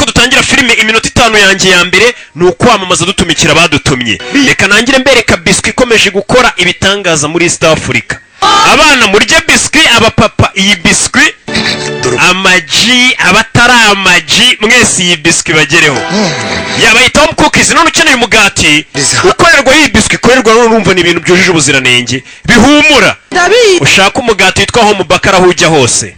Yuko dutangira filime, iminota 5 yanjye ya mbere ni ukwamamaza, dutumikira abadutumye. Reka nangire mbereka biswi ikomeje gukora ibitangaza muri East Africa. Abana murye biswi, abapapa iyi biswi, amaji, abatari amaji mwese iyi biswi bagereho. Yaba Home Cookies. None ukeneye umugati ukorerwa iyi biswi ikorerwa, none urumva ni ibintu byujuje ubuziranenge, bihumura. Ndabizi. Ushaka umugati witwa Home Bakery aho ujya hose.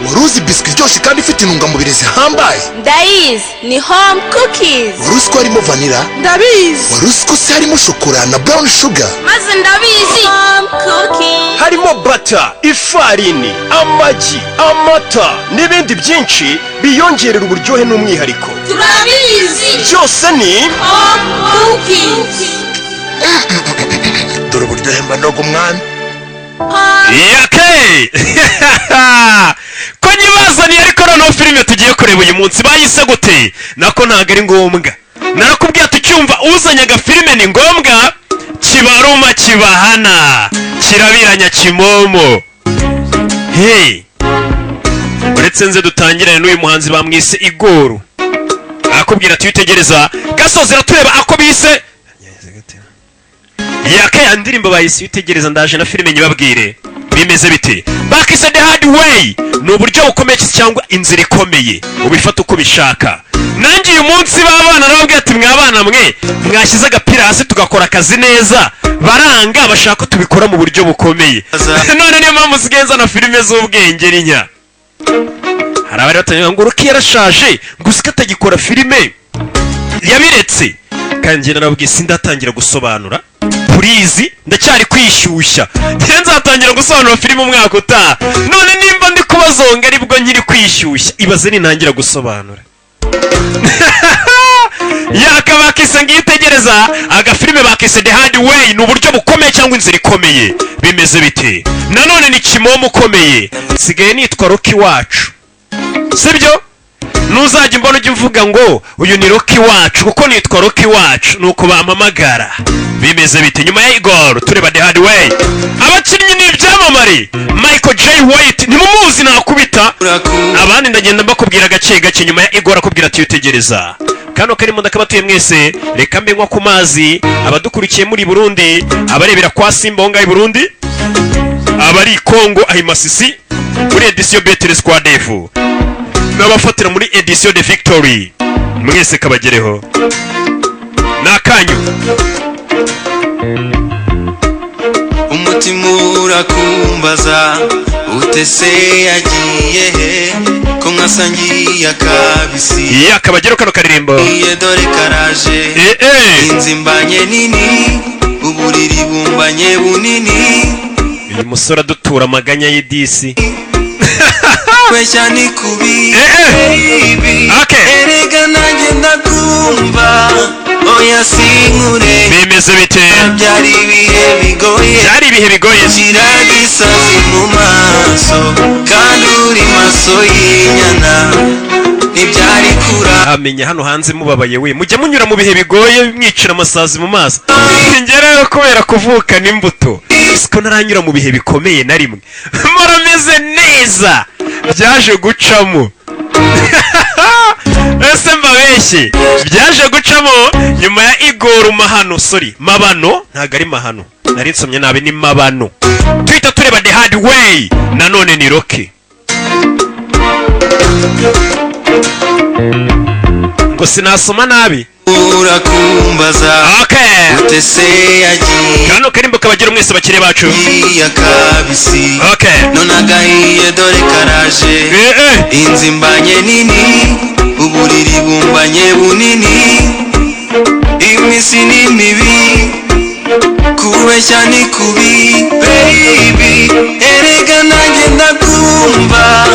Wari uzi biswi iryoshye kandi ifite intungamubiri zihambaye? Ndayizi, ni Home Cookies. Wari uzi ko harimo vanilla? Ndabizi. Wari uzi ko se harimo shokora na brown sugar? Maze ndabizi, Home Cookies. Harimo butter, ifarini, amagi, amata n'ibindi byinshi biyongerera uburyohe n'umwihariko. Turabizi. Byose ni Home Cookies. Dore uburyohe mba ndoga umwami. Yake ko nyibazaniye, ariko noneho filime tugiye kureba uyu munsi bayise gute? Nako ntabwo ari ngombwa, narakubwiye ati ucyumva uzanye agafilime ni ngombwa. Kibaruma, kibahana, kirabiranya, kimomo. Hey, uretse nze dutangirane n'uyu muhanzi bamwise Igor, arakubwira ati witegereza gasozi, tureba ako bise yake ya ndirimbo bayise witegereza. Ndaje na filime nyibabwire bimeze bite. Bakise The Hard Way, ni uburyo bukomeye cyangwa inzira ikomeye, ubifata uko ubishaka. Nanjye uyu munsi b'abana narababwira ati mwabana mwe, mwashyize agapira hasi tugakora akazi neza, baranga, bashaka ko tubikora mu buryo bukomeye. None niyo mpamvu usigaye nzana filime z'ubwenge rinya. Hari abari batangira ngo Rocky yarashaje, ngo usike atagikora filime, yabiretse. Kandi njye narababwiye, sindatangira gusobanura, please, ndacyari kwishyushya. Njye nzatangira gusobanura filime umwaka utaha. None nimba ndi kubazonga aribwo nkiri kwishyushya, ibaze nintangira gusobanura. Yaka bakise ngiyo itegereza, agafilime bakise The Hard Way, ni uburyo bukomeye cyangwa inzira ikomeye. Bimeze bite? Nanone ni kimomo ukomeye, nsigaye nitwa Rocky wacu, sibyo? Nuzajya umbona ujya uvuga ngo uyu ni Rocky wacu, kuko nitwa Rocky wacu, nuko bampamagara. Bimeze bite? Nyuma ya Igor tureba The Hard Way. Abakinnyi ni ibyamamare. Michael J White ntimumuzi? Nakubita abandi, ndagenda mbakubwira gake gake. Nyuma ya Igor akubwira ati witegereza kano karimo, ndakabatuye mwese. Reka mbe nywa ku mazi. Abadukurikiye muri Burundi, abarebera kwa Simba aho ngaho i Burundi, abari i Kongo aho i Masisi muri Edition Betere Squad F, n'abafatira muri Edition de Victory, mwese kabagereho, ni akanyu. Umutima urakumbaza utese yagiye he ko nkasangiye akabisi? Iya kabagereho kano karirimbo. Iye dore karaje. Eh eh. Inzu imbanye nini, uburiri bumbanye bunini. Uyu musore adutura amaganya y'idisi. Kweshya ni kubi. Eh, eh. Baby. Okay. Erega nanjye ndakumva, oya sinkure. Bimeze bite? Byari ibihe bigoye. Byari ibihe bigoye. Shyira gisazi mu maso kandi uri maso y'inyana, ntibyari kura. Amenya hano hanze mubabaye we, mujya munyura mu bihe bigoye mwicira amasazi mu maso. Njye rero kubera kuvukana imbuto, siko ntaranyura mu bihe bikomeye na rimwe, murameze neza. Byaje gucamo, ese mbabeshye? Byaje gucamo nyuma ya Igor Mahano, sorry, Mabano, ntabwo ari Mahano, nari nsomye nabi, ni Mabano. Tuhita tureba The Hard Way, nanone ni Rocky. Ngo sinasoma nabi. Urakumbaza Okay. utese yagiye Kano karimbo kabagira mwese bakiri bacu. Akabisi. Okay. None agahiye dore karaje. Eh eh. Inzu imbanye nini, uburiri bumbanye bunini, iminsi ni mibi, kubeshya ni kubi. Baby, erega nanjye ndakumva,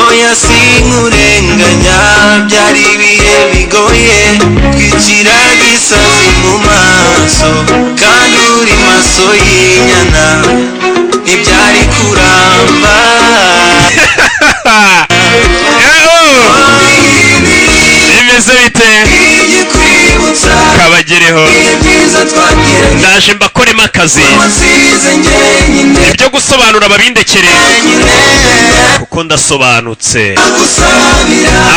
oya sinkurenganya, byari ibihe bigoye, twicira gisazi mu maso kandi uri maso y'inyana, ntibyari kuramba. Eh, oh. Bimeze bite? Igikwibutsa Kabagereho. ibyiza twagiranye. Ndaje mbakoremo akazi. Wasize njyenyine. Ibyo gusobanura babindekere Njyenyine. kuko ndasobanutse. Agusabira.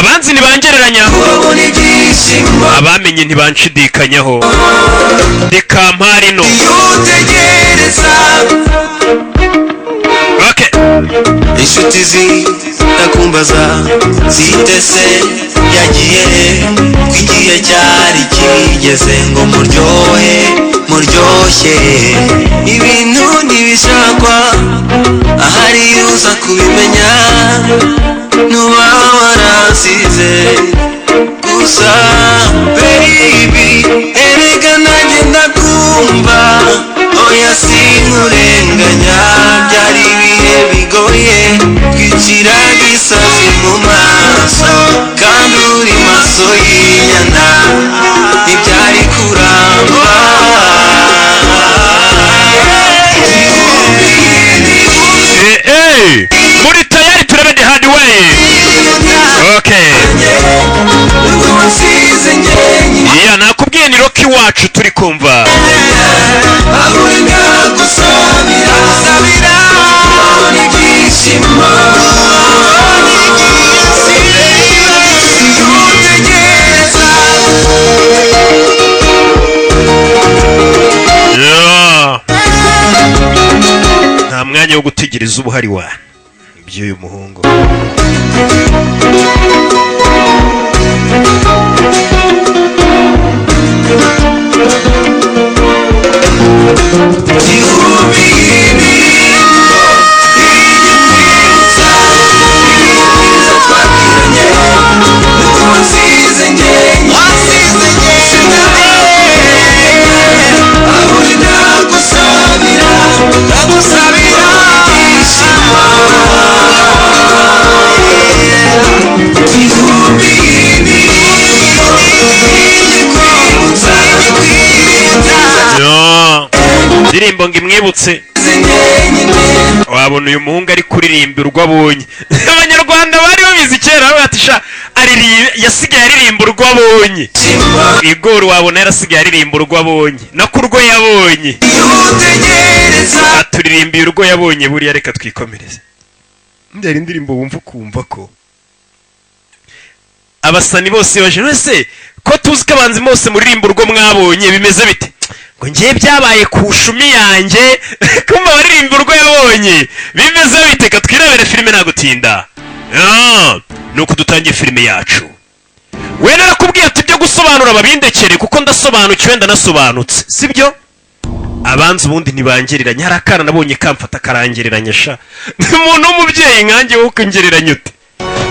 Abamenye ntibanshidikanyaho, ndi kamparino. Utegereza. Okay. Inshuti zitakumbaza zitese yagiye he, ko igihe cyari kigeze ngo muryohe, muryoshye. Ibintu ntibishakwa ahari, uza kubimenya nuba waransize gusa. Baby, erega nanjye ndakumva, oya sinkurenganya. Byari ibihe bigoye, twiciraga isazi mu maso kandi uri maso y'inyana, ntibyari kuramba. Muri tayari turebe The Hard Way. Okay. Ubwo wasize njyenyine. Yeah, nakubwiye ni Rocky wacu turi kumva. Aho uri ndagusabira, sabira ibyishimo. Utegereza. Yeah. Nta mwanya wo gutegereza uba uhari wa by'uyu muhungu. Igihumbi y'imirimbo igikwibutsa ibyiza twagiranye, nuko wasize njyenyine, wasize njyenyine. Aho uri ndagusabira, ndagusabira ibyishimo. Igihumbi y'imirimbo igikwibutsa igikwibutsa. Yeah. Indirimbo ngo imwibutse. Wabona uyu muhungu ari kuririmba urwo abonye. Abanyarwanda bari babizi kera, baravuga ati sha yasigaye aririmba urwo abonye. Igor wabona yarasigaye aririmba urwo abonye, nako urwo yabonye. Utegereza. Aturirimbiye urwo yabonye buriya. Reka twikomereze. Ndari indirimbo wumva ukumva ko abasani bose baje wese ko tuzi ko abanzi bose muririmba urwo mwabonye, bimeze bite? Ngo ngiye byabaye ku shumi yanjye, kumva baririmba urwo yabonye, bimeze bite? Ka twirebere filime nta gutinda. Ah, nuko dutangiye filime yacu. We narakubwiye ati ibyo gusobanura babindekere kuko ndasobanukiwe, ndanasobanutse, sibyo? Abanzi ubundi ntibangereranya. Hari akana nabonye kamfata karangereranya sha. Umuntu w'umubyeyi nkanjye, wowe ukongereranya ute?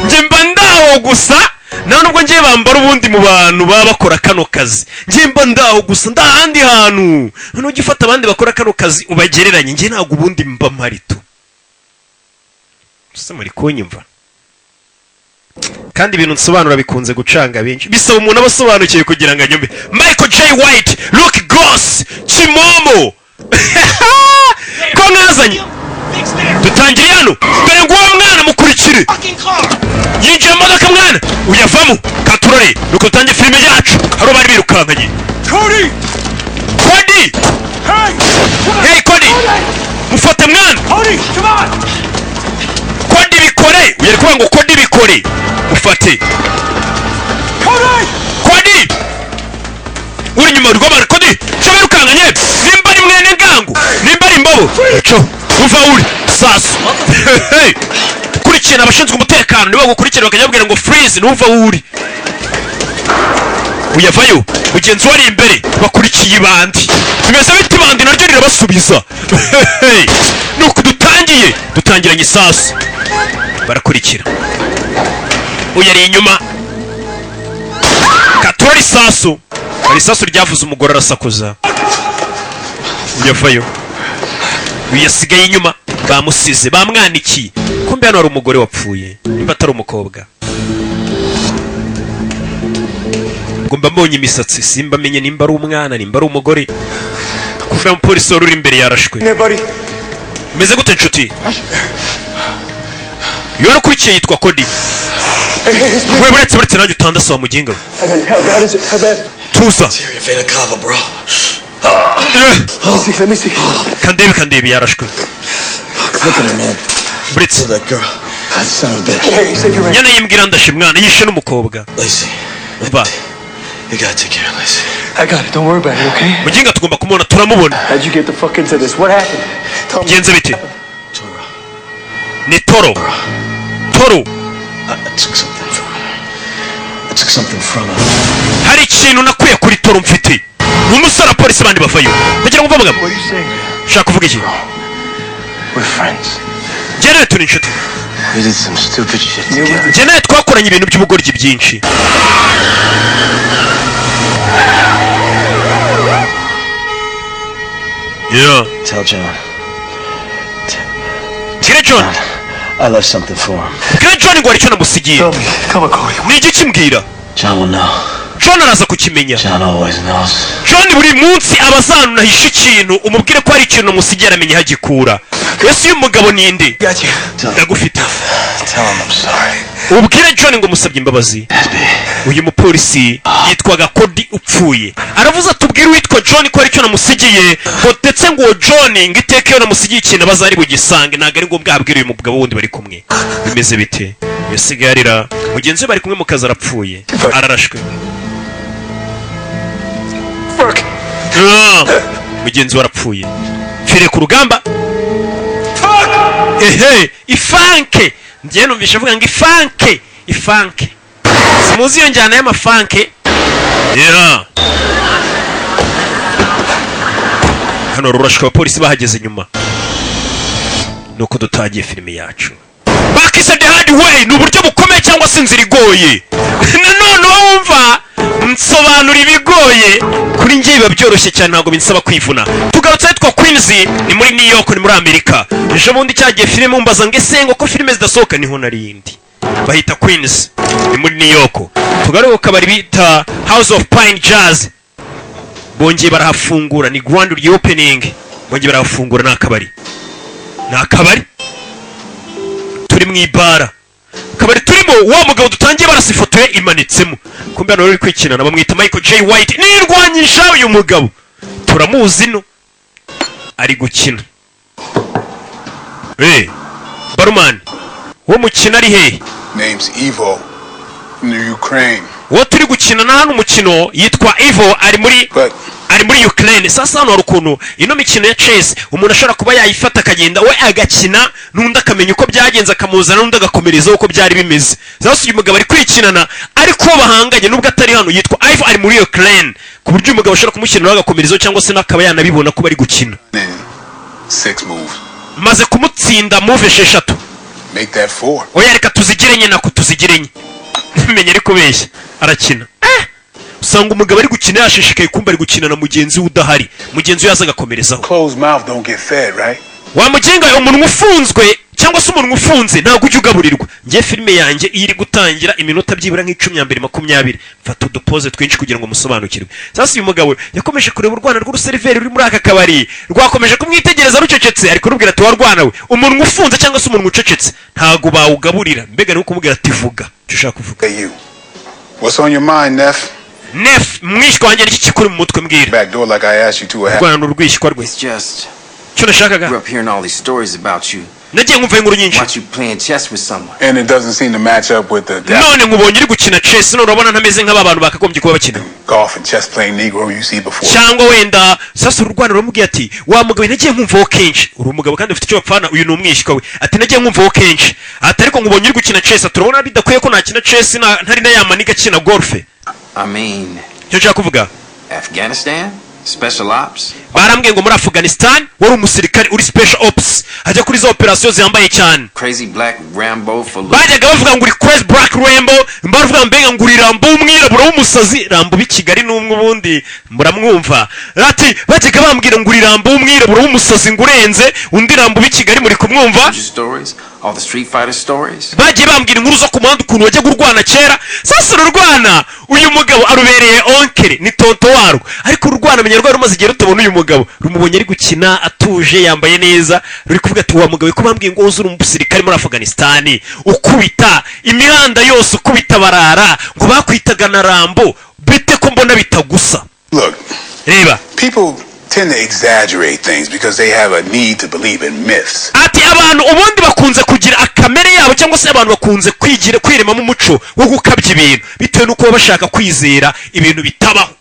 Njye mba ndaho gusa, nta nubwo ngiye bambara ubundi mu bantu baba bakora kano kazi. Njye mba ndaho gusa, nda ahandi hantu. Nujya ufata abandi bakora kano kazi ubagereranye, njye ntabwo ubundi mba mpari tu. Ese muri kunyumva? Kandi ibintu nsobanura bikunze gucanga benshi, bisaba umuntu aba asobanukiwe kugira ngo anyumve. Michael J White, Luke Goss, Kimomo ko mwazanye. Dutangiriye hano, dore ngo uwo mwana mukurikire yinjiye mu modoka, mwana uyavamo katurore. Nuko dutangiye filime yacu, hari uwo bari birukankanye. Cody! Cody! Hey! Hey Cody, mufate mwana! Cody, come on! Cody bikore, uyu ari kuvuga ngo Cody bikore, mufate. Cody! Cody uri inyuma rw'abantu, Cody cyo birukankanye, nimba ari mwene ngango, nimba ari imbobo cyo uva uri sasu. Hey! Kurikirana abashinzwe umutekano nibo bagukurikirana, bakajya babwira ngo freeze, ntuva uri uyavayo. Mugenzi we ari imbere, bakurikiye ibandi, bimeze bite? Ibandi naryo rirabasubiza. Hey! Nuko dutangiye, dutangiranye isasu, barakurikira. Uyu ari inyuma, katura isasu. Hari isasu ryavuze, umugore arasakuza. Uyavayo, uyu yasigaye inyuma, bamusize bamwanikiye. Kumbe hano hari umugore wapfuye, nimba atari umukobwa. Ngo mba mbonye imisatsi, simba menye nimba ari umwana, nimba ari umugore. Kumbe umupolisi wari uri imbere yarashwe. There, buddy. Meze gute nshuti? Iyo warakurikiye yitwa Cody. We buretse, buretse nanjye utandase wa muginga we. How bad is it? How bad? Tuza. Vena cava, bro. Let me see. Let me see. Kandebe, kandebe, yarashwe. Look at her, man. Buretse. That girl. That son of a bitch. Hey, save your Nyana yimbwira ndashe mwana, yishe n'umukobwa. Lacey. Mva. We gotta take care of Lacey. I got it. Don't worry about it, okay? Muginga, tugomba kumubona, turamubona. How'd you get the fuck into this? What happened? Tell me. Bigenze bite? Ni Toro, Toro. I took something from her. I took something from her. Hari ikintu nakuye kuri Toro mfite. Ni umusore, abapolisi bandi bavayo. Ndagira ngo mve amagambo. What are you saying? Ushaka kuvuga iki? We're friends. Njye nawe turi inshuti. We did some stupid shit together. Njye nawe twakoranye ibintu by'ubugoryi byinshi. Yeah. Tell John. Bwire John. I left something for him. Bwire John ngo hari icyo namusigiye. Tell me. Come on, Cody. Ni igiki? Mbwira. John will know. John araza kukimenya. John always knows. John buri munsi aba azi nahishe ikintu. Umubwire ko hari ikintu namusigiye, aramenya aho agikura. Ese uyu mugabo ni nde? Got you. Ndagufite. Tell him I'm sorry. Ubwire John ngo musabye imbabazi. Uyu mupolisi yitwaga Cody upfuye, aravuze atubwire uwitwa John ko hari icyo namusigiye, ngo ndetse ngo uwo John ngo iteka iyo namusigiye ikintu aba azari bugisange, ntabwo ari ngombwa ahabwire uyu mugabo wundi bari kumwe. Bimeze bite? Yasigaye arira, mugenzi we bari kumwe mu kazi arapfuye, ararashwe. Fuck. Ah, mugenzi we arapfuye, pfire ku rugamba. Ehe, ifanke. Njyewe numvishe avuga ngo ifanke, ifanke. Simuzi iyo njyana y'amafanke. Yeah. Hano rurashwe, abapolisi bahageze nyuma. Nuko dutangiye filime yacu bakise The Hard Way, ni uburyo bukomeye cyangwa se inzira igoye. Nanone uba wumva nsobanura ibigoye, kuri njye biba byoroshye cyane, ntabwo binsaba kwivuna. Tugarutse ahitwa Queens, ni muri New York, ni muri Amerika. Ejo bundi cyagiye filime mumbaza ngo ese ngo ko filime zidasohoka, niho narindi. Bahita Queens, ni muri New York. Tugaruke ku kabari bita House of Pine Jazz, bongeye barahafungura, ni grand reopening, bongeye barahafungura. Ni akabari, ni akabari turi mu ibara, akabari turimo wa mugabo dutangiye barasa, ifoto ye imanitsemo. Kumbe hano ruri kwikinana, bamwita Michael J White, nirwanyisha. Uyu mugabo turamuzi, no ari gukina. Barumani, uwo mukino ari hehe? Name's Evo from the Ukraine. Uwo turi gukina na hano umukino yitwa Ivo, ari muri But ari muri Ukraine. Sasa hano hari ukuntu ino mikino ya chess umuntu ashobora kuba yayifata akagenda we agakina n'undi, akamenya uko byagenze, akamuzana n'undi agakomerezaho uko byari bimeze. Sasa uyu mugabo ari kwikinana, ariko uwo bahanganye nubwo atari hano yitwa Ivo, ari muri Ukraine, ku buryo uyu mugabo ashobora kumushyiriraho agakomerezaho cyangwa se n'akaba yanabibona ko bari gukina. in six moves. Maze kumutsinda move esheshatu. Make that four. Oya, reka tuzigire enye, nako tuzigire enye. Menya ari kubeshya, arakina. Usanga umugabo ari gukina yashishikaye, kumva ari gukina na mugenzi we udahari, mugenzi we yaza agakomerezaho. Closed mouth don't get fed, right? Wamugenga, umunwa ufunzwe cyangwa se umunwa ufunze ntabwo ujya ugaburirwa. Njye filime yanjye iyo iri gutangira, iminota byibura nk'icumi ya mbere, 20, mfata udupoze twinshi kugira ngo musobanukirwe. Sasa uyu mugabo yakomeje kureba urwana rw'uruseriveri ruri muri aka kabari, rwakomeje kumwitegereza rucecetse. Ari kurubwira ati: "Warwana we, umunwa ufunze cyangwa se umunwa ucecetse ntabwo bawugaburira." Mbega ni kumubwira ati: "Vuga icyo ushaka kuvuga." Hey, you. What's on your mind, Neff? Neff, mwishywa wanjye, niki kikuri mu mutwe? Mbwira. Back door like I asked you to. A half. Urwana ni urwishywa rwe. It's just, Icyo nashakaga, grew up hearing all these stories about you. nagiye nkumva inkuru nyinshi. Watch you playing chess with someone. And it doesn't seem to match up with the None nkubonye uri gukina chess, none urabona ntameze nk'aba bantu bakagombye kuba bakina golf and chess playing Negro you see before. Cyangwa wenda. Sasa ururwana ruramubwiye ati: "Wa mugabo, nagiye nkumvaho kenshi uri umugabo kandi ufite icyo bapfana." Uyu ni umwishywa we. Ati: "Nagiye nkumvaho kenshi." Ati: "Ariko nkubonye uri gukina chess." Ati: "Urabona bidakwiye ko nakina chess ntari na ya maniga akina golf." I mean, Icyo nshaka kuvuga, Afghanistan? Special ops? barambwiye ngo muri Afghanistan wari umusirikare uri special ops, ajya kuri za operasiyo zihambaye cyane. Crazy Black Rambo for loot. Bajyaga bavuga ngo uri crazy black Rambo, bavuga mbega ngo uri Rambo w'umwirabura w'umusazi. Rambo b'i Kigali n'umwe ubundi muramwumva. Ati: "Bajyaga bambwira ngo uri Rambo w'umwirabura w'umusazi, ngo urenze undi Rambo b'i Kigali." Muri kumwumva? Stories? All the Street Fighter stories? Bagiye bambwira inkuru zo ku muhanda, ukuntu wajyaga urwana kera. Sasa ururwana uyu mugabo arubereye oncle, ni tonto warwo, ariko ururwana menya rwari rumaze igihe rutabona uyu mugabo. Rumubonye ari gukina atuje, yambaye neza, ruri kuvuga ati: "Wa mugabo, ko bambwiye ngo uzi uri umusirikare muri Afghanistan, ukubita imihanda yose, ukubita barara, ngo bakwitaga na Rambo, bite ko mbona bitagusa?" Look, Reba, people tend to exaggerate things because they have a need to believe in myths. Ati abantu ubundi bakunze kugira akamere yabo, cyangwa se abantu bakunze kwigira kwiremamo umuco wo gukabya ibintu bitewe n'uko baba bashaka kwizera ibintu bitabaho.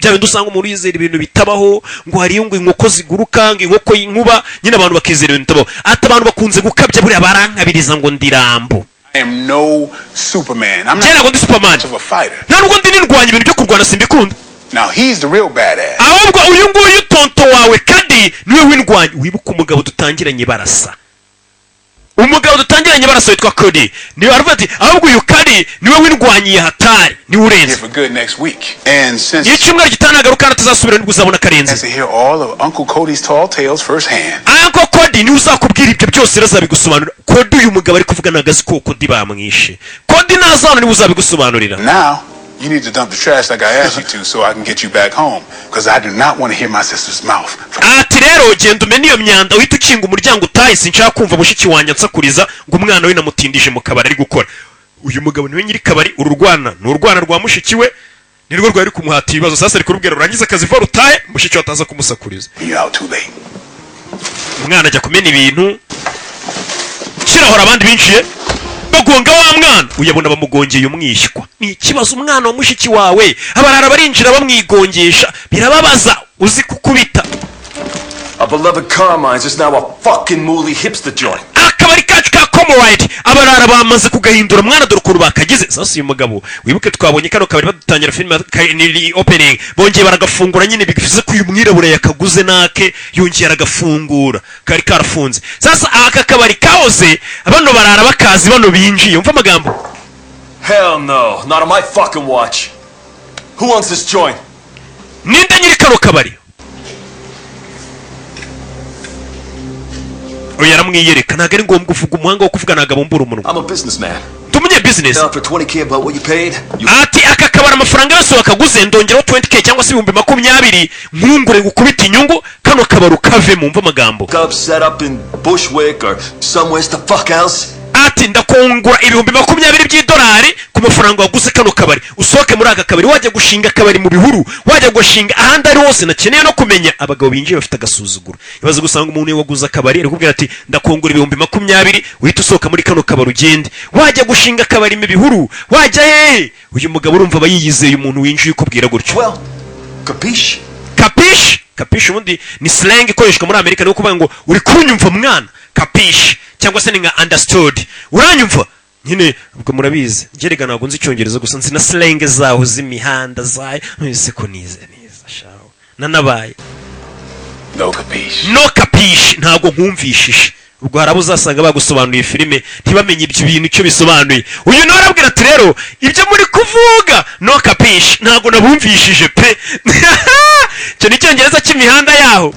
Bya bindi usanga umuntu yizera ibintu bitabaho, ngo hariyo ngo inkoko ziguruka, ngo inkoko y'inkuba, nyine abantu bakizera ibintu bitabaho. Ati abantu bakunze gukabya, buriya barankabiriza ngo ndi Rambo. I am no Superman. I'm Njye not ntabwo ndi Superman. much of a fighter. Nta nubwo ndi nirwanya, ibintu byo kurwana simbikunda. Now he's the real badass. Ahubwo uyu nguyu tonto wawe kandi niwe w'indwanyi. Wibuke umugabo dutangiranye barasa, umugabo dutangiranye barasa witwa Cody, niwe aravuga ati ahubwo uyu Kadi niwe w'indwanyiye, hatari niwe urenze. Here for good next week. And since Iyo icyumweru gitaha nagaruka kandi atazasubira, nibwo uzabona karenze. has to hear all of Uncle Cody's tall tales firsthand. Uncle Cody niwe uzakubwira ibyo byose, rero azabigusobanurira. Cody uyu mugabo ari kuvuga ntabwo azi ko Cody bamwishe. Cody nazana niwe uzabigusobanurira. Now, you need to dump the trash like I asked you to so I can get you back home. Because I do not want to hear my sister's mouth. Ati rero genda umene iyo myanda, uhite ukinga umuryango utahe. Sinshaka kumva mushiki wanjye ansakuriza ngo umwana we namutindije mu kabari ari gukora. Uyu mugabo niwe nyiri kabari. Uru rwana ni urwana rwa mushiki we, nirwo rwari kumuhata ibibazo. Sasa ari kurubwira rurangize akazi vuba rutahe, mushiki we ataza kumusakuriza. You're out too late. Umwana ajya kumena ibintu kirahora, abandi binjiye bagonga wa mwana, uyabona bamugongeye umwishywa. Ni ikibazo, umwana wa mushiki wawe abarara barinjira bamwigongesha, birababaza, uzi kukubita. Our beloved Carmine's is now a fucking mooly hipster joint. Akabari kacu ka Comoride abarara bamaze kugahindura mwana, dore ukuntu bakagize. Sasa uyu mugabo, wibuke twabonye kano kabari badutangira filime ni opening, bongeye baragafungura nyine, bivuze ko uyu mwirabura yakaguze nake yongeye aragafungura, kari karafunze. Sasa aka kabari kahoze bano barara bakazi, bano binjiye, umva amagambo. Hell no, not on my fucking watch. Who owns this joint? Ninde nyiri kano kabari? Oya, aramwiyereka, ntabwo ari ngombwa uvuga, umuhanga wo kuvuga ntabwo abumbura umunwa. I'm a businessman. Ndi umunyebizinesi. Down for 20K about what you paid? You Ati aka kabari amafaranga yose wakaguze ndongeraho 20K cyangwa se 20,000, nkungure gukubita inyungu, kano kabari ukavemo. Umva amagambo. up set up in Bushwick or somewhere the fuck else? Ati ndakungura 20,000 by'idolari ku mafaranga waguze kano kabari, usohoke muri aka kabari, wajya gushinga akabari mu bihuru, wajya gushinga ahandi ari hose nakeneye no kumenya. Abagabo binjiye bafite agasuzuguro. Ibaze gusanga umuntu waguze akabari ari kubwira ati ndakungura 20,000, uhita usohoka muri kano kabari ugende, wajya gushinga akabari mu bihuru, wajya hehe. Uyu mugabo urumva aba yiyizeye, umuntu winjiye ukubwira gutyo. Well, capiche? Capiche? Capiche ubundi ni slang ikoreshwa muri Amerika, ni ukuvuga ngo uri kunyumva mwana, capiche, cyangwa se ni nka understood, uranyumva nyine. Ubwo murabizi ngerega ntabwo nzi icyongereza gusa, nzi na slang zaho z'imihanda zayo. Ese ko nize neza shaho nanabaye. No capiche. No capiche, ntabwo nkumvishije. Ubwo hari abo uzasanga bagusobanuriye filime ntibamenye ibyo bintu icyo bisobanuye. Uyu nawe arabwira ati rero ibyo muri kuvuga no capiche, ntabwo nabumvishije pe. Icyo ni icyongereza cy'imihanda yaho,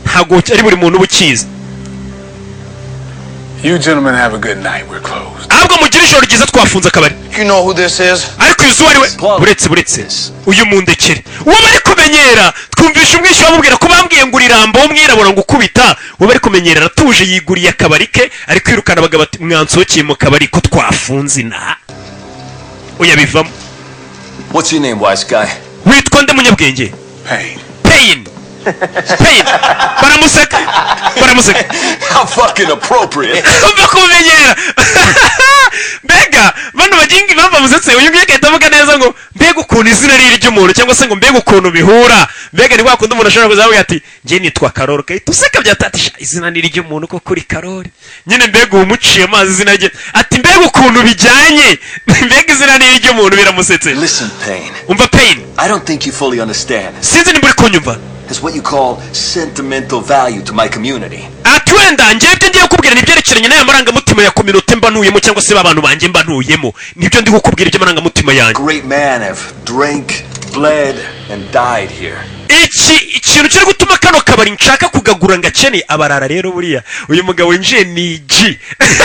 ntabwo ari buri muntu uba ukizi. You gentlemen have a good night. We're closed. Ahubwo mugire ijoro ryiza, twafunze akabari. You know who this is? Ariko uyu uwo ari we? Buretse, buretse, uyu mundekere, uwo bari kumenyera. Twumvisha umwishywa bamubwira ko bambwiye ngo urirambo w'umwirabura ngo ukubita. Uwo bari kumenyera aratuje, yiguriye akabari ke, ari kwirukana abagabo ati mwansohokeye mu kabari ko twafunze inaha. Oya, bivamo. What's your name, wise guy? Witwa nde munyabwenge? Pain. Pain, Pain. Baramuseka, baramuseka. How fucking appropriate. Umva kumenyera, mbega bano baginga, impamvu bamusetse, uyu nguyu agahita avuga neza ngo mbega ukuntu izina ari iry'umuntu, cyangwa se ngo mbega ukuntu bihura. Mbega ni kwa kundi umuntu ashobora kuzavuga ati njye nitwa Karori, ugahita useka byatatisha izina ni iry'umuntu koko uri Karori nyine. Mbega uwo umuciye amazi izina rye, ati mbega ukuntu bijyanye, mbega izina ni iry'umuntu, biramusetse. Listen, Payne. Umva Payne. I don't think you fully understand. Sinzi nimba uri kunyumva. There's what you call sentimental value to my community. Ati wenda njyewe ibyo ngiye kukubwira ni ibyerekeranye n'aya marangamutima ya communauté mba ntuyemo, cyangwa se b'abantu banjye mba ntuyemo, nibyo ndi kukubwira iby'amarangamutima yanjye. Great man have drank, bled, and died here. Iki ikintu kiri gutuma kano kabari nshaka kugagura ngakene abarara rero, buriya uyu mugabo winjiye ni G,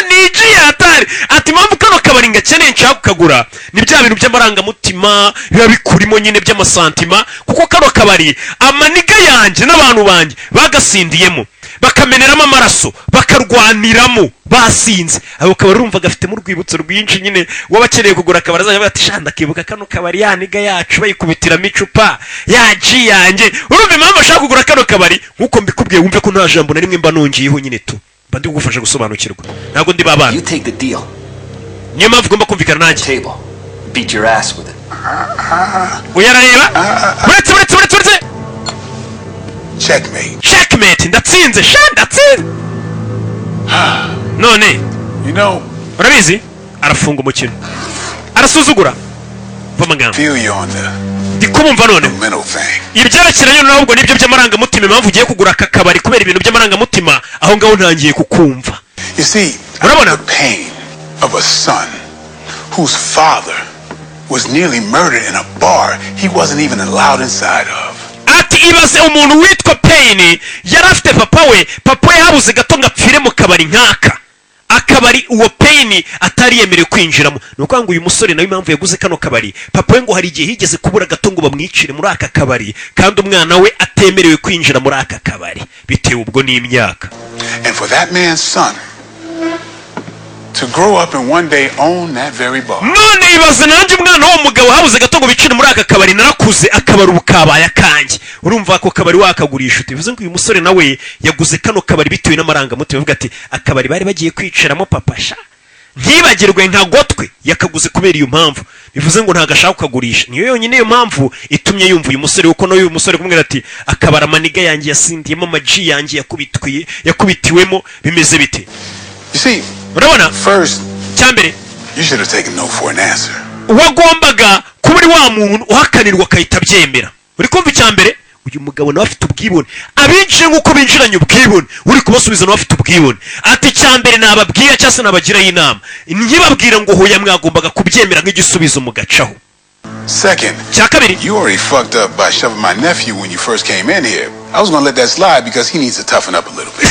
ni G yatari. Ati impamvu kano kabari ngakeneye nshaka kukagura ni bya bintu by'amarangamutima biba bikurimo nyine by'amasantima, kuko kano kabari amaniga yanjye n'abantu banjye bagasindiyemo. Bakameneramo amaraso, bakarwaniramo basinze. Ako kabari urumva gafitemo urwibutso rwinshi nyine. Waba akeneye kugura akabari azajya avuga ati: "Sha, ndakibuka kano kabari, ya nigga yacu bayikubitiramo icupa ya G yanjye." Urumva impamvu ashaka kugura kano kabari? Nk'uko mbikubwiye, wumve ko nta jambo na rimwe mba nongeyeho nyine tu, mba ndi kugufasha gusobanukirwa, ntabwo ndi babana. You take the deal. Niyo mpamvu ugomba kumvikana nanjye. Table. Beat your ass with it. Uyu arareba, uretse, uretse, uretse, uretse. Checkmate. Checkmate, ndatsinze sha, ndatsinze none. You know, Urabizi, arafunga umukino, arasuzugura. Va amagambo. feel you on the Ndi kumumva none. mental thing. Ibyerekeranye nubwo nibyo by'amarangamutima, impamvu ugiye kugura aka kabari kubera ibintu by'amarangamutima, aho ngaho ntangiye kukumva. You see, Urabona? the pain of a son whose father was nearly murdered in a bar he wasn't even allowed inside of. Ati ibaze umuntu witwa Payne yari afite papa we, papa we habuze gato ngo apfire mu kabari nk'aka, akabari uwo Payne atari yemerewe kwinjiramo. Ni ukuvuga ngo uyu musore nawe impamvu yaguze kano kabari, papa we ngo hari igihe yigeze kubura gato ngo bamwicire muri aka kabari, kandi umwana we atemerewe kwinjira muri aka kabari bitewe ubwo n'imyaka. And for that man's son to grow up and one day own that very bar. None ibaze nanjye umwana w'uwo mugabo habuze gato ngo bicire muri aka kabari, narakuze, akabari ubu kabaye akanjye. Urumva ako kabari wakagurisha ute? Bivuze ngo uyu musore nawe yaguze kano kabari bitewe n'amarangamutima, avuga ati: "Akabari bari bagiye kwicaramo papa sha, ntibagirwe nka gotwe." Yakaguze kubera iyo mpamvu, bivuze ngo ntabwo ashaka kukagurisha. Niyo yonyine iyo mpamvu itumye yumva uyu musore, kuko nawe uyu musore kumubwira ati: "Akabari amanigga yanjye yasindiyemo, amaji yanjye yakubitwiye, yakubitiwemo," bimeze bite? You see, Urabona, first, cyambere, you should have taken no for an answer. wagombaga kuba uri wa muntu uhakanirwa akahita abyemera. Uri kumva? Icya mbere, uyu mugabo nawe afite ubwibone. Abinjiye nk'uko binjiranye ubwibone, uri kubasubiza nawe afite ubwibone. Ati icya mbere nababwira cyangwa se nabagiraho inama, nkibabwira ngo hoya, mwagombaga kubyemera nk'igisubizo mugacaho. Second, Cya kabiri, you already fucked up by shoving my nephew when you first came in here. I was gonna let that slide because he needs to toughen up a little bit.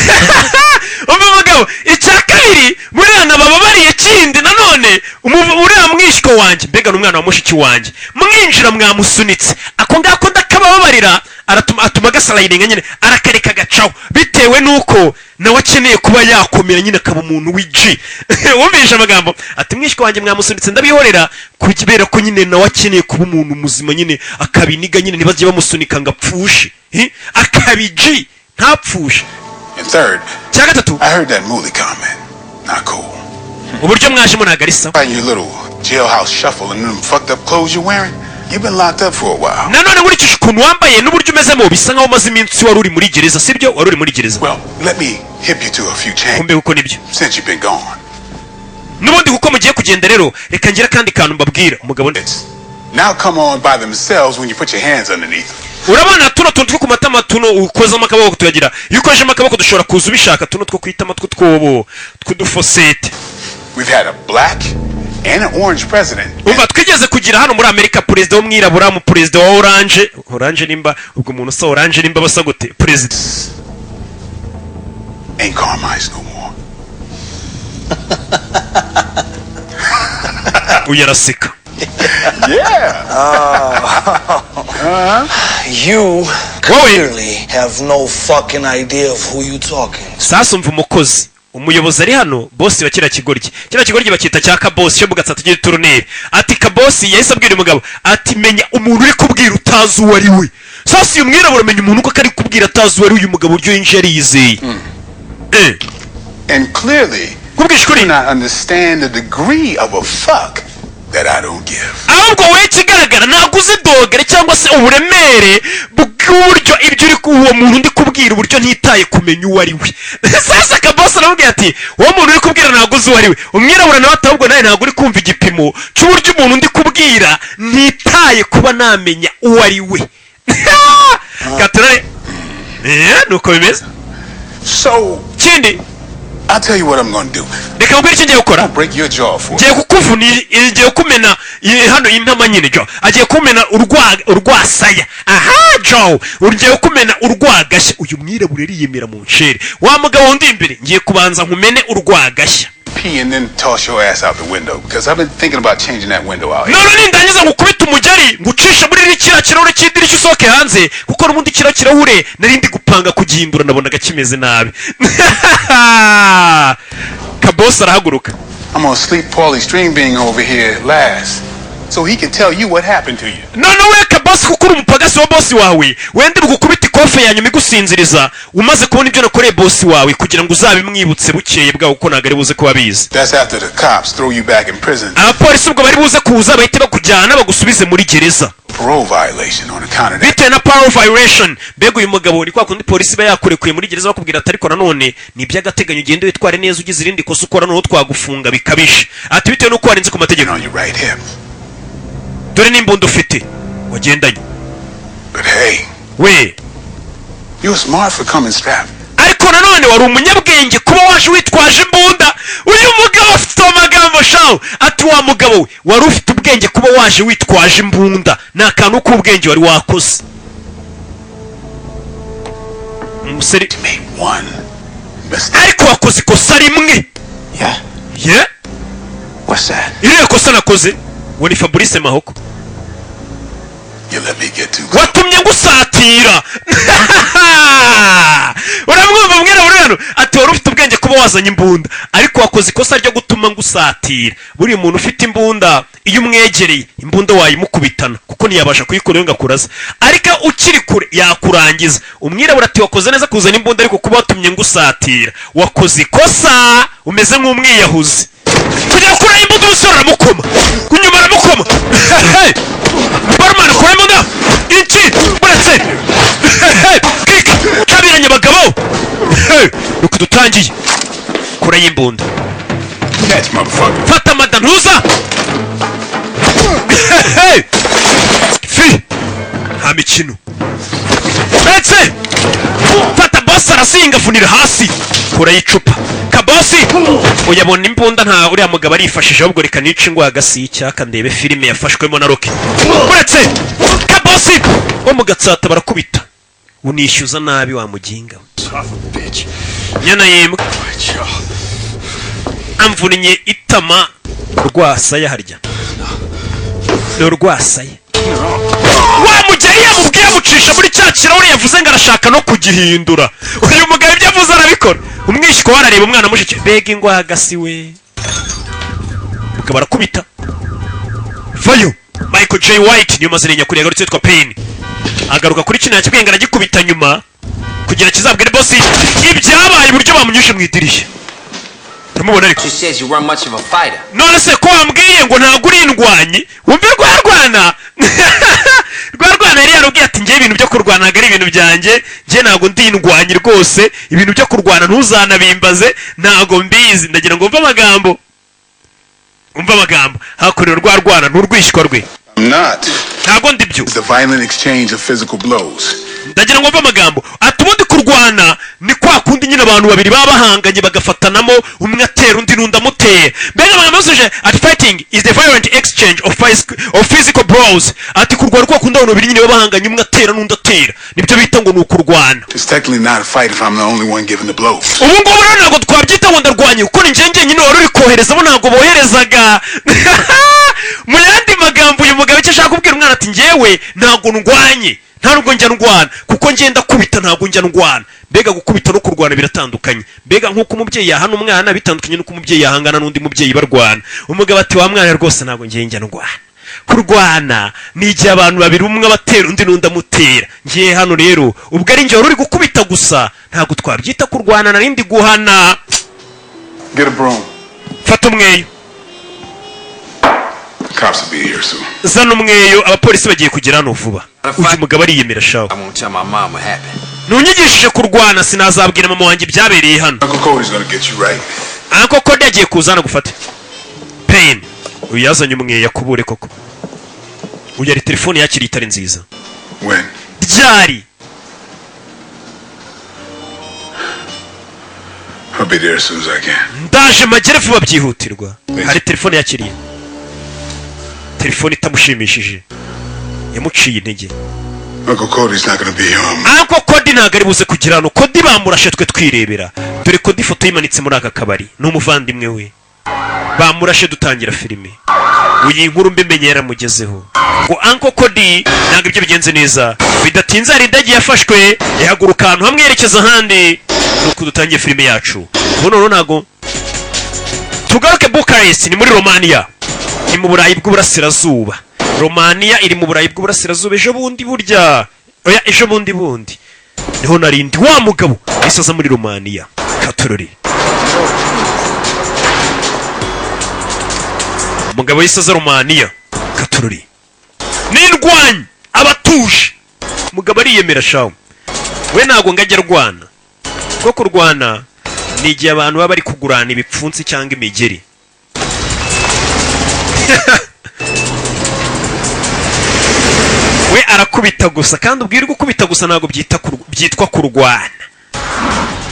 Umva mugabo, icya kabiri, buriya nabababariye. Kindi nanone, uriya mwishywa wanjye, mbega ni umwana wa mushiki wanjye, mwinjira mwamusunitse, ako ngako ndakabababarira. Aratuma atuma agaslidinga nyine, arakareka agacaho bitewe n'uko nawe akeneye kuba yakomera nyine, akaba umuntu w'G. Wumvishe amagambo? Ati mwishywa wanjye mwamusunitse, ndabihorera kubera ko nyine nawe akeneye kuba umuntu muzima nyine, akabiniga nyine, ntibajye bamusunika ngo apfushe. Akaba G, ntapfushe. And third, Cya gatatu, I heard that Mooley comment. Not cool. uburyo mwajemo ntabwo ari sawa. And your little jailhouse shuffle and them fucked up clothes you're wearing, you've been locked up for a while. Nanone nkurikije ukuntu wambaye n'uburyo umezemo, bisa nkaho umaze iminsi wari uri muri gereza, sibyo? Wari uri muri gereza. Well, let me hip you to a few changes Kumbe kuko nibyo since you've been gone. n'ubundi kuko mugiye kugenda rero, reka ngire akandi kantu mbabwira umugabo. It's now come on by themselves when you put your hands underneath them. Urabona tuno tuntu two ku matama, tuno ukozamo akaboko tuyagira, iyo ukojeje akaboko dushobora kuza ubishaka, tuno two kwitama tw'utwobo tw'udufosete. We've had a black and an orange president. Umva, twigeze kugira hano muri Amerika perezida w'umwirabura, mu perezida wa orange, orange nimba ubwo umuntu usa orange nimba basa gute perezida. Ain't Carmine's no more. Uyu araseka. Yeah. You Wowe clearly have no fucking idea of who you talking to. Sasa umva, umukozi, umuyobozi ari hano, bosi wa kiriya kigoryi, kiriya kigoryi bakita cya kabosi cyo mu Gatsata cy'uturuneri. Ati kabosi yahise abwira umugabo ati: "Menya umuntu uri kubwira utazi uwo ari we." Sasa uyu mwirabura amenya umuntu uko ari kubwira atazi uwo ari we. Uyu mugabo uburyo yinjiye yariyizeye. And clearly, Kubwisha ukuri, do not understand the degree of a fuck that I don't give. Ahubwo wowe ikigaragara ntabwo uzi degré cyangwa se uburemere bw'uburyo ibyo uri uwo muntu ndi kubwira, uburyo ntitaye kumenya uwo ari we. Sasa kabosi aramubwira ati: "Uwo muntu uri kubwira ntabwo uzi uwo ari we." Umwirabura nawe ati: "Ahubwo nawe ntabwo uri kumva igipimo cy'uburyo umuntu ndi kubwira ntitaye kuba namenya uwo ari we." Katurare, nuko bimeze. So, Kindi, I'll tell you what I'm gonna do. reka nkubwire icyo ngiye gukora. I'll break your jaw for Ngiye kukuvuna, ngiye kumena hano intama nyine. Jo agiye kumena urwasaya. Aha jo ugiye kumena urwagashya. Uyu mwirabura ariyemera mu ncere. Wa mugabo wundi imbere, ngiye kubanza nkumene urwagashya. Pee and then toss your ass out the window because I've been thinking about changing that window out here. None nindangiza ngukubita umugeri, ngucishe muri kiriya kirahure cy'idirishya, usohoke hanze, kuko n'ubundi kiriya kirahure nari ndi gupanga kugihindura, nabonaga kimeze nabi. Kabosi arahaguruka. I'm gonna sleep Paulie Stringbean over here last so he can tell you what happened to you. None we kabosi, kuko uri umupagasi wa bosi wawe, wenda bugukubita ikofe ya nyuma igusinziriza umaze kubona ibyo nakoreye bosi wawe, kugira ngo uzabimwibutse bukeye bwawe, kuko ntabwo ari buze kuba abizi. That's after the cops throw you back in prison. Abapolisi ubwo bari buze kuza, bahite bakujyana bagusubize muri gereza. Parole violation on account of that. Bitewe na parole violation. Mbega uyu mugabo, ni kwa kundi polisi iba yakurekuye muri gereza, bakubwira ati: "Ariko nanone ni iby'agateganyo, ugende witware neza, ugize irindi kosa ukora noneho twagufunga bikabije." Ati bitewe n'uko warenze ku mategeko. On your right hip. Dore n'imbunda ufite wagendanye. But hey, we you were smart for coming strapped. Ariko nanone wari umunyabwenge kuba waje witwaje imbunda. Uyu mugabo afite amagambo shawo. Ati: "Wa mugabo we, wari ufite ubwenge kuba waje witwaje imbunda, ni akantu k'ubwenge wari wakoze." Umusore Made one mistake. Ariko wakoze ikosa rimwe. Yeah? Ye. What's that? Iriya kosa nakoze? Ngo ni Fabrice Mahoko. You let me get too close. Watumye ngusatira. Uramwumva mwirabura hano? Ati: "Wari ufite ubwenge kuba wazanye imbunda, ariko wakoze ikosa ryo gutuma ngusatira." Buriya umuntu ufite imbunda, iyo umwegereye imbunda wayimukubitana, kuko ntiyabasha kuyikora ngo akuraze, ariko ukiri kure yakurangiza. Umwirabura ati: "Wakoze neza kuzana imbunda, ariko kuba watumye ngusatira wakoze ikosa, umeze nk'umwiyahuzi." Kujya gukura imbunda, umusore aramukoma kunyuma, aramukoma. Barumana, kura imbunda iki buretse kika kabiranye abagabo. Nuko dutangiye kura y'imbunda. Catch, motherfucker. Fata mada ntuza fi, nta mikino ndetse fata. Bosi arasinga, avunira hasi, kura y'icupa. Kabosi uyabona imbunda, nta uriya mugabo arifashije, ahubwo reka nice ingwa hagasi y'icyaka ndebe filime yafashwemo na Rocky. Uretse kabosi wo mu Gatsata barakubita, unishyuza nabi wa muginga we. Son of a bitch. Nyana y'imbwa, amvunnye itama. Rwasaya harya ni urwasaya. Wa mugeri yamubwiye, amucisha muri cya kirahure yavuze ngo arashaka no kugihindura. Uyu mugabo ibyo avuze arabikora. Umwishywa we arareba umwana mushiki, mbega ingwagasi we. Mugabo arakubita vayo. Michael J White niyo mazina nyakuri, yagarutse yitwa Payne. Agaruka kuri kino yakibwiye ngo aragikubita nyuma kugira kizabwire bosi ibyabaye, uburyo bamunyuje mu idirishya. Turamubona ariko. She says you weren't much of a fighter. None se ko wambwiye ngo ntabwo uri indwanyi? Wumve rwarwana rwarwana yari yarubwiye ati: "Ngewe ibintu byo kurwana ntabwo ari ibintu byanjye, njye ntabwo ndi indwanyi rwose, ibintu byo kurwana ntuzanabimbaze, ntabwo mbizi." Ndagira ngo umve amagambo hakorewe rwarwana nturwishywa rwe. I'm not. Ntabwo ndi byo. It's the violent exchange of physical blows. Ndagira ngo mve amagambo. Ati ubundi kurwana ni kwa kundi nyine abantu babiri baba bahanganye, bagafatanamo, umwe atera undi n'undi amutera. Mbega amagambo yose. Ati: "Fighting is the violent exchange of physical blows." Ati kurwana kwa kundi abantu babiri nyine baba bahanganye, umwe atera n'undi atera, nibyo bita ngo ni ukurwana. It's technically not a fight if I'm the only one giving the blows. Ubu ngubu rero ntabwo twabyita ngo ndarwanye, kuko ni njye njyenyine wari uri koherezamo, ntabwo boherezaga. Mu yandi magambo, uyu mugabo icyo ashaka kubwira umwana ati: "Njyewe ntabwo ndwanye, nta nubwo njya ndwana, kuko ngenda kubita, ntabwo njya ndwana." Mbega gukubita no kurwana biratandukanye. Mbega nk'uko umubyeyi yahana umwana bitandukanye n'uko umubyeyi yahangana n'undi mubyeyi barwana. Umugabo ati: "Wa mwana rwose ntabwo ngiye njya ndwana. Kurwana ni igihe abantu babiri, umwe abatera undi n'undi amutera. Ngiye hano rero ubwo ari njye wari uri gukubita gusa, ntabwo twabyita kurwana, narindi guhana." Get a broom. Fata umweyo. The cops will be here soon. Zana umweyo, abapolisi bagiye kugera hano vuba. Uyu mugabo ariyemera shawe. I won't tell my mom what happened. Ntunyigishije kurwana, sinazabwira mama wanjye ibyabereye hano. Uncle Cody's gonna get you right. Uncle Cody agiye kuza hano gufate Payne. Uyu yazanye umweyo akubure koko. Uyu ari telefone yakiriye itari nziza. When? Ryari? I'll be there as soon as I can. Ndaje magere vuba byihutirwa. Hari telefone yakiriye, telefone itamushimishije, yamuciye intege. Uncle Cody's not gonna be home. Uncle Cody ntabwo ari buze kugira hano. Cody bamurashe twe twirebera. Dore Cody, ifoto yimanitse muri aka kabari, ni umuvandimwe we. Bamurashe dutangira filime. Uyu inkuru mbimenye yaramugezeho ngo Uncle Cody ntabwo ibyo bigenze neza. Bidatinze hari indege yafashwe, ihaguruka ahantu hamwe yerekeza ahandi. Nuko dutangiye filime yacu ubu noneho ntabwo tugaruke Bucharest, ni muri Romania, ni mu Burayi bw'Uburasirazuba. Romania iri mu Burayi bw'Uburasirazuba. Ejo bundi burya, oya, ejo bundi bundi niho narindi. Wa mugabo yahise aza muri Romania katorori. Umugabo yahise aza Romania katorori n'indwanyi abatuje. Umugabo ariyemera shawo, we ntabwo ngo ajya arwana, kuko kurwana ni igihe abantu baba bari kugurana ibipfunsi cyangwa imigeri. We arakubita gusa, kandi ubwira gukubita gusa ntabwo byitwa kurwana.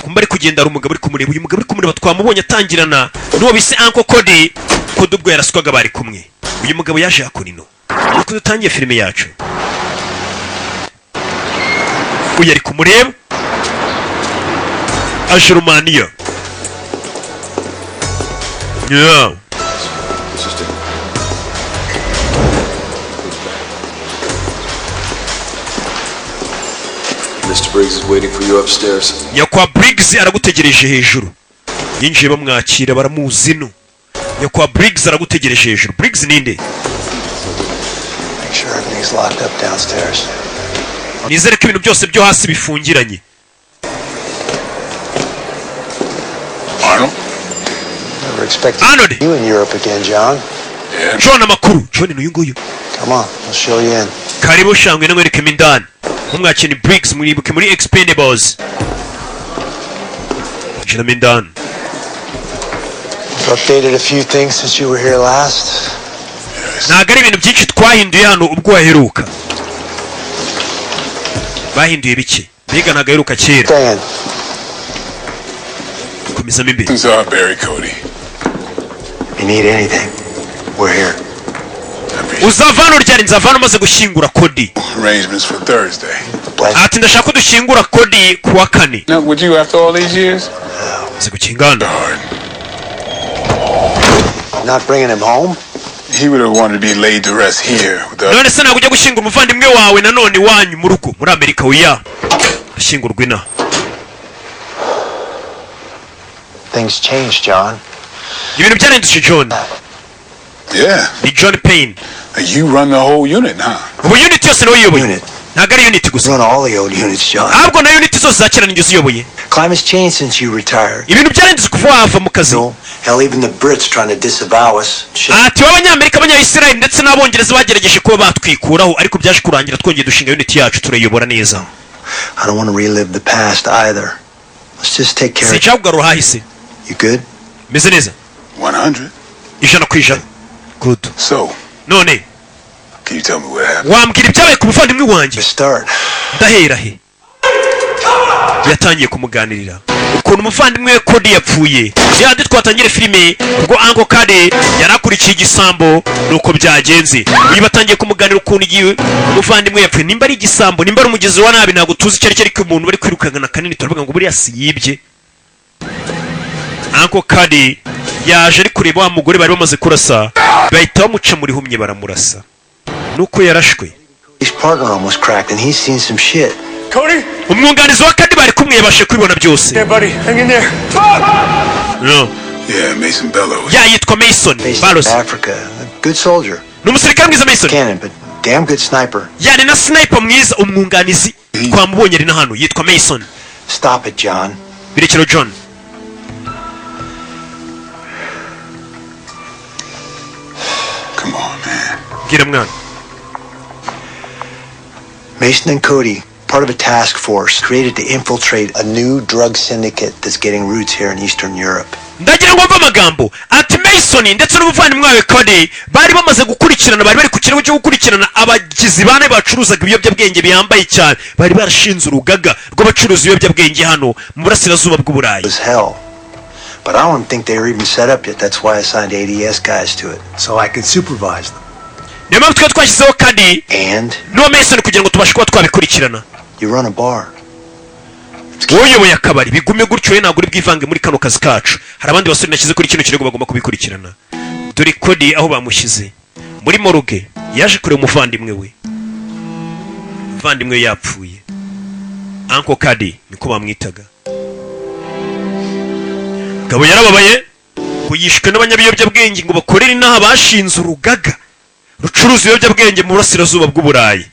Kumba ari kugenda, hari umugabo uri kumureba. Uyu mugabo uri kumureba twamubonye atangirana n'uwo bise Uncle Cody. Cody ubwo yaraswaga bari kumwe. Uyu mugabo yaje hakuno nuko dutangiye filime yacu. Uyu ari kumureba aje Romania, yeah. Mr. Briggs is waiting for you upstairs. Nyakwa Briggs aragutegereje hejuru. Yinjiye bamwakira, baramuzi no nyakwa Briggs aragutegereje hejuru. Briggs ninde? Make sure everything's locked up downstairs. Nizere ko ibintu byose byo hasi bifungiranye. Arnold? Never expected Arnold. you in Europe again, John. Yeah. John, amakuru John ni uyu nguyu. Come on, I'll show you in. Karibu shangwe, namwerekemo indani. Ntumwakire, ni Briggs, mwibuke muri Expendables. Jinamo indani. We've updated a few things since you were here last. Ntabwo ari ibintu byinshi twahinduye hano ubwo waheruka, bahinduye bike mbega, ntabwo aheruka kera. Dan, Komezamo imbere. Things are Barry Cody. you need anything, we're here. Uzava hano ryari? Nzava hano umaze gushyingura Cody. Arrangements for Thursday. Bless. Ati ndashaka ko dushyingura Cody ku wa kane. Now, would you after all these years? Umaze gukingana. Hard. Not bringing him home? He would have wanted to be laid to rest here with the None se ntabwo ujya gushyingura umuvandimwe wawe nanone iwanyu mu rugo muri Amerika? Wiya ashyingurwa inaha. Things changed, John. Ibintu byarahindutse, John. Yeah. Ni John Payne. You run the whole unit, huh? Ubu unit yose niwe uyiyoboye. Unit. Ntabwo ari unit gusa. Run all the old units, John. Ahubwo na unit zose za kera ninjye uziyoboye. Climate's changed since you retired. Ibintu byarahindutse kuva wava mu kazi. No, hell, even the Brits trying to disavow us. Shit. Ati b'Abanyamerika, Abanyayisirayeli ndetse n'Abongereza bagerageje kuba batwikuraho, ariko byaje kurangira twongeye dushinga unit yacu, turayiyobora neza. I don't want to relive the past either. Let's just take care of Sinshaka kugarura ahahise. You good? Meze neza. 100. 100%. Good. So, None can you tell me what happened? wambwira ibyabaye ku muvandimwe wanjye? To start. Ndahera he? Yatangiye kumuganirira ukuntu umuvandimwe we Cody yapfuye. Yandi twatangire filime ubwo Uncle Cody yari akurikiye igisambo, nuko byagenze. Uyu batangiye kumuganira ukuntu igihe umuvandimwe yapfuye, nimba ari igisambo, nimba ari umugizi wa nabi, ntabwo tuzi icyo ari cyo, ariko umuntu bari kwirukankana kanini turavuga ngo buriya si yibye. Uncle Cody yaje ari kureba wa mugore bari bamaze kurasa, bahita bamuca muri humye baramurasa, nuko yarashwe. His partner almost cracked, and he's seen some shit. Cody? Umwunganizi wa Cody bari kumwe yabashe kubibona byose. Yeah, buddy. Hang in there. No. Yeah, Mason Bellows. Ya, yitwa Mason Based Baros. in Africa. A good soldier. Ni umusirikare mwiza Mason. Cannon, but damn good sniper. Yani na sniper mwiza. Umwunganizi twamubonye ari na hano, yitwa Mason. Stop it, John. Birekero, John. Come on, man. Bwira mwana. Mason and Cody, part of a task force created to infiltrate a new drug syndicate that's getting roots here in Eastern Europe. Ndagira ngo mve amagambo. Ati Mason ndetse n'umuvandimwe wawe Cody bari bamaze gukurikirana, bari bari ku kirego cyo gukurikirana abagizi ba nabi bacuruzaga ibiyobyabwenge bihambaye cyane. Bari barashinze urugaga rw'abacuruza ibiyobyabwenge hano mu burasirazuba bw'Uburayi. It was hell. But I don't think they were even set up yet. That's why I signed ADS guys to it. So I could supervise them. Niyo mpamvu twari twashyizeho Cody And n'uwo Mason kugira ngo tubashe kuba twabikurikirana. you run a bar. Wowe uyoboye akabari, bigume gutyo. We ntabwo uri bwivange muri kano kazi kacu. Hari abandi basore nashyize kuri kino kirego, bagomba kubikurikirana. Dore Kodi aho bamushyize muri morgue, yaje kureba umuvandimwe we. Umuvandimwe we yapfuye, Uncle Kadi niko bamwitaga. Gabo yarababaye ngo yishwe n'abanyabiyobyabwenge ngo bakorere inaha, bashinze urugaga rucuruza ibiyobyabwenge mu burasirazuba bw'Uburayi.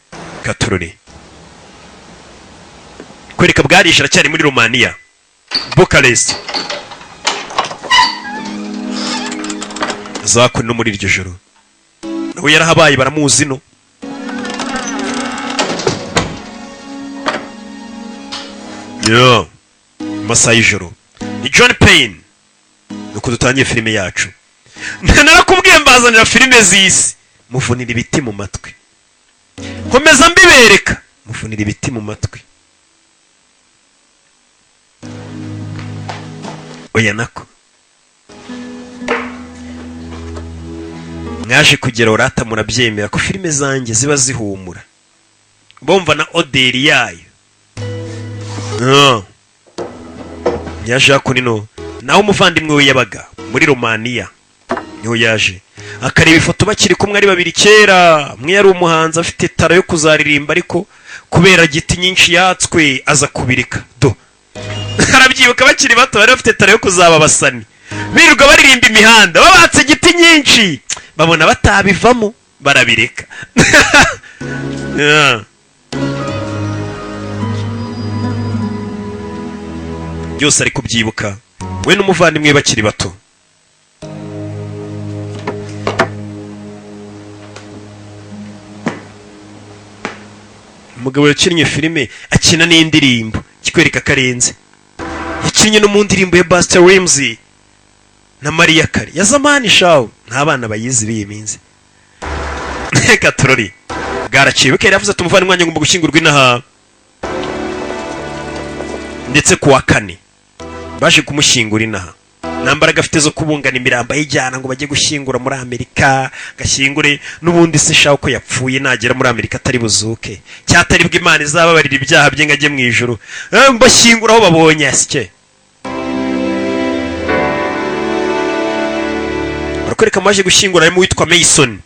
Katorore kwereka bwarishe, aracyari muri Romaniya, Bukarest. Zakwe no muri iryo joro nawe yarahabaye, baramuzi no yo mu masaha y'ijoro. Ni John Payne. Nuko dutangiye filime yacu. Narakubwiye mbazanira filime z'isi, muvunira ibiti mu matwi, nkomeza mbibereka, muvunira ibiti mu matwi. Oya, nako mwaje kugera urata, murabyemera ko filime zanjye ziba zihumura, bumva na odeur yayo. Ah. Yaje hakuno naho umuvandimwe we yabaga muri Romaniya, niho yaje akareba ifoto bakiri kumwe ari babiri kera. Umwe yari umuhanzi afite talent yo kuzaririmba, ariko kubera giti nyinshi yatswe aza kubireka. Do arabyibuka, bakiri bato bari bafite talent yo kuzaba abasani, birirwa baririmba imihanda, babatse igiti nyinshi, babona batabivamo barabireka. Yeah. Byose ari kubyibuka, we n'umuvandimwe we bakiri bato. Umugabo yakinnye filime, akina n'indirimbo, kikwereka ko arenze. Yakinnye no mu ndirimbo ya Busta Rhymes na Mariah Carey ya zamani shawu, nta bana bayizi b'iyi minsi. Reka turori bwaraciye bukera. Yavuze ati: "Umuvandimwe wanjye ngomba gushyingurwa inaha." Ndetse ku wa kane baje kumushyingura inaha. Nta mbaraga afite zo kubungana imirambo ayijyana ngo bajye gushyingura muri Amerika, gashyingure n'ubundi se shaho ko yapfuye, nagera muri Amerika atari buzuke, cyatari bwo Imana izababarira ibyaha bye ngo ajye mu ijuru. Bashyingura aho babonye asike. Barakwereka amaje gushyingura, harimo uwitwa Mason.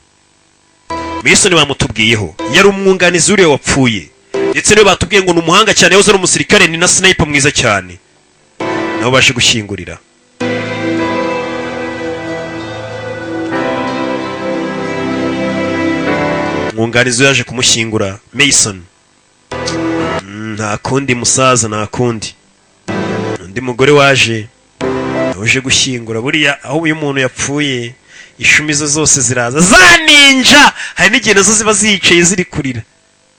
Mason bamutubwiyeho, yari umwunganizi w'uriya wapfuye, ndetse niwe batubwiye ngo ni umuhanga cyane, yahoze ari umusirikare, ni na sniper mwiza cyane. Nabo baje gushyingurira. Umwunganizi we yaje kumushyingura, Mason. Nta kundi musaza, nta kundi. Undi mugore waje uje gushyingura, buriya aho uyu muntu yapfuye ishumi ze zose ziraza, za ninja. Hari n'igihe nazo ziba ziyicaye ziri kurira,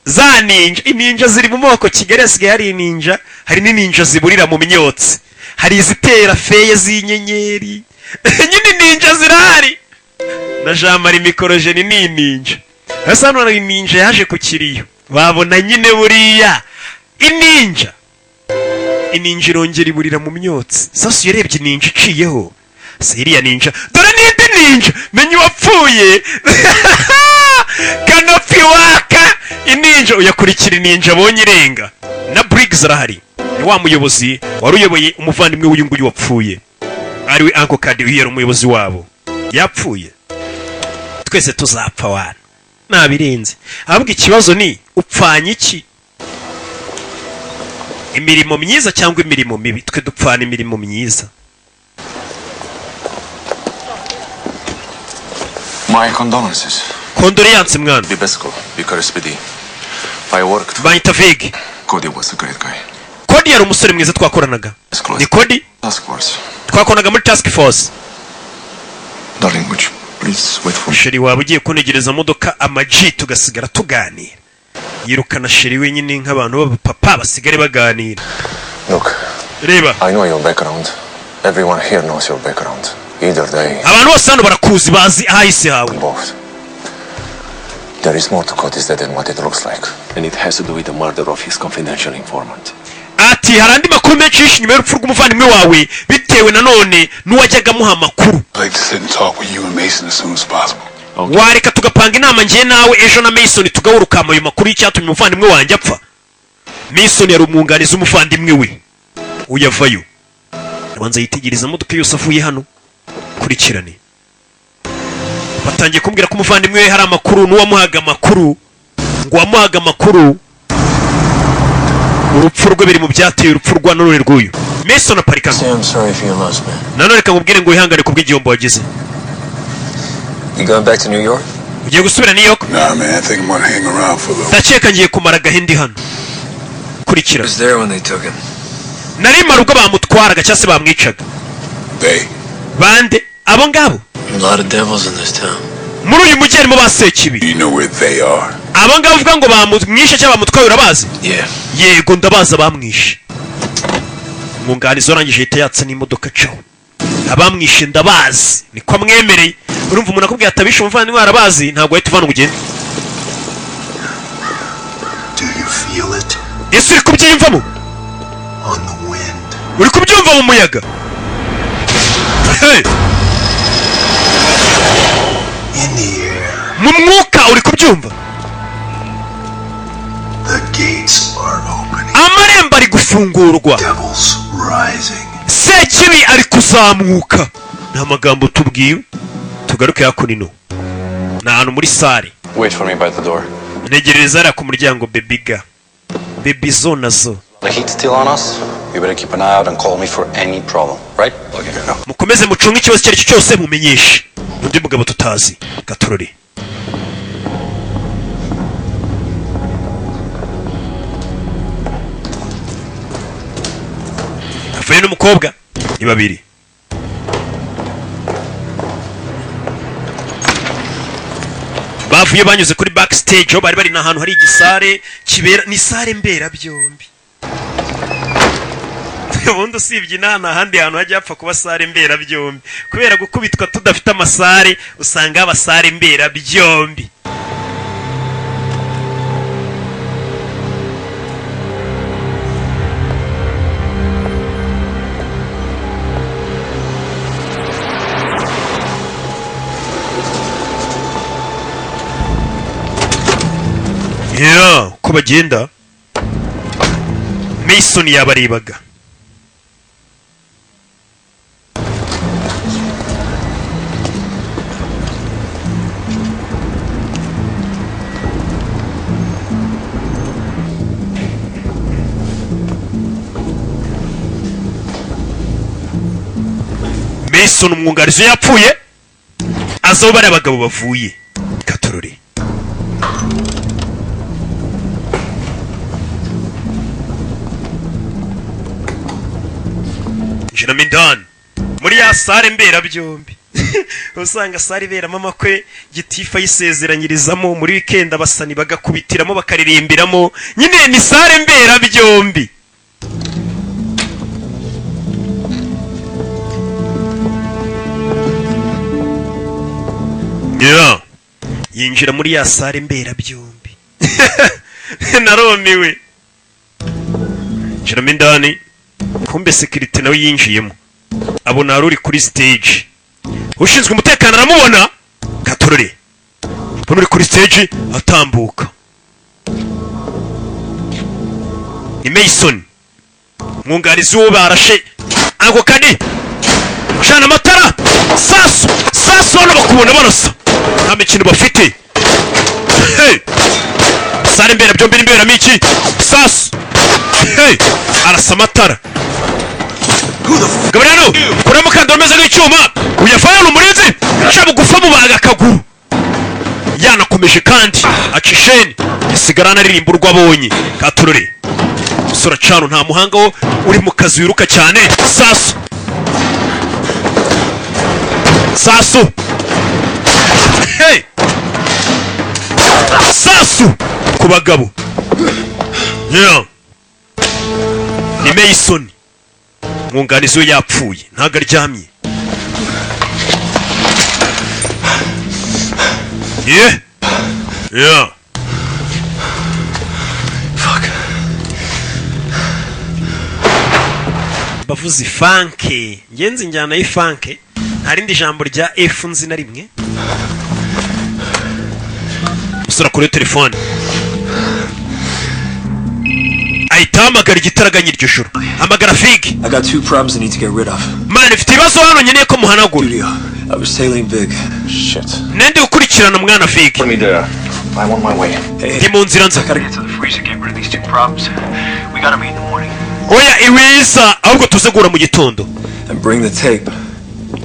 za ninja. Ininja ziri mu moko. Kigali hasigaye hari ininja, hari n'ininja ziburira mu myotsi, hari izitera feye z'inyenyeri. Nyine ininja zirahari. Na Jean Marie Mikorojeni ni ininja. Hasa hano hari ininja yaje ku kiriyo, babona nyine buriya ininja, ininja irongera iburira mu myotsi. Sasa uyarebye ininja iciyeho, si iriya ninja? Dore n'indi ninja, menya uwapfuye canopy waka. Ininja uyakurikira, ininja abonye irenga. Na Briggs arahari, ni wa muyobozi wari uyoboye umuvandimwe w'uyu nguyu wapfuye, ariwe Uncle Kadi. Uyu yari umuyobozi wabo, yapfuye. Twese tuzapfa wana, nabirenze. Ahubwo ikibazo ni upfanye iki? Imirimo myiza cyangwa imirimo mibi? Twe dupfana imirimo myiza. My condolences. Condoléances, mwana. Bibesco, Bucharest PD. I worked. Banyita Vig. Cody was a great guy. Kodi yari umusore mwiza twakoranaga. Ni Kodi. Task force. Twakoranaga muri task force. Darling, would you please wait for me? Chérie, waba ugiye kunegereza modoka amaji tugasigara tuganira? Yirukana chérie wenyine nk'abantu b'abapapa basigare baganira. Look, Reba. I know your background. Everyone here knows your background. Either they Abantu bose hano barakuzi, bazi ahahise hawe. both. There is more to Cody's death than what it looks like. And it has to do with the murder of his confidential informant. Ati hari andi makuru menshi yishe inyuma y'urupfu rw'umuvandimwe wawe, bitewe nanone n'uwajyaga amuha amakuru. I'd like to sit and talk with you and Mason as soon as possible. Wareka tugapanga inama njye nawe ejo na Mason, tugahura, ukampa ayo makuru y'icyatumye umuvandimwe wanjye apfa? Mason yari umwunganizi w'umuvandimwe we. Uyavayo, abanza yitegereza imodoka yose avuye hano. Kurikirane, batangiye kumbwira ko umuvandimwe we hari amakuru, n'uwamuhaga amakuru, ngo uwamuhaga amakuru urupfu rwe biri mu byateye urupfu rwa none rw'uyu Mason aparika. Say I'm sorry for your loss, man. Nanone reka nkubwire ngo wihangane ku bw'igihombo wagize. You going back to New York? Ugiye gusubira New York? Nah, man, I think I'm gonna hang around for a little. Ndakeka ngiye kumara agahindi hano. Kurikira. I was there when they took him. Nari mara ubwo bamutwaraga cyangwa se bamwicaga. They. Bande abo ngabo? A lot of devils in this town. Muri uyu mujyi harimo ba sekibi. You know where they are? Abo ngabo uvuga ngo bamwishe cyangwa bamutwaye, urabazi? Yeah. Yego, ndabazi abamwishe. Umwunganizi warangije ahita yatsa n'imodoka caho. Abamwishe ndabazi, niko amwemereye. Urumva umuntu akubwiye atabishe umuvandimwe arabazi, ntabwo wahita uvana ngo ugende. Do you feel it? Ese uri kubyiyumvamo? On the wind. Uri kubyumva mu muyaga? Hey! In the air. Mu mwuka, uri kubyumva? The gates are opening. Amarembo ari gufungurwa. Devils rising. Sekibi ari kuzamuka. Ni amagambo tubwiwe. Tugaruke hakuno, ni ahantu muri salle. Wait for me by the door. Ntegerereza hariya ku muryango. Bebiga bebi zo nazo. The heat's still on us. You better keep an eye out and call me for any problem, right? Okay. No. Mukomeze mucunge, ikibazo icyo ari cyo cyose mumenyeshe. Undi mugabo tutazi gatorore avuye n'umukobwa, ni babiri. Bavuye banyuze kuri backstage aho bari bari, ni ahantu hari igisare kibera, ni salle mberabyombi. Ubundi usibye inaha nta handi hantu hajya hapfa kuba salle mberabyombi. Kubera gukubitwa tudafite amasalle, usanga haba salle mberabyombi. Yeah, uko bagenda Mason yabarebaga. Mason umwungarizi yapfuye, aza aho bariya abagabo bavuye katorore. Jinamo indani muri ya salle mberabyombi. Usanga salle iberamo amakwe, gitifu ayisezeranyirizamo, muri weekend abasani bagakubitiramo, bakaririmbiramo. Nyine ni salle mberabyombi. Yeah. Yinjira muri ya salle mberabyombi, narumiwe. Yinjiramo indani, kumbe sécurité nawe yinjiyemo, abona hari uri kuri stage. Ushinzwe umutekano aramubona katorore, mbona uri kuri stage atambuka ni Mason, mwunganizi w'uwo barashe. Ako kani cana amatara, sasu sasu. Hano bakubona barasa, nta mikino bafite. Hey! Salle mberabyombi n'imberamo iki? Sasu. Hey! Arasa amatara. Gabriel, kuramo umukandara umeze nk'icyuma, uyavana umurinzi ca bugufa, mubaga akaguru. Yanakomeje kandi aca isheni, asigara anaririmba urwo abonye katurore. Umusore acana, nta muhanga wo uri mu kazi wiruka cyane. Sasu sasu, hey! Sasu ku bagabo. Yeah. Ni Mason, mwunganizi we yapfuye, ntabwo aryamye. Yeah. Fuck. Bavuze ifanke, ngenzi njyana y'ifanke, nta rindi jambo rya F nzi na rimwe. Umusore akora telefone. Ahita ahamagara igitaraganya iryo joro, hamagara Figi. I got two problems I need to get rid of. Man, mfite ibibazo hano nkeneye ko muhanagura. Studio. I was tailing Vig. Shit. Nende gukurikirana mwana Figi. Put me there. I'm on my way. Ndi mu nzira nza. Gotta get to the freezer, get rid of these two problems. We gotta meet in the morning. Oya, iwiza, ahubwo tuze guhura mu gitondo. And bring the tape.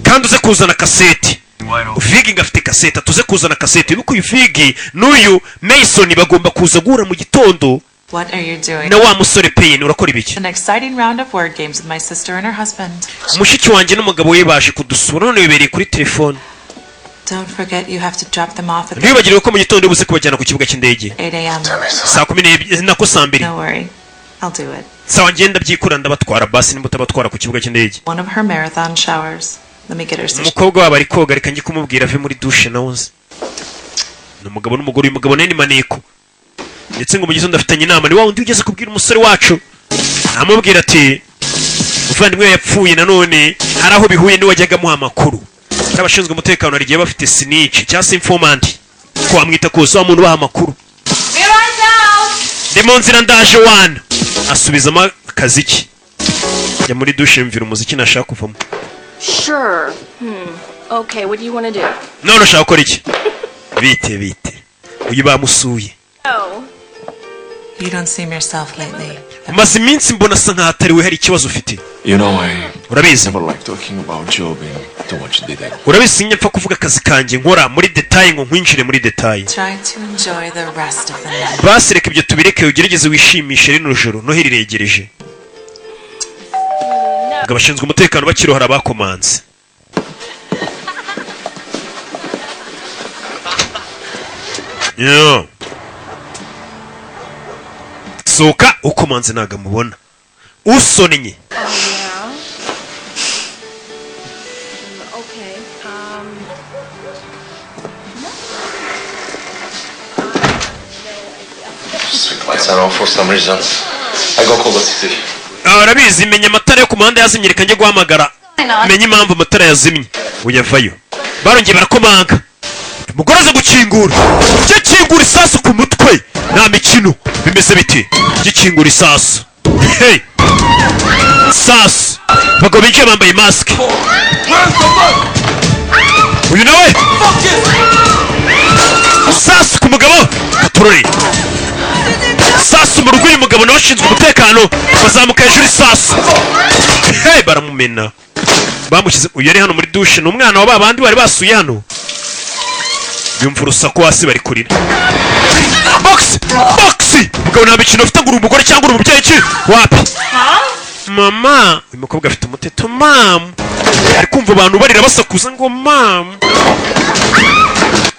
Kandi uze kuzana kaseti. Wide open. Figi ngo afite kaseti, tuze kuzana kaseti. Wibuke uyu Figi n'uyu Mason bagomba kuza guhura mu gitondo. What are you doing? Na wa musore Payne, urakora ibiki? An exciting round of word games with my sister and her husband. Mushiki wanjye n'umugabo we baje kudusura, none bibereye kuri telefone. Don't forget you have to drop them off at Ntiwibagirwe ko mu gitondo buze kubajyana ku kibuga cy'indege. 8 a.m. Saa 12, nako saa 2. No worry. I'll do it. Sawa, ngenda byikura, ndabatwara basi nimba utabatwara ku kibuga cy'indege. One of her marathon showers. Let me get her so Umukobwa wabo ari koga, reka njye kumubwira ave muri dushe. Nawe uzi ni umugabo n'umugore, uyu mugabo nawe ni maneko, ndetse ngo mu gitondo afitanye inama ni wa wundi ugeze kubwira umusore wacu, amubwira ati umuvandimwe we yapfuye. Nanone hari aho bihuye n'uwajyaga amuha amakuru. N'abashinzwe umutekano hari igihe bafite snitch cyangwa se informant, ko wamwita kose, wa muntu ubaha amakuru. Be right down. Ndi mu nzira, ndaje wana. Asubizamo akazi ke, jya muri dushe mvira umuziki, nashaka kuvamo. Sure. Okay, what do you want to do? None ushaka gukora iki? Bite bite, uyu bamusuye. Oh. You don't seem yourself lately. Umaze iminsi mbona asa nkaho atari we, hari ikibazo ufite. You know, I Urabizi, never like talking about job in too much detail. urabizi sinjya mpfa kuvuga akazi kanjye nkora muri détail, ngo nkwinjire muri détail. Try to enjoy the rest of the night. Basi reka ibyo tubireke, ugerageze wishimishe rino joro, Noheli iregereje. Ngo abashinzwe umutekano bakirohara abakomanze. Yo. Sohoka, ukomanze ntabwo amubona usonnye. Yeah. Okay. Street lights are off for some reason. I go call the city. Ah, urabizi, menya amatara yo ku muhanda yazimye, reka njye guhamagara menye impamvu amatara yazimye. Uyavayo, barongeye barakomanga, umugore aza gukingura, gikingura isasu ku mutwe, nta mikino. Bimeze biti? Gikingura isasu, hey! Sasu, abagabo binjiye bambaye masike, uyu nawe sasu ku mugabo, katorore sasu mu rugo. Uyu mugabo nawe ashinzwe umutekano, bazamuka hejuru isasu, hey, baramumena, bamushyize. Uyu yari hano muri dushe, ni umwana wa ba bandi bari basuye hano, yumva urusaku hasi bari kurira. Box box, umugabo nta mikino ufite ngo uri umugore cyangwa uri umubyeyi ki wapi. Mama, uyu mukobwa afite umuteto. Mama, ari kumva abantu barira basakuza ngo mama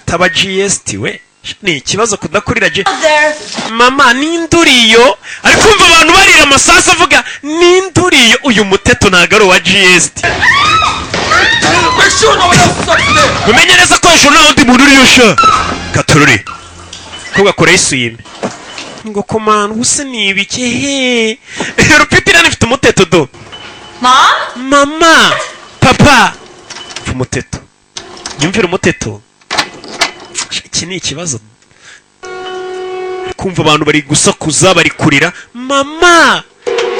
taba GST we ni ikibazo kudakurira G. There. Mama, ninduriyo, ari kumva abantu barira, amasasu avuga ninduriyo. Uyu muteto ntabwo ari uwa GST. Make sure no one else is up there. Mumenye neza ko hejuru nta wundi muntu uriyo sha. Katururi ko gakora yisuyime ngo komana ubuse ni ibiki he? Rupitira ifite umuteto do. Mom? Mama, papa, mva umuteto, nyumvira umuteto, iki ni ikibazo. Kumva abantu bari gusakuza, bari kurira mama,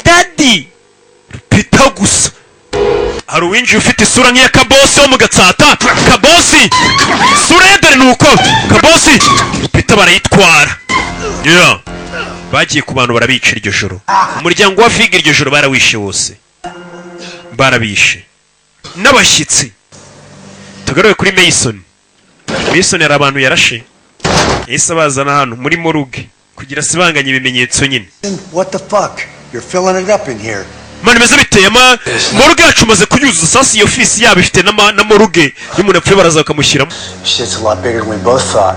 daddy, Rupita gusa. Hari uwinjiye ufite isura nk'iya Kabosi wo mu Gatsata. Kabosi isura ye dore ni uko Kabosi. Rupita barayitwara. Yeah. Bagiye ku bantu barabica iryo joro. Umuryango wa Figa iryo joro barawishe wose, barabishe n'abashyitsi. Tugaruke kuri Mason. Mason hari abantu yarashe, yahise abazana hano muri morgue kugira asibanganye ibimenyetso nyine. What the fuck? You're filling it up in here. Mani, bimeze biteye ama morgue yacu umaze kuyuzuza. Sasa iyo ofisi yabo ifite na morgue, iyo umuntu apfuye baraza bakamushyiramo. Shit's a lot bigger than we both thought.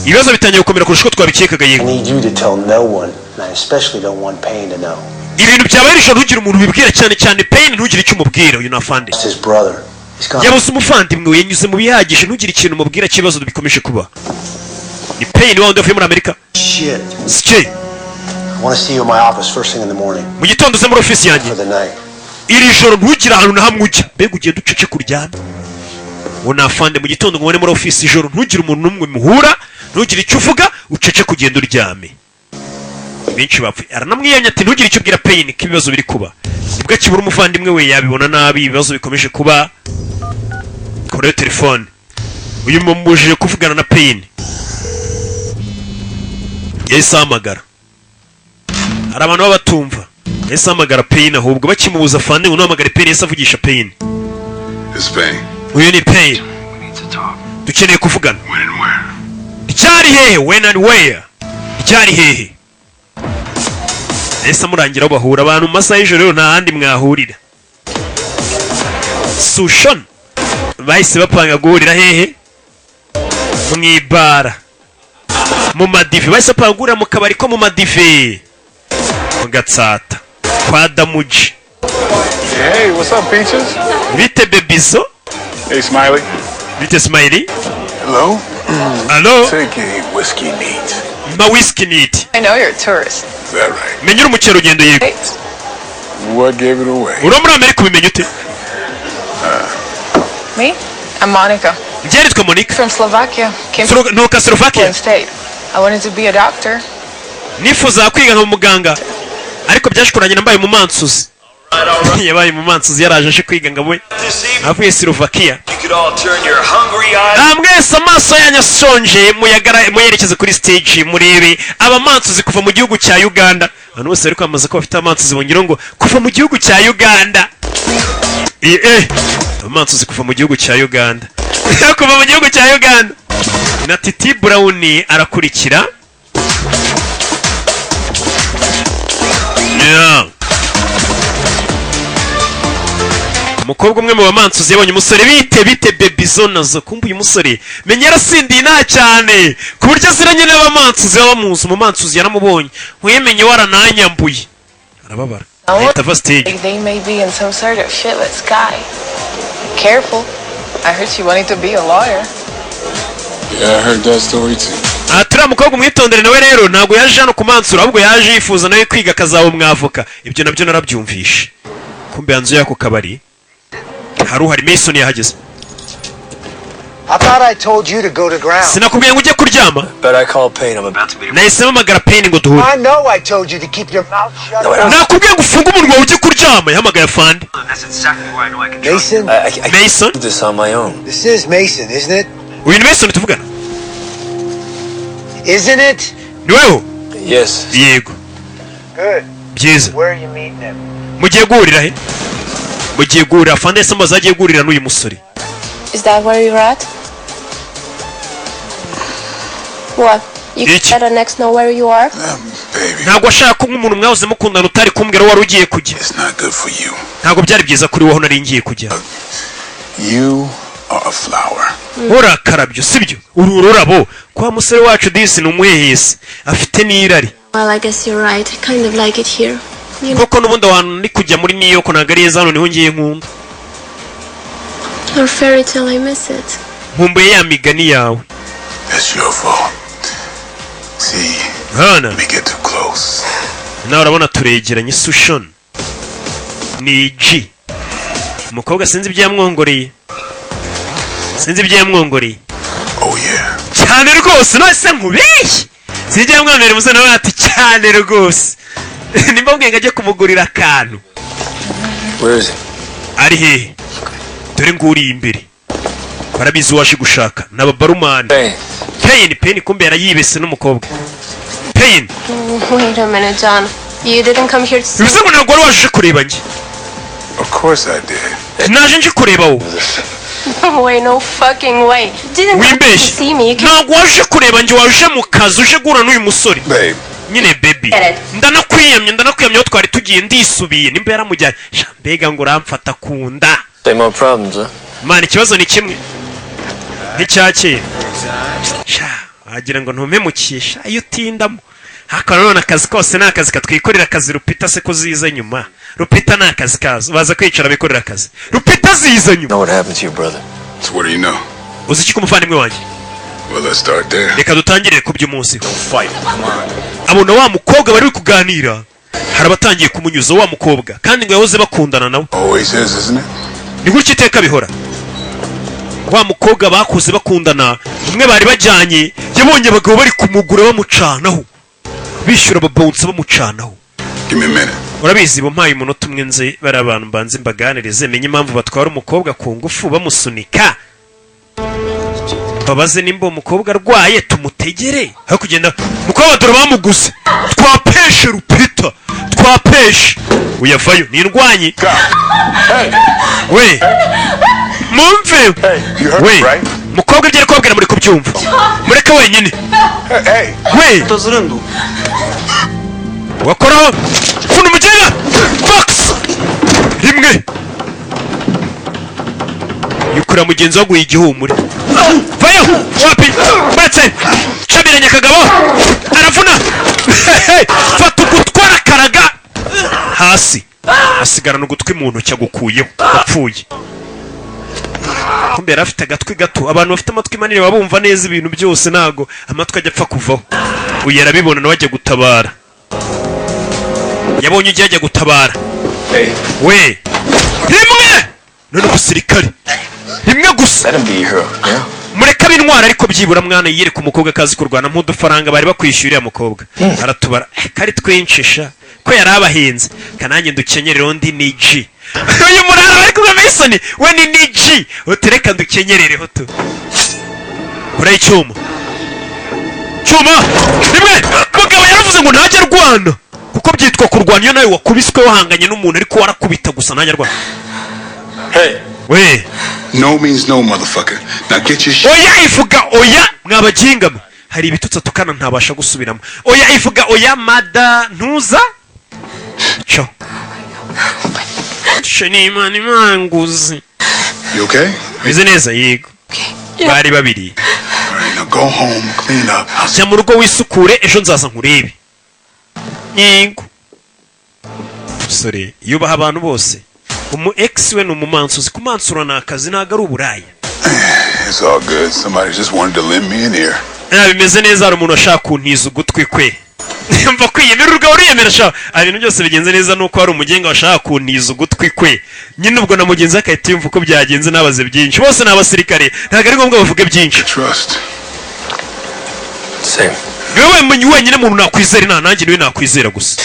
Ibibazo bitangiye gukomera kurusha uko twabikekaga. I Yego. need you to tell no one, and I especially don't want Payne to know. Ibintu byabaye nijoro ntugire umuntu ubibwira, cyane cyane Payne, ntugire icyo umubwira. Uyu ni afande. It's his brother. He's gone. Yabuze umuvandimwe we, yanyuze mu bihagije, ntugire ikintu umubwira cy'ibibazo bikomeje kuba. Ni Payne wa wundi wavuye muri Amerika. Shit. Sike. I want to see you in my office first thing in the morning. Mu gitondo uze muri ofisi yanjye. For the night. Iri joro ntugire ahantu na hamwe ujya, mbega ugenda ucece kuryama. Uwo ni afande. Mu gitondo ngo ubone muri ofisi, ijoro ntugire umuntu n'umwe muhura, ntugire icyo uvuga, ucece kugenda uryame. Benshi bapfuye. Aranamwiyamye ati: "Ntugire icyo ubwira Payne ko ibibazo biri kuba." Nibwo akibura umuvandimwe we, yabibona nabi. Ibibazo bikomeje kuba. Kuri telefone uyu mumubujije kuvugana na Payne, yahise ahamagara. Hari abantu baba batumva. Yahise ahamagara Payne, ahubwo bakimubuza fande ngo ntuhamagare Payne, yahise avugisha Payne. It's Payne. Uyu ni Payne, dukeneye kuvugana. Ryari, hehe? When and where? Ryari, hehe? Yahise amurangira aho bahura. Abantu mu masaha y'ijoro rero nta handi mwahurira. Sushon bahise bapanga guhurira hehe? Mu ibara, mu madive. Bahise bapanga guhurira mu kabari ko mu madive, mu Gatsata kwa Damuji. Hey, what's up, Peaches? Bite, bebizo? Hey, Smiley. Bite, Smiley? Hello? Hello? Take a whiskey neat. Ma whisky neat. I know you're a tourist. Is that right? Menya uri umukerarugendo, yego. What gave it away? Uri muri Amerika, ubimenya ute? Me? I'm Monica. Njye nitwa Monica. From Slovakia. Came Nturuka Slovakia. from State. I wanted to be a doctor. Nifuza kwiga nka muganga, ariko byaje kurangira mbaye umumansuzi. Yabaye umumansuzi, yaraje aje kwiga ngo abe, avuye Slovakia. You could all turn your hungry eyes. Ah, mwese amaso yanyu asonje muyagara muyerekeze kuri stage, murebe abamansuzi kuva mu gihugu cya Uganda. Abantu bose bari kwamamaza ko bafite abamansuzi, bongeraho ngo kuva mu gihugu cya Uganda. Abamansuzi kuva mu gihugu cya Uganda, kuva mu gihugu cya Uganda. Na Titi Brown arakurikira. Yeah. Umukobwa umwe mu bamansuzi yabonye umusore: "Bite, bite, bebizo?" Nazo kumva uyu musore menya yarasindiye nta cyane, ku buryo aziranye n'abamansuzi baba bamuzi. Umumansuzi yaramubonye, nkuyemenye warananyambuye, arababara, ahita ava stage. Like they may be in some sort of shitless guy. Careful. I heard she wanted to be a lawyer. Yeah, I heard that story too. Aha turiya mukobwa umwitondere nawe rero, ntabwo yaje hano kumansura, ahubwo yaje yifuza nawe kwiga akazaba umwavoka. Ibyo nabyo narabyumvishe. Kumbe hanze y'ako kabari hari uhari. Mason yahageze. I thought I told you to go to ground. Sinakubwiye ngo ujye kuryama? But I called Payne. I'm about to meet him. Nahise mpamagara Payne ngo duhure. I know I told you to keep your mouth shut. Nakubwiye ngo ufunge umunwa ujye kuryama. Yahamagaye afande. That's exactly where I know I can trust. Mason, I Mason. do this on my own. This is Mason, isn't it? Uyu ni Mason tuvugana? Isn't it? Ni weho? Yes. Yego. Good. Byiza. Where are you meeting him? Mugiye guhurira he? Mugiye guhurira? Afande yahise amubaza aho agiye guhurira n'uyu musore. Is that where you're at? What? You Bitch. let an ex know where you are? Baby, Ntabwo ashaka ko nk'umuntu mwahoze mukundana utari kumbwira aho wari ugiye kujya. It's not good for you. Ntabwo byari byiza kuri wowe aho nari ngiye kujya. You are a flower. Urakarabyo, sibyo? Uru ururabo kwa musore wacu disi ni umuhehesi, afite n'irari. Well, I guess you're right. I kind of like it here. You know, Koko n'ubundi ahantu ndi kujya muri New York ntabwo ari heza, hano niho ngiye nkunda. Your fairy tale, I miss it. Nkumbuye ya migani yawe. It's your fault. See, Hana we get too close. Nawe urabona turegeranye. Sushon ni G, umukobwa sinzi ibyo yamwongoreye, sinzi ibyo yamwongoreye. Oh, yeah. Cyane rwose, none se nkubeshye? Sinzi ibyo yamwongoreye. Umusore nawe ati: "Cyane rwose." Nimba mbwiye ngo ajye kumugurira akantu. Where is he? Ari hehe? Dore nguriye imbere, barabizi uwaje gushaka ni ababarumani. Payne. Payne, Payne, kumbe yarayibese n'umukobwa Payne. Wait a minute, John. You didn't come here to see Bivuze ngo ntabwo wari waje kureba njye? Of course I did. Naje nje kureba wowe. No way, no fucking way. You didn't come here to Wimbeshye. see me. You came Ntabwo waje kureba njye, waje mu kazi, uje guhura n'uyu musore. Babe, Nyine baby. Get it. Ndanakwiyamye, ndanakwiyamye, aho twari tugiye ndisubiye. Nimba yaramujyanye. Sha, mbega ngo uramfata ku nda. Same old problems, huh? Mana, ikibazo ni kimwe nk'icya kera. Sha, wagira ngo ntumemukisha iyo utindamo. Ariko nanone akazi kose ni akazi, katwikorera akazi. Rupita se ko ziza nyuma? Rupita ni akazi kazo, baza kwicara bikorera akazi, Rupita ziza nyuma. Know what happened to your brother? So what do you know? Uzi iki ku muvandimwe wanjye? Well, let's start there. Reka dutangirire ku by'umunsi. Abona wa mukobwa bari kuganira, hari abatangiye kumunyuza wa mukobwa, kandi ngo yahoze bakundana nawe. Always is, isn't it? Ni gutyo iteka bihora. Wa mukobwa bakuze bakundana, umwe bari bajyanye, yabonye abagabo bari kumugura bamucanaho. Bishyura ababouncer bamucanaho. Give me a minute. Urabizi, bumpaye umunota umwe nze bari abantu mbanze mbaganirize, menye impamvu batwara umukobwa ku ngufu bamusunika, babaze nimba uwo mukobwa arwaye tumutegere aho kugenda. Mukobwa dore bamuguze, twapeshe rupita twapeshe. Uyavayo ni indwanyi we, mumve we mukobwa, ibyo ari kubabwira muri kubyumva? Mureke wenyine we. Wakoraho funa umugenda box rimwe yukura mugenzi waguye igihumure. Vayo wapi batse cabiranye akagabo aravuna. Fata ugutwi arakaraga hasi, asigarana ugutwi mu ntoki agukuyeho apfuye. Kumbe yari afite agatwi gato. Abantu bafite amatwi manini baba bumva neza ibintu byose, ntago amatwi ajya apfa kuvaho. Uyu arabibona, nawe ajya gutabara. Yabonye ugiye ajya gutabara we rimwe. None umusirikare rimwe gusa, mureke ab'intwara. Ariko byibura mwana yiyereka umukobwa akazi kurwana nk'udufaranga bari bakwishyura. Uriya mukobwa aratubara kari twinshi sha ko yari abahinze kanange ndukenyerere. Undi ni G, uyu murara bari kumwe Mason we ni G, utereka ndukenyerereho tu. Kure icyuma cyuma rimwe. Mugabo yaravuze ngo ntajya arwana kuko byitwa kurwana iyo nawe wakubiswe wahanganye n'umuntu, ariko warakubita gusa, ntajya arwana we. No means no, motherfucker. Now get your shit. Oya ivuga oya mwabaginga mwe. Hari ibitutsi atukana ntabasha gusubiramo. Oya ivuga oya mada ntuza cyo ni Imana imanguzi. You okay? Meze neza, yego. Bari babiri. All right, now go home, clean up. Jya mu rugo wisukure, ejo nzaza nkurebe. Yego musore yubaha abantu bose. Umu ex we ni umumansuzi, kumansura ni akazi, ntabwo ari uburaya. It's all good. Somebody just wanted to lend me an ear. Nta bimeze neza, hari umuntu washaka kuntiza ugutwi kwe. Mva kwiyemera urwawe uriyemera sha. Ibintu byose bigenze neza nuko hari umugenga washaka kuntiza ugutwi kwe nyine. Ubwo na mugenzi we agahita yumva uko byagenze, nabaze byinshi. Bose ni abasirikare, ntabwo ari ngombwa bavuge byinshi. Trust. Same. Niwe wenyine muntu nakwizera, nta nanjye niwe nakwizera gusa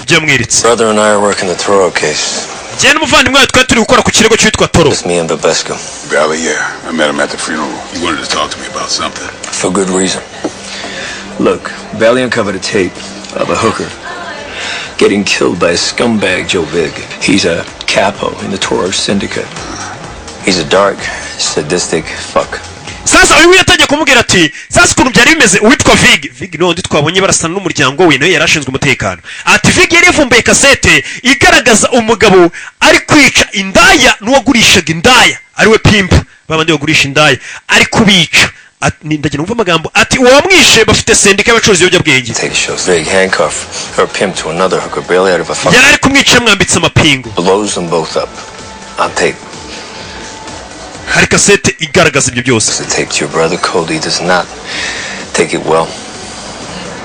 ibyo yamweretse. Brother and I are working the Toro case. Njyewe n'umuvandimwe wawe twari turi gukora ku kirego cyitwa Toro. It's me and Babesco. Valley, yeah. I met him at the funeral. He wanted to talk to me about something. For good reason. Look, Valley uncovered a tape of a hooker getting killed by a scumbag, Joe Vig. He's a capo in the Toro Syndicate. He's a dark, sadistic fuck. Sasa uyu yatangiye kumubwira ati sasa ukuntu byari bimeze, uwitwa Vig, Vig ni wundi twabonye barasana n'umuryango we, nawe yari ashinzwe umutekano. Ati Vig yari yavumbuye kasete igaragaza umugabo ari kwica indaya n'uwagurishaga indaya, ariwe pimp, babandi bagurisha indaya, ari kubica. Ndagira numva amagambo ati uwamwishe bafite sendika y'abacuruzi ibiyobyabwenge. Tape shows Vig handcuff her pimp to another hooker barely out of a fuck. Yari ari kumwica yamwambitse amapingu. Blows them both up. On tape. Hari kasete igaragaza ibyo byose. The tape to your brother Cody does not take it well.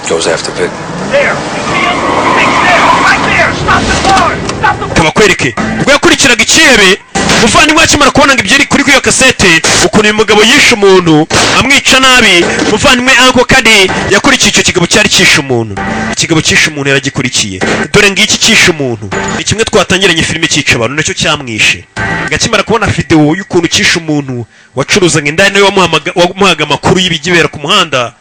Goes after Vig. There! You see him? Big there! Right there! Stop the car! Stop the Kabakwereke ubwo yakurikiraga ikihebe. Umuvandimwe akimara kubona ngo ibyo kuri iyo kasete, ukuntu uyu mugabo yishe umuntu amwica nabi, umuvandimwe Uncle Kadi yakurikiye icyo kigabo cyari cyishe umuntu. Ikigabo cyishe umuntu yaragikurikiye. Dore ngiki cyishe umuntu, ni kimwe twatangiranye filime cyica abantu, nacyo cyamwishe. Akimara kubona videwo y'ukuntu cyishe umuntu wacuruzaga indaya, nawe wamuhaga amakuru y'ibigibera ku muhanda,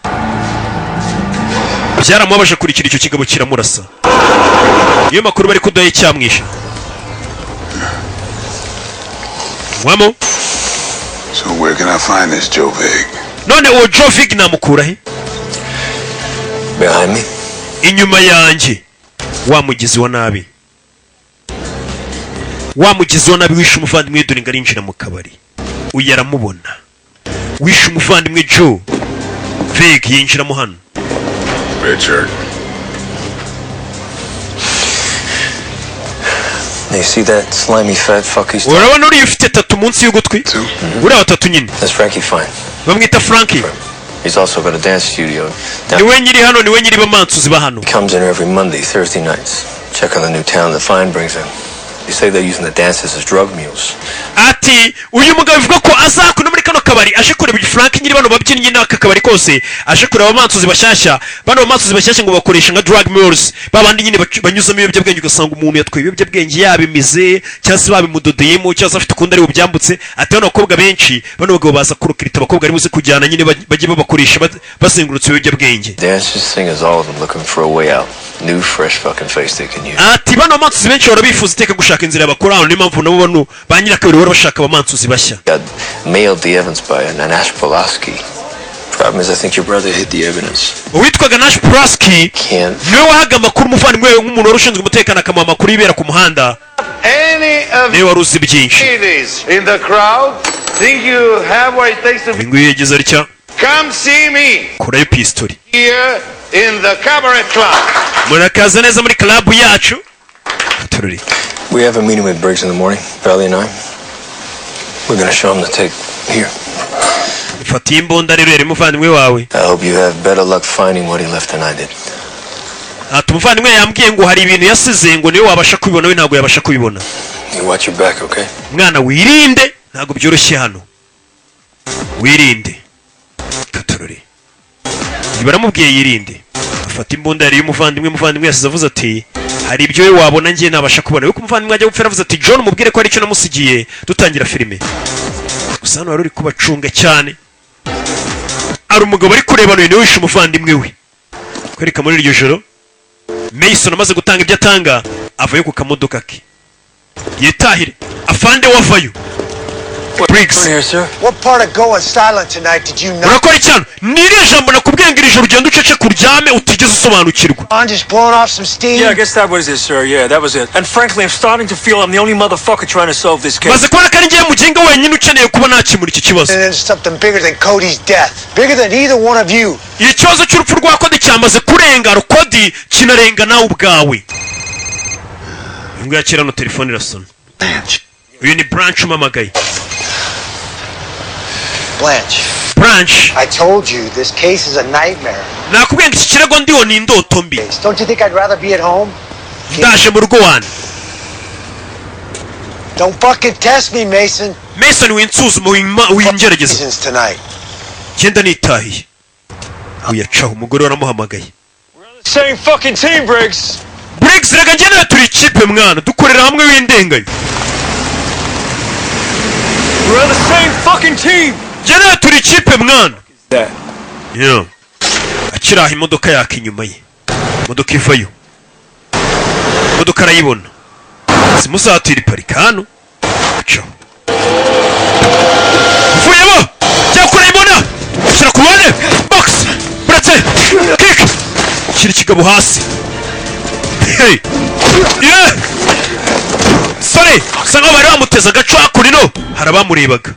byaramubabaje. Kurikira icyo kigabo kiramurasa. Niyo makuru bari kuduha cyamwishe wamo. So where can I find this Joe Vig? None uwo Joe Vig namukura he? Behind me? Inyuma yanjye. Wa mugizi wa nabi, wa mugizi wa nabi wishe umuvandimwe, dore ngo arinjira mu kabari. Uyu aramubona, wishe umuvandimwe Joe Vig yinjiramo hano. Red shirt. You see that slimy fat fuck he's Urabona uriya ufite tattoo munsi y'ugutwi, uriya watatu nyine? That's Frankie Fine. Bamwita Frankie. He's also got a dance studio. Niwe nyiri hano, niwe nyiri bamansuzi ba hano. He comes in every Monday, Thursday nights. Check on the new town that Fine brings in. They say they're using the dancers as drug mules. Ati uyu mugabo bivuga ko azakuna muri kano kabari, aje kureba Frank nyiri bano babyinnyi n'aka kabari kose, aje kureba abamansuzi bashyashya. Bano bamansuzi bashyashya ngo bakoresha nka drug mules, babandi nyine banyuzamo ibiyobyabwenge, ugasanga umuntu yatwaye ibiyobyabwenge yabimize cyangwa se babimudodeyemo cyangwa se afite ukundi ari bubyambutse. Ati bano bakobwa benshi, bano bagabo baza kurokirita abakobwa bari buze kujyana nyine, bajye babakoresha bazengurutse ibiyobyabwenge. Dancers, singers, all of them looking for a way out. New, fresh fucking face they can use. Ati bano bamansuzi benshi bahora bifuza iteka gushaka inzira bakora hano, niyo mpamvu nabo bano ba nyirakabari bahora bashaka abamansuzi bashya. Got mailed the evidence by an Nash Pulaski. Problem is, I think your brother hid the evidence. Uwitwaga Nash Pulaski Can't. niwe wahaga amakuru umuvandimwe we, nk'umuntu wari ushinzwe umutekano akamuha amakuru y'ibera ku muhanda. Any of Niwe wari uzi byinshi. ladies in the crowd think you have what it takes to Uyu nguyu yagize atya, come see me kurayo pistori. here in the cabaret club. Murakaza neza muri club yacu, tururi. We have a meeting with Briggs in the morning, Valley and I. We're gonna show him the tape. Here. Fata iyi mbunda rero, yari umuvandimwe wawe. I hope you have better luck finding what he left than I did. Ati umuvandimwe yambwiye ngo hari ibintu yasize, ngo niwe wabasha kubibona, we ntabwo yabasha kubibona. You watch your back, okay? Mwana, wirinde, ntabwo byoroshye hano, wirinde. Katorore, baramubwiye yirinde. Afata imbunda yari y'umuvandimwe. Umuvandimwe yasize avuze ati hari ibyo we wabona njye ntabasha kubona. Yuko umuvandimwe ajya gupfa yaravuze ati John mubwire ko hari icyo namusigiye. Dutangira filime gusa, hano wari uri kubacunga cyane, hari umugabo ari kurebana, uyu niwe wishe umuvandimwe we. Kwereka muri iryo joro, Mason amaze gutanga ibyo atanga, avayo ku kamodoka ke yitahire. Afande wavayo, Briggs. Here, sir. What part of going silent tonight did you not? Urakora icyano? Ni iriya jambo nakubwiye ngo iri joro ugenda ucece kuryame utigeze usobanukirwa? I'm just blowing off some steam. Yeah, I guess that was it, sir. Yeah, that was it. And frankly, I'm starting to feel I'm the only motherfucker trying to solve this case. Maze kubona ko ari ngewe mugenga wenyine ukeneye kuba nakemura iki kibazo. And it's something bigger than Cody's death. Bigger than either one of you. Ikibazo cy'urupfu rwa Cody cyamaze kurenga Cody, kinarenga nawe ubwawe. Imbwa ya kera. No telefone irasona. Uyu ni Blanche umamagaye. Blanche. Blanche. I told you this case is a nightmare. Nakubwiye ngo iki kirego ndiho ni indoto mbi. Don't you think I'd rather be at home? Ndaje mu rugo wanjye. Don't fucking test me, Mason. Mason, winsuzuma, wingerageza. Seasons tonight. Genda nitahiye. Uyacaho, umugore waramuhamagaye. Same fucking team, Briggs. Briggs, reka njye nawe turi ikipe mwana, dukorera hamwe, w'indengayo. We're on the same fucking team. Njye nawe turi ikipe mwana. That. Yeah. Akiri aho, imodoka yaka inyuma ye, imodoka ivayo, imodoka arayibona, zimusatira, iparika hano. Acaho, uvuyemo jya kurayibona, shyira ku ruhande, box, buretse kick, shyira ikigabo hasi. Hey! Yeah! Sore usa nkaho bari bamuteze agaco. Hakuno hari abamurebaga,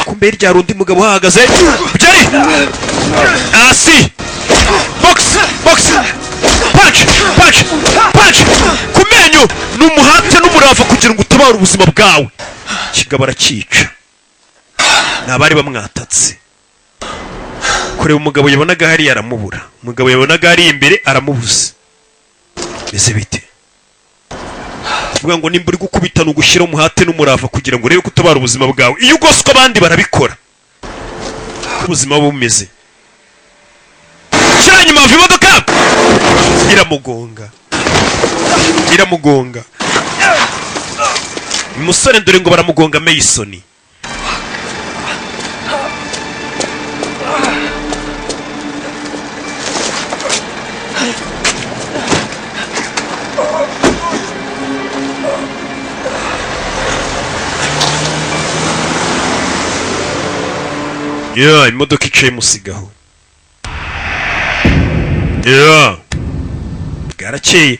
kumbe hirya hari undi mugabo uhahagaze byari hasi. Box, box, punch, punch, punch ku menyo. Ni umuhate n'umurava kugira ngo utabare ubuzima bwawe. Kigabo aracyica, ni abari bamwatatse. Kureba umugabo yabonaga hariya aramubura, umugabo yabonaga hariya imbere aramubuze. Bimeze bite? Kuvuga ngo nimba uri gukubita ni ugushyira umuhate n'umurava kugira ngo urebe ko utabara ubuzima bwawe. Iyo ugoswe abandi barabikora, uko ubuzima buba bumeze. Shyira inyuma, hava imodoka iramugonga, iramugonga uyu musore. Dore ngo baramugonga, Mason. Yeah, imodoka icaye musigaho. Yeah. Bwarakeye.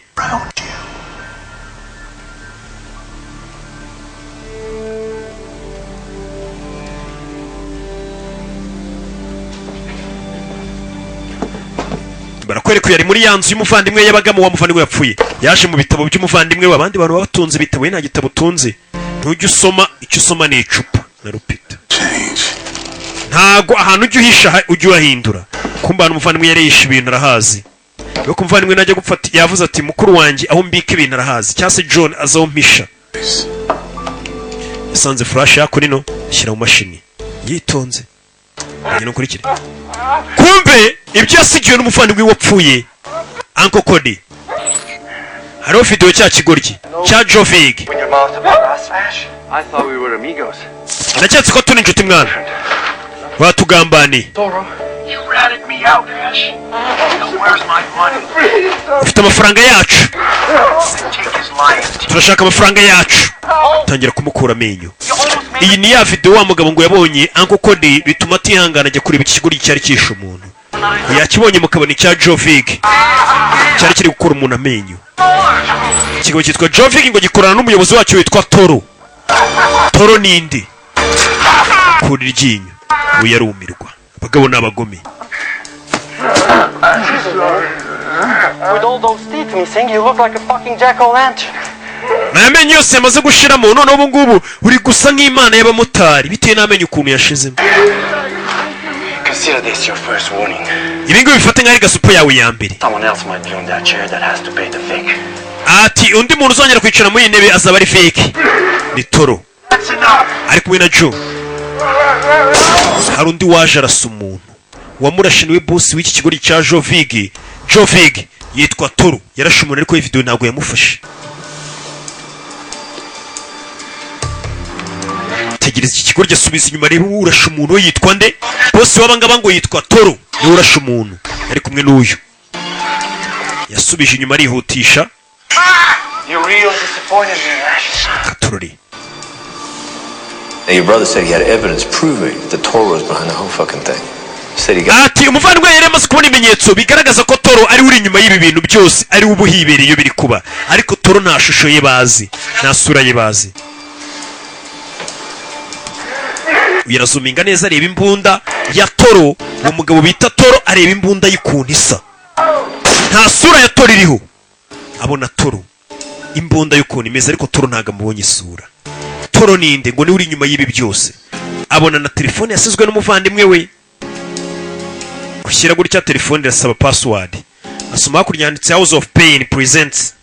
Barakwereka uyu ari muri ya nzu y'umuvandimwe yabagamo, wa muvandimwe yapfuye. Yaje mu bitabo by'umuvandimwe we. Abandi bantu baba batunze ibitabo, we nta gitabo utunze, ntujya usoma. Icyo usoma ni icupa na rupita. Ntago ahantu ujya uhisha ujya uhahindura. Kumba ahantu umuvandimwe yari yishe ibintu arahazi. Yo, umuvandimwe najya gupfa yavuze ati mukuru wanjye aho mbika ibintu arahazi, cyangwa se John azi aho mpisha. Cody's. Yasanze flash yakurino, shyira mu mashini yitonze, ngena ukurikire. Kumbe ibyo yasigiwe n'umuvandimwe wapfuye, Uncle Cody. Hariho video cya kigoryi cya Joe Vig. When your mouth about us, Ash? I thought we were amigos. Ndaketse ko turi inshuti mwana, batugambaniye. Toro. You ratted me out, Ash. Now where's my money? Ufite amafaranga yacu. Take his lying. Turashaka amafaranga yacu. Tangira kumukura amenyo. Iyi ni ya video wa mugabo ngo yabonye Uncle Cody, bituma atihangana ajya kureba iki kigoryi cyari cyishe umuntu. Yakibonye, mukabona icya Joe Vig cyari kiri gukura umuntu amenyo. Ikigo cyitwa Joe Vig ngo gikorana n'umuyobozi wacyo witwa Toro. Toro ninde? Kura iryinyo, uyu yarumirwa. Abagabo ni abagome. With all those teeth missing, you look like a fucking jack-o'-lantern. Aya menyo yose yamaze gushiramo, noneho ubu ngubu uri gusa nk'imana y'abamotari bitewe n'amenyo ukuntu yashizemo. Consider this your first warning. Ibi ngibi bifate nk'ari gasupo yawe ya mbere. Someone else might be on that chair that has to pay the fake. Ati undi muntu uzongera kwicara muri iyi ntebe azaba ari fake. Ni Toro ari kumwe na Joe. Hari undi waje arasa umuntu. Uwamurashe niwe boss w'iki kigo cya Joe Vig. Joe Vig yitwa Toro, yarashe umuntu ariko iyi video ntabwo yamufashe. Tegereza, iki kigo asubiza inyuma, reba urashe umuntu we yitwa nde. Boss w'abangaba ngo yitwa Toro, niwe urashe umuntu ari kumwe n'uyu. Yasubije inyuma arihutisha. You real disappointed me, Ash. Katurori. Now, your brother said he had evidence proving that Toro was behind the whole fucking thing. Said he got Ati umuvandimwe yari amaze kubona ibimenyetso bigaragaza ko Toro ari we uri inyuma y'ibi bintu byose, ari we ubuhibereye iyo biri kuba, ariko Toro nta shusho ye bazi, nta sura ye bazi. Uyu arazuminga neza, areba imbunda ya Toro. Uwo mugabo bita Toro areba imbunda y'ukuntu isa, nta sura ya Toro iriho. Abona Toro, imbunda y'ukuntu imeze, ariko Toro ntabwo amubonye isura. Toro ninde ngo niwe uri inyuma y'ibi byose? Abona na telefone yasizwe n'umuvandimwe we. Gushyira gutya telefone irasaba password, asoma hakurya handitse "House of Pain presents".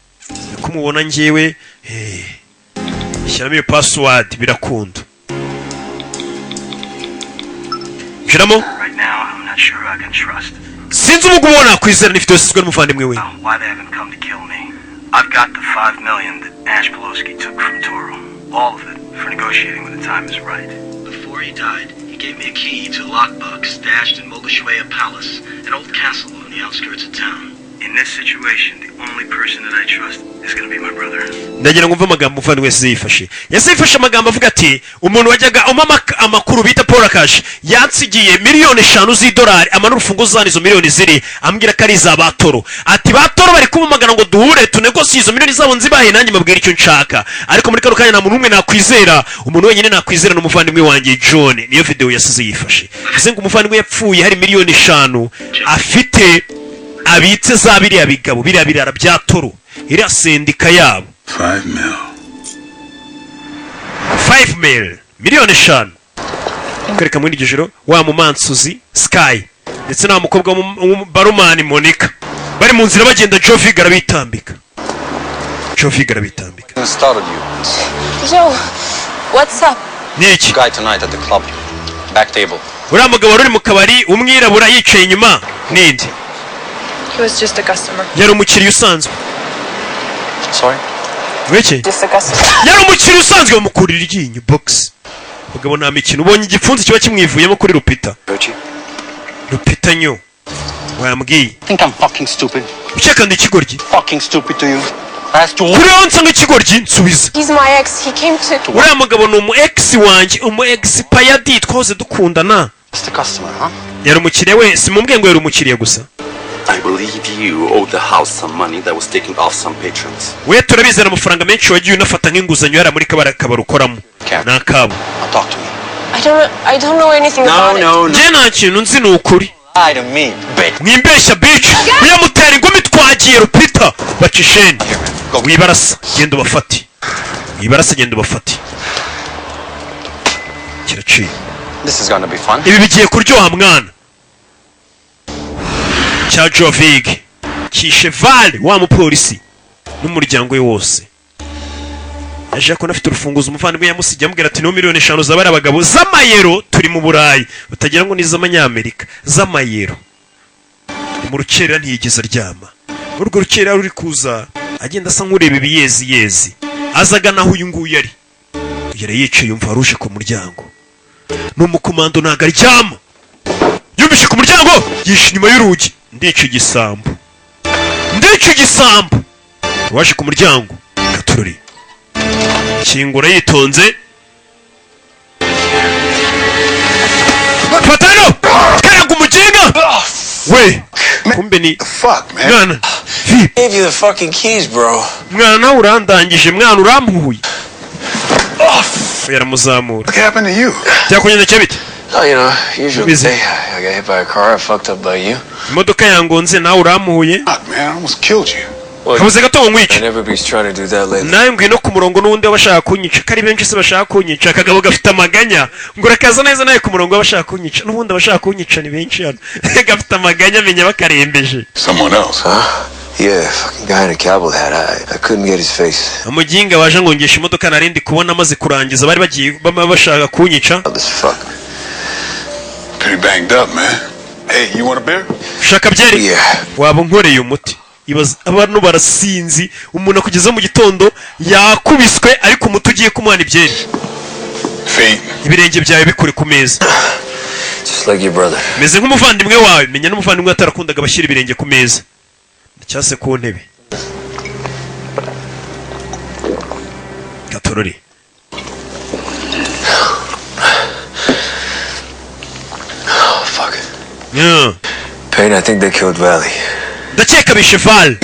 Niko mubona njyewe, shyiramo iyo password birakunda. Shyiramo. Right now, I'm not sure I can trust. Sinzi ubu ngubu nakwizera n'ifite yasizwe n'umuvandimwe we. Why they haven't come to kill me. I've got the 5 million that Ash Pelosi took from Toro. All of it for negotiating when the time is right. Before he died, he gave me a key to a lockbox stashed in Mogashuea Palace, an old castle on the outskirts of town. In this situation, the only person that I trust is gonna be my brother. Ndagira ngo mve amagambo umuvandimwe wese yifashe. Yase yifashe amagambo avuga ati umuntu wajyaga umpa amakuru bita Paul Cash yansigiye 5 miliyoni z'idolari, amanura urufunguzo zane izo miliyoni ziri, ambwira ko ari iza Batoro. Ati Batoro bari kumumagana ngo duhure tunegosiye izo miliyoni zabo nzibahe, nanjye mbabwira icyo nshaka, ariko muri kano kanya nta muntu n'umwe nakwizera. Umuntu wenyine nakwizera ni umuvandimwe wanjye John. Niyo video yasize yifashe. Bivuze ngo umuvandimwe yapfuye hari 5 miliyoni afite abitse za biriya bigabo, biriya birara bya Toro, iriya sendika yabo. 5 mil. 5 mil, 5 miliyoni. Kwereka muri iryo joro wa mumansuzi Sky ndetse na wa mukobwa w'umubarumani Monica bari mu nzira bagenda, Joe Vig arabitambika. Joe Vig arabitambika. Startled you. Joe, what's up? Ni iki? Guy tonight at the club. Back table. Uriya mugabo wari uri mu kabari, umwirabura yicaye inyuma, ninde? He was just a customer. Yari umukiriya usanzwe. Sorry? Wiki? Just a customer. Yari umukiriya usanzwe. Bamukurira iryinyo box. Mugabo nta mikino, ubonye igipfunsi kiba kimwivuyemo kuri Rupita. Hurt you? Rupita nyo wambwiye. Think I'm fucking stupid. Ukeka ndi ikigoryi? Fucking stupid to you. I asked you. Kuri wowe nsa nk'ikigoryi? Nsubiza. He's my ex. He came to. Uriya mugabo ni umu ex wanjye, umu ex payadi, twahoze dukundana. Just a customer, huh? Yari umukiriya we, simubwiye ngo yari umukiriya gusa. I believe you owed the house some money that was taken off some patrons. We turabizera amafaranga menshi wagiye unafata nk'inguzanyo yari muri kabari, akabari ukoramo ni akabo. Talk to me. I don't know anything about it. No, no. Njye nta kintu nzi, ni ukuri. Lie to me, bitch. Mwimbeshya bitch. Uyamutera ingumi. Twagiye Rupita, baca isheni. Wibarasa, genda ubafate. Wibarasa, genda ubafate. Kiraciye. This is gonna be fun. Ibi bigiye kuryoha mwana. Cya Jovig kishe Vale wa mupolisi n'umuryango we wose. Yaje ko afite urufunguzo umuvandimwe yamusigiye, amubwira ati niho miliyoni 5 z'abari abagabo z'amayero. Turi mu Burayi, utagira ngo ni iz'amanyamerika, z'amayero. Ni mu rukerera, ntiyigeze aryama. Muri urwo rukerera ruri kuza, agenda asa nk'ureba ibiyezi yezi, aza agana aho uyu nguyu ari. Yari yicaye, yumva waruje ku muryango. Ni umukomando, ntabwo aryama. Yumvise ku muryango, yishe inyuma y'urugi. Ndica igisambo, ndica igisambo. Waje ku muryango, katurori kingura yitonze. Fata hano, karaga umuginga we. Kumbe ni Fuck, man. Mwana. Gave you the fucking keys, bro. Mwana, nawe urandangije mwana, urampuye. Yaramuzamura. What happened to you? Byakugendekeye bite? Oh, usual Busy. day. I got hit by a car. I fucked up by you. Imodoka yangonze, nawe urampuye. Fuck, man. I almost killed you. Kabuze gato ngo nkwice. And everybody's trying to do that lately. Nawe ngwino ku murongo n'ubundi w'abashaka kunyica, ko ari benshi se bashaka kunyica. Akagabo gafite amaganya ngo urakaza neza nawe ku murongo w'abashaka kunyica. N'ubundi abashaka kunyica ni benshi hano. Gafite amaganya, amenya bakarembeje. Someone else, huh? Yeah, fucking guy in a cowboy hat. I couldn't get his face. Umuginga waje ngongesha imodoka narindi kubona amaze kurangiza, bari bagiye bama bashaka kunyica. Pretty banged up, man. Hey, you want a beer? Ushaka byeri? Waba unkoreye umuti. Ibaze, abantu barasinzi, umuntu akugeza mu gitondo yakubiswe, ariko umuti ugiye kumuhana ibyeri. Feet. Ibirenge byawe bikure ku meza. Just like your brother. Meze nk'umuvandimwe wawe. Menya n'umuvandimwe atarakundaga abashyira ibirenge ku meza cyangwa se ku ntebe. Gatorori. Oh, fuck. Yeah. Payne, I think they killed Valley. Ndakeka bishe Val.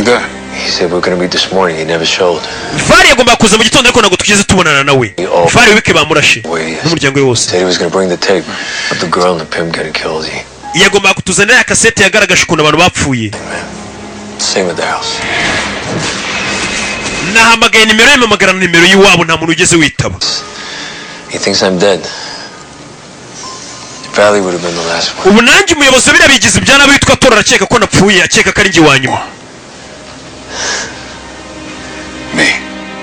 He said we are gonna meet this morning. He never showed. Val yagombaga kuza mu gitondo, ariko ntabwo twigeze tubonana nawe. Val wike bamurashe n'umuryango we wose. Said he was gonna bring the tape of the girl and the pimp getting killed. He Yagombaga kutuzanira ya kasete yagaragaje ukuntu abantu bapfuye. Same at the house. Nahamagaye nimero ye, mpamagara na nimero y'iwabo, nta muntu ugeze witaba. He thinks I'm dead. Valley would have been the last one. Ubu nanjye umuyobozi wa biriya bigizi bya nabi witwa Tora arakeka ko napfuye, akeka ko ari njye wa nyuma.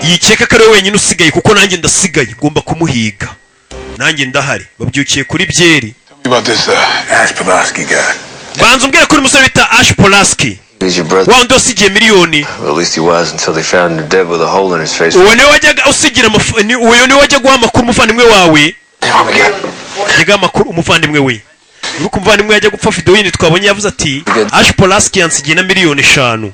Yikeka ko ari we wenyine usigaye, kuko nanjye ndasigaye, ngomba kumuhiga, nanjye ndahari. Babyukiye kuri byeri. Tell me about this Ash Pulaski guy. Banza umbwire ko uri umusore bita Ash Polaski. He's your brother. Wa wundi wasigiye miliyoni. Well, at least he was until they found him dead with a hole in his face. Uwo niwe wajyaga usigira uwo niwe wajya guha amakuru umuvandimwe wawe, yajyaga amakuru umuvandimwe we. Uri umuvandimwe yajya gupfa, video yindi twabonye yavuze ati Ash Polaski yansigiye na miliyoni 5.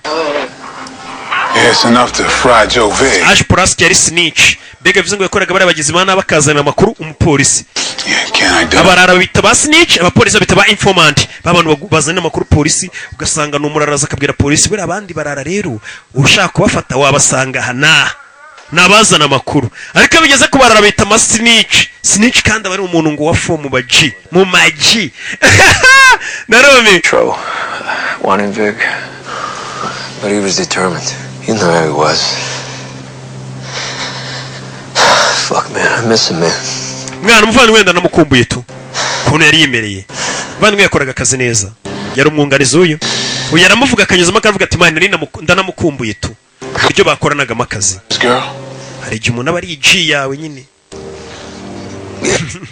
Yeah, it's enough to fry Joe Vig. Ash Polaski yari snitch, mbega bivuze ngo yakoraga bariya bagizi ba nabi akazanira amakuru umupolisi. Abarara bita ba snitch, abapolisi babita ba informant, ba bantu bazanira amakuru polisi, ugasanga ni umuraraza akabwira polisi buriya abandi barara rero ushaka kubafata wabasanga aha n'aha, ni abazana amakuru. Ariko iyo bigeze ku barara bita ama snitch. Snitch kandi aba ari umuntu ngo wa fo mu baji, mu maji narome. Trouble. Wanted Vic. But he was determined. You know how he was. Fuck, man. I miss him, man. Mwana, umuvandimwe wenda namukumbuye tu, ukuntu yari yimereye. Umuvandimwe yakoraga akazi neza, yari umwunganizi w'uyu. Uyu yaramuvuga akanyuzamo akavuga ati mwana nari ndanamukumbuye tu, uburyo bakoranagamo akazi. This girl? Hari igihe umuntu aba ari G yawe nyine.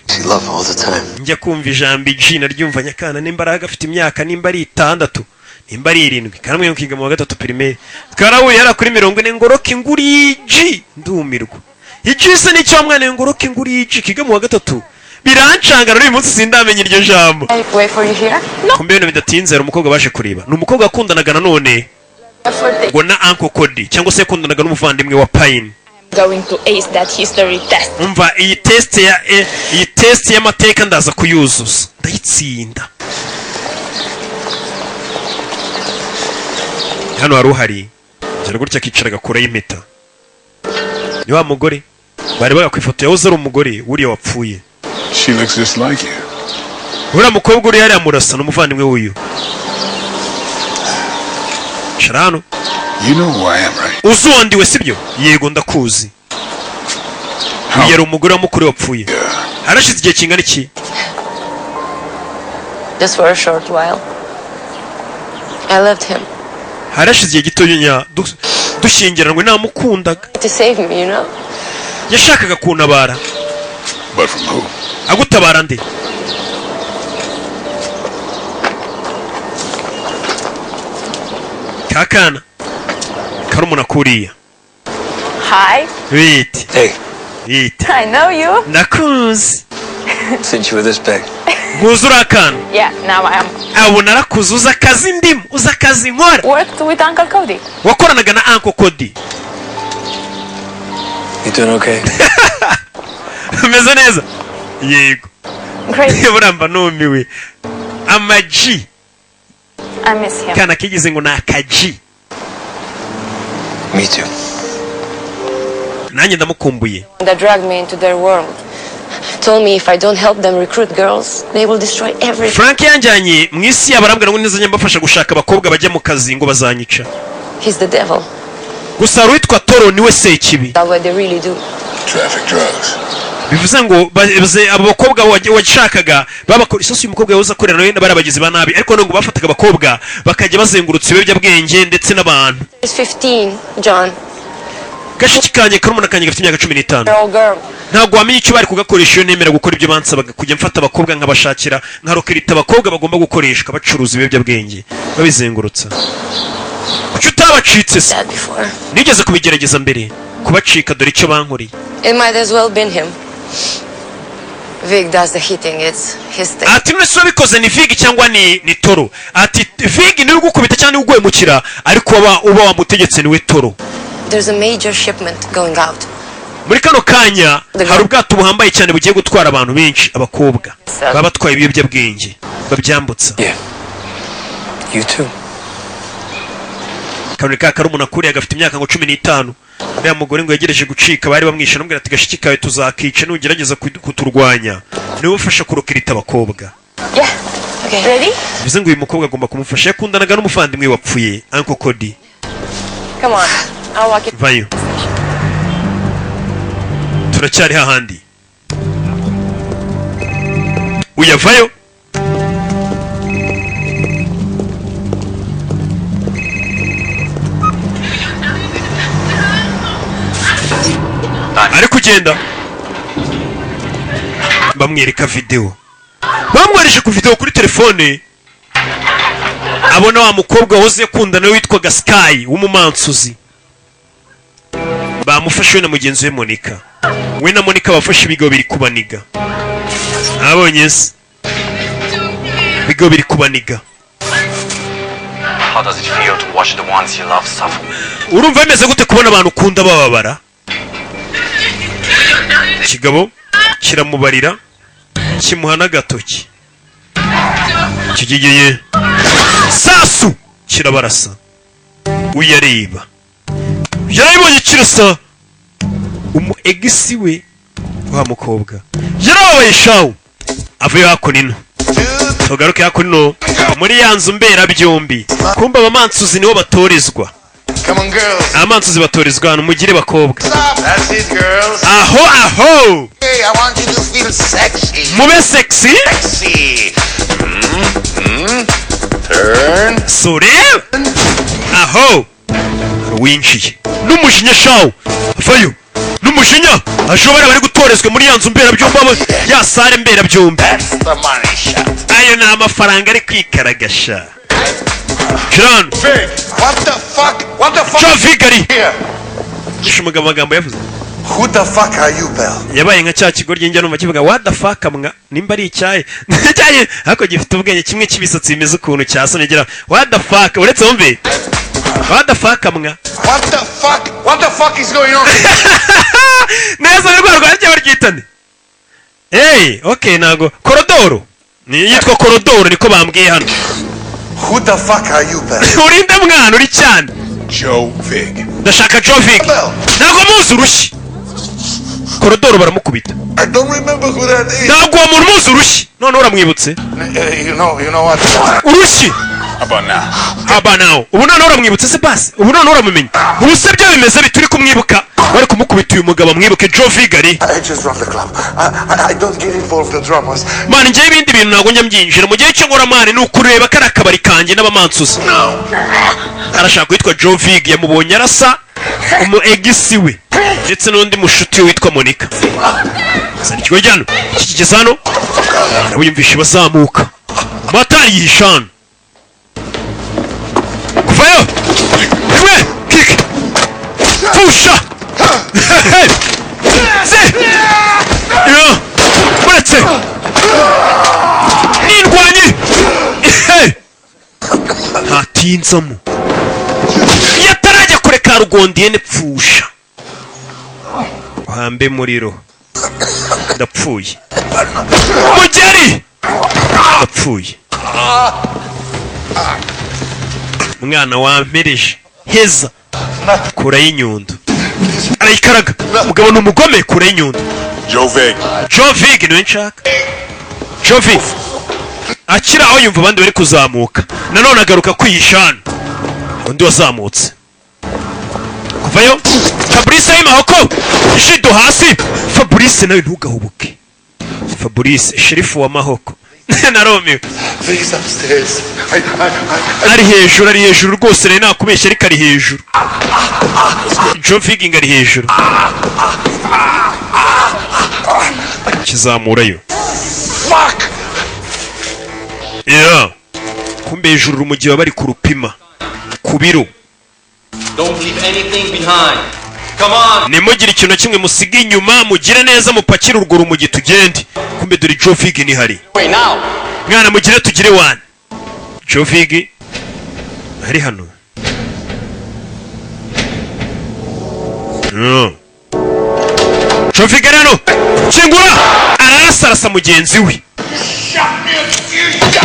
She loved all the time. Njya kumva ijambo G naryumva nyakana, nimba ari agafite imyaka nimba ari 6, nimba ari 7, kandi mwe mu wa gatatu primaire twarahuye yari kuri 40 ngo roke nguri G, ndumirwa. G se nicyo mwana ngo roke nguri G kiga mu wa gatatu, birancangana n'uyu munsi sindamenya iryo jambo. I wait for you here? No. Kumbe ibintu bidatinze, hari umukobwa baje kureba. Ni umukobwa wakundanaga nanone ngo na Uncle Cody, cyangwa se yakundanaga n'umuvandimwe wa Pine. Going to ace that history test. Umva, iyi test ya iyi test y'amateka ndaza kuyuzuza, ndayitsinda. Hano hari uhari gira gutya akicara agakuraho impeta. Ni wa mugore bari baga ku ifoto, yahoze ari umugore wuriya wapfuye. She looks just like you. Uriya mukobwa uri hariya murasa n'umuvandimwe w'uyu. Cara hano. You know who I am, right? Uzi uwandiwe sibyo? Yego, ndakuzi. Uyu yari umugore wa mukuru wapfuye. Harashize igihe kingana iki? Just for a short while. I loved him. Harashize igihe gito dushyingiranwe, namukundaga. To save me, you know? Yashakaga kuntabara. But from who? Agutabara nde? Kakana karumuna kuriya. Hi. Wait. Hey. Wait. I know you. Nakuzi. Since you were this big. Nkuzi uri akana. Yeah, now I am. Abo narakuze, uzi akazi ndimo, uzi akazi nkora. Worked with Uncle Cody. Wakoranaga na Uncle Cody. You doing okay? Umeze neza? Yego. Great. Buramba numiwe amaji. I miss him. Kana kigize ngo ni akaji. Me too. Nanjye ndamukumbuye. That dragged me into their world. Told me if I don't help them recruit girls, they will destroy everything. Frank yanjyanye mu isi yabo, arambwira ngo nizajya mbafasha gushaka abakobwa bajya mu kazi ngo bazanyica. He's the devil. Gusa hari uwitwa Toro, niwe sekibi. That's what they really do. Traffic drugs. Bivuze ngo abo bakobwa washakaga babakora isosi. Uyu mukobwa yahoze akorera nawe bari abagizi ba nabi, ariko none ngo bafataga abakobwa bakajya bazengurutsa ibiyobyabwenge ndetse n'abantu. He's 15, John. Gashiki kanjye, karumuna kanjye gafite imyaka 15. Year old girl. Ntabwo wamenya icyo bari kugakoresha iyo nemera gukora ibyo bansabaga, kujya mfata abakobwa nkabashakira, nkarokirita abakobwa bagomba gukoreshwa bacuruza ibiyobyabwenge babizengurutsa. Kuki utabacitse se? That before. Nigeze kubigerageza mbere kubacika, dore icyo bankoreye. It might as well been him. Vic does the hitting. It's his thing. Ati none se wabikoze ni Vig cyangwa ni Toro? Ati Vig niwe ugukubita cyangwa niwe uguhemukira, ariko uba wamutegetse niwe Toro. There's a major shipment going out. Muri kano kanya hari ubwato buhambaye cyane bugiye gutwara abantu benshi, abakobwa baba batwaye ibiyobyabwenge babyambutsa. You too. Kanoni ka karumuna kuriya gafite imyaka ngo 15. Uriya mugore ngo yegereje gucika, bari bamwishe, namubwira ati gashiki kawe tuzakica nugerageza kuturwanya. Niwe ufasha kurokirita abakobwa. Yeah. Okay. Ready? Bivuze ngo uyu mukobwa agomba kumufasha, yakundanaga n'umuvandimwe wapfuye, Uncle Cody. Come on. I'll walk you. Vayo, turacyari hahandi uyavayo. Ari kugenda bamwereka videwo, bamwohereje ku videwo kuri telefone, abona wa mukobwa wahoze akundana witwaga Sky w'umumansuzi bamufashe we na mugenzi we Monica. We na Monica bafashe ibigo biri kubaniga, abonye se ibigo biri kubaniga. How does it feel to watch the ones you love suffer? Urumva bimeze gute kubona abantu ukunda bababara? Ikigabo kiramubarira, kimuha n'agatoki kigiye sasu kirabarasa. Uyareba yarabibonye kirasa umu ex we wa mukobwa yarababaye shawu. Avuye hakuno, tugaruke hakuno muri ya nzu mberabyombi. Kumba abamansuzi nibo batorezwa. Come on, girls. Abamansuzi batorezwa hano, mugire bakobwa. That's it, girls. Aho aho. Hey, I want you to feel sexy. Mube sexy. Sexy. Turn. Sore aho winjiye n'umujinya shawu, avayo n'umujinya, ashobora bari gutorezwa muri ya nzu mberabyombi, ya sare mberabyombi. That's the money shot. Ayo ni amafaranga ari kwikaragasha John. Vic, what the fuck? What the fuck? Joe Vigari. Here. Yishe umugabo amagambo yavuze. Who the fuck are you, pal? Yabaye nka cya kigoryi njya numva kivuga "what the fuck" mwa, nimba ari icyayi icyayi ariko gifite ubwenge, kimwe cy'ibisatsi bimeze ukuntu cyasomye gira "what the fuck", uretse wumve "what the fuck" mwa. What the fuck? What the fuck is going on? Neza ni rwa rwajya baryitane. Hey, okay, ntago korodoro ni yitwa korodoro, niko bambwiye hano. Who the fuck are you, pal? Urinde mwana uri cyane. Joe Vig. Ndashaka Joe Vig, ntabwo muzi urushyi. Korodoro baramukubita. I don't remember who that is. Ntabwo uwo muntu muzi urushyi, none uramwibutse. You know what? Urushyi. How about now? Aba nawe ubu noneho uramwibutse se? Basi ubu noneho uramumenya? Ubu se byo bimeze bite? Uri kumwibuka? Bari kumukubita, uyu mugabo amwibuke Joe Vigari. I just run the club. I don't get involved in dramas. Man, njyewe ibindi bintu ntabwo njya mbyinjira mu gihe cyo nkora, man, ni ukureba kariya kabari kanjye n'abamansuzi. Arashaka witwa Joe Vig, yamubonye arasa umu ex we. Ndetse n'undi mushuti we witwa Monica. Zana ikigo hano, kikigeze hano nawe yumvishe bazamuka, motari yihisha hano. Kuvayo rimwe, kiki pfusha ze yo uretse n'indwanyi ntatinzamo, iyo atarajya kure ka rugondiyene. Pfusha uhambe muriro, ndapfuye mugeri, ndapfuye mwana wampereje heza. Kurayo inyundo, arayikaraga. Umugabo ni umugome. Kurayo inyundo. Joe Vig. Joe Vig niwe nshaka. Joe Vig akiri aho yumva abandi bari kuzamuka, nanone agaruka kwihisha hano. Undi wazamutse kuvayo, Fabrice y'amahoko jido hasi. Fabrice nawe ntugahubuke. Fabrice sherifu wa Mahoko narumiwe. He's upstairs. I Ari hejuru, ari hejuru rwose. Rero nakubeshya, ariko ari hejuru. Joe Vig ari hejuru, kizamurayo. Fuck! Yeah. Kumbe hejuru urumogi baba bari kurupima ku biro. Don't leave anything behind. Come on. Nimugire ikintu na kimwe musiga inyuma, mugire neza mupakire urwo rumogi tugende. Kumbe dore Joe Vig nihari. Wait now. Mwana, mugire tugire wani. Joe Vig ari hano. Joe Vig ari hano, kingura, ararasarasa mugenzi we.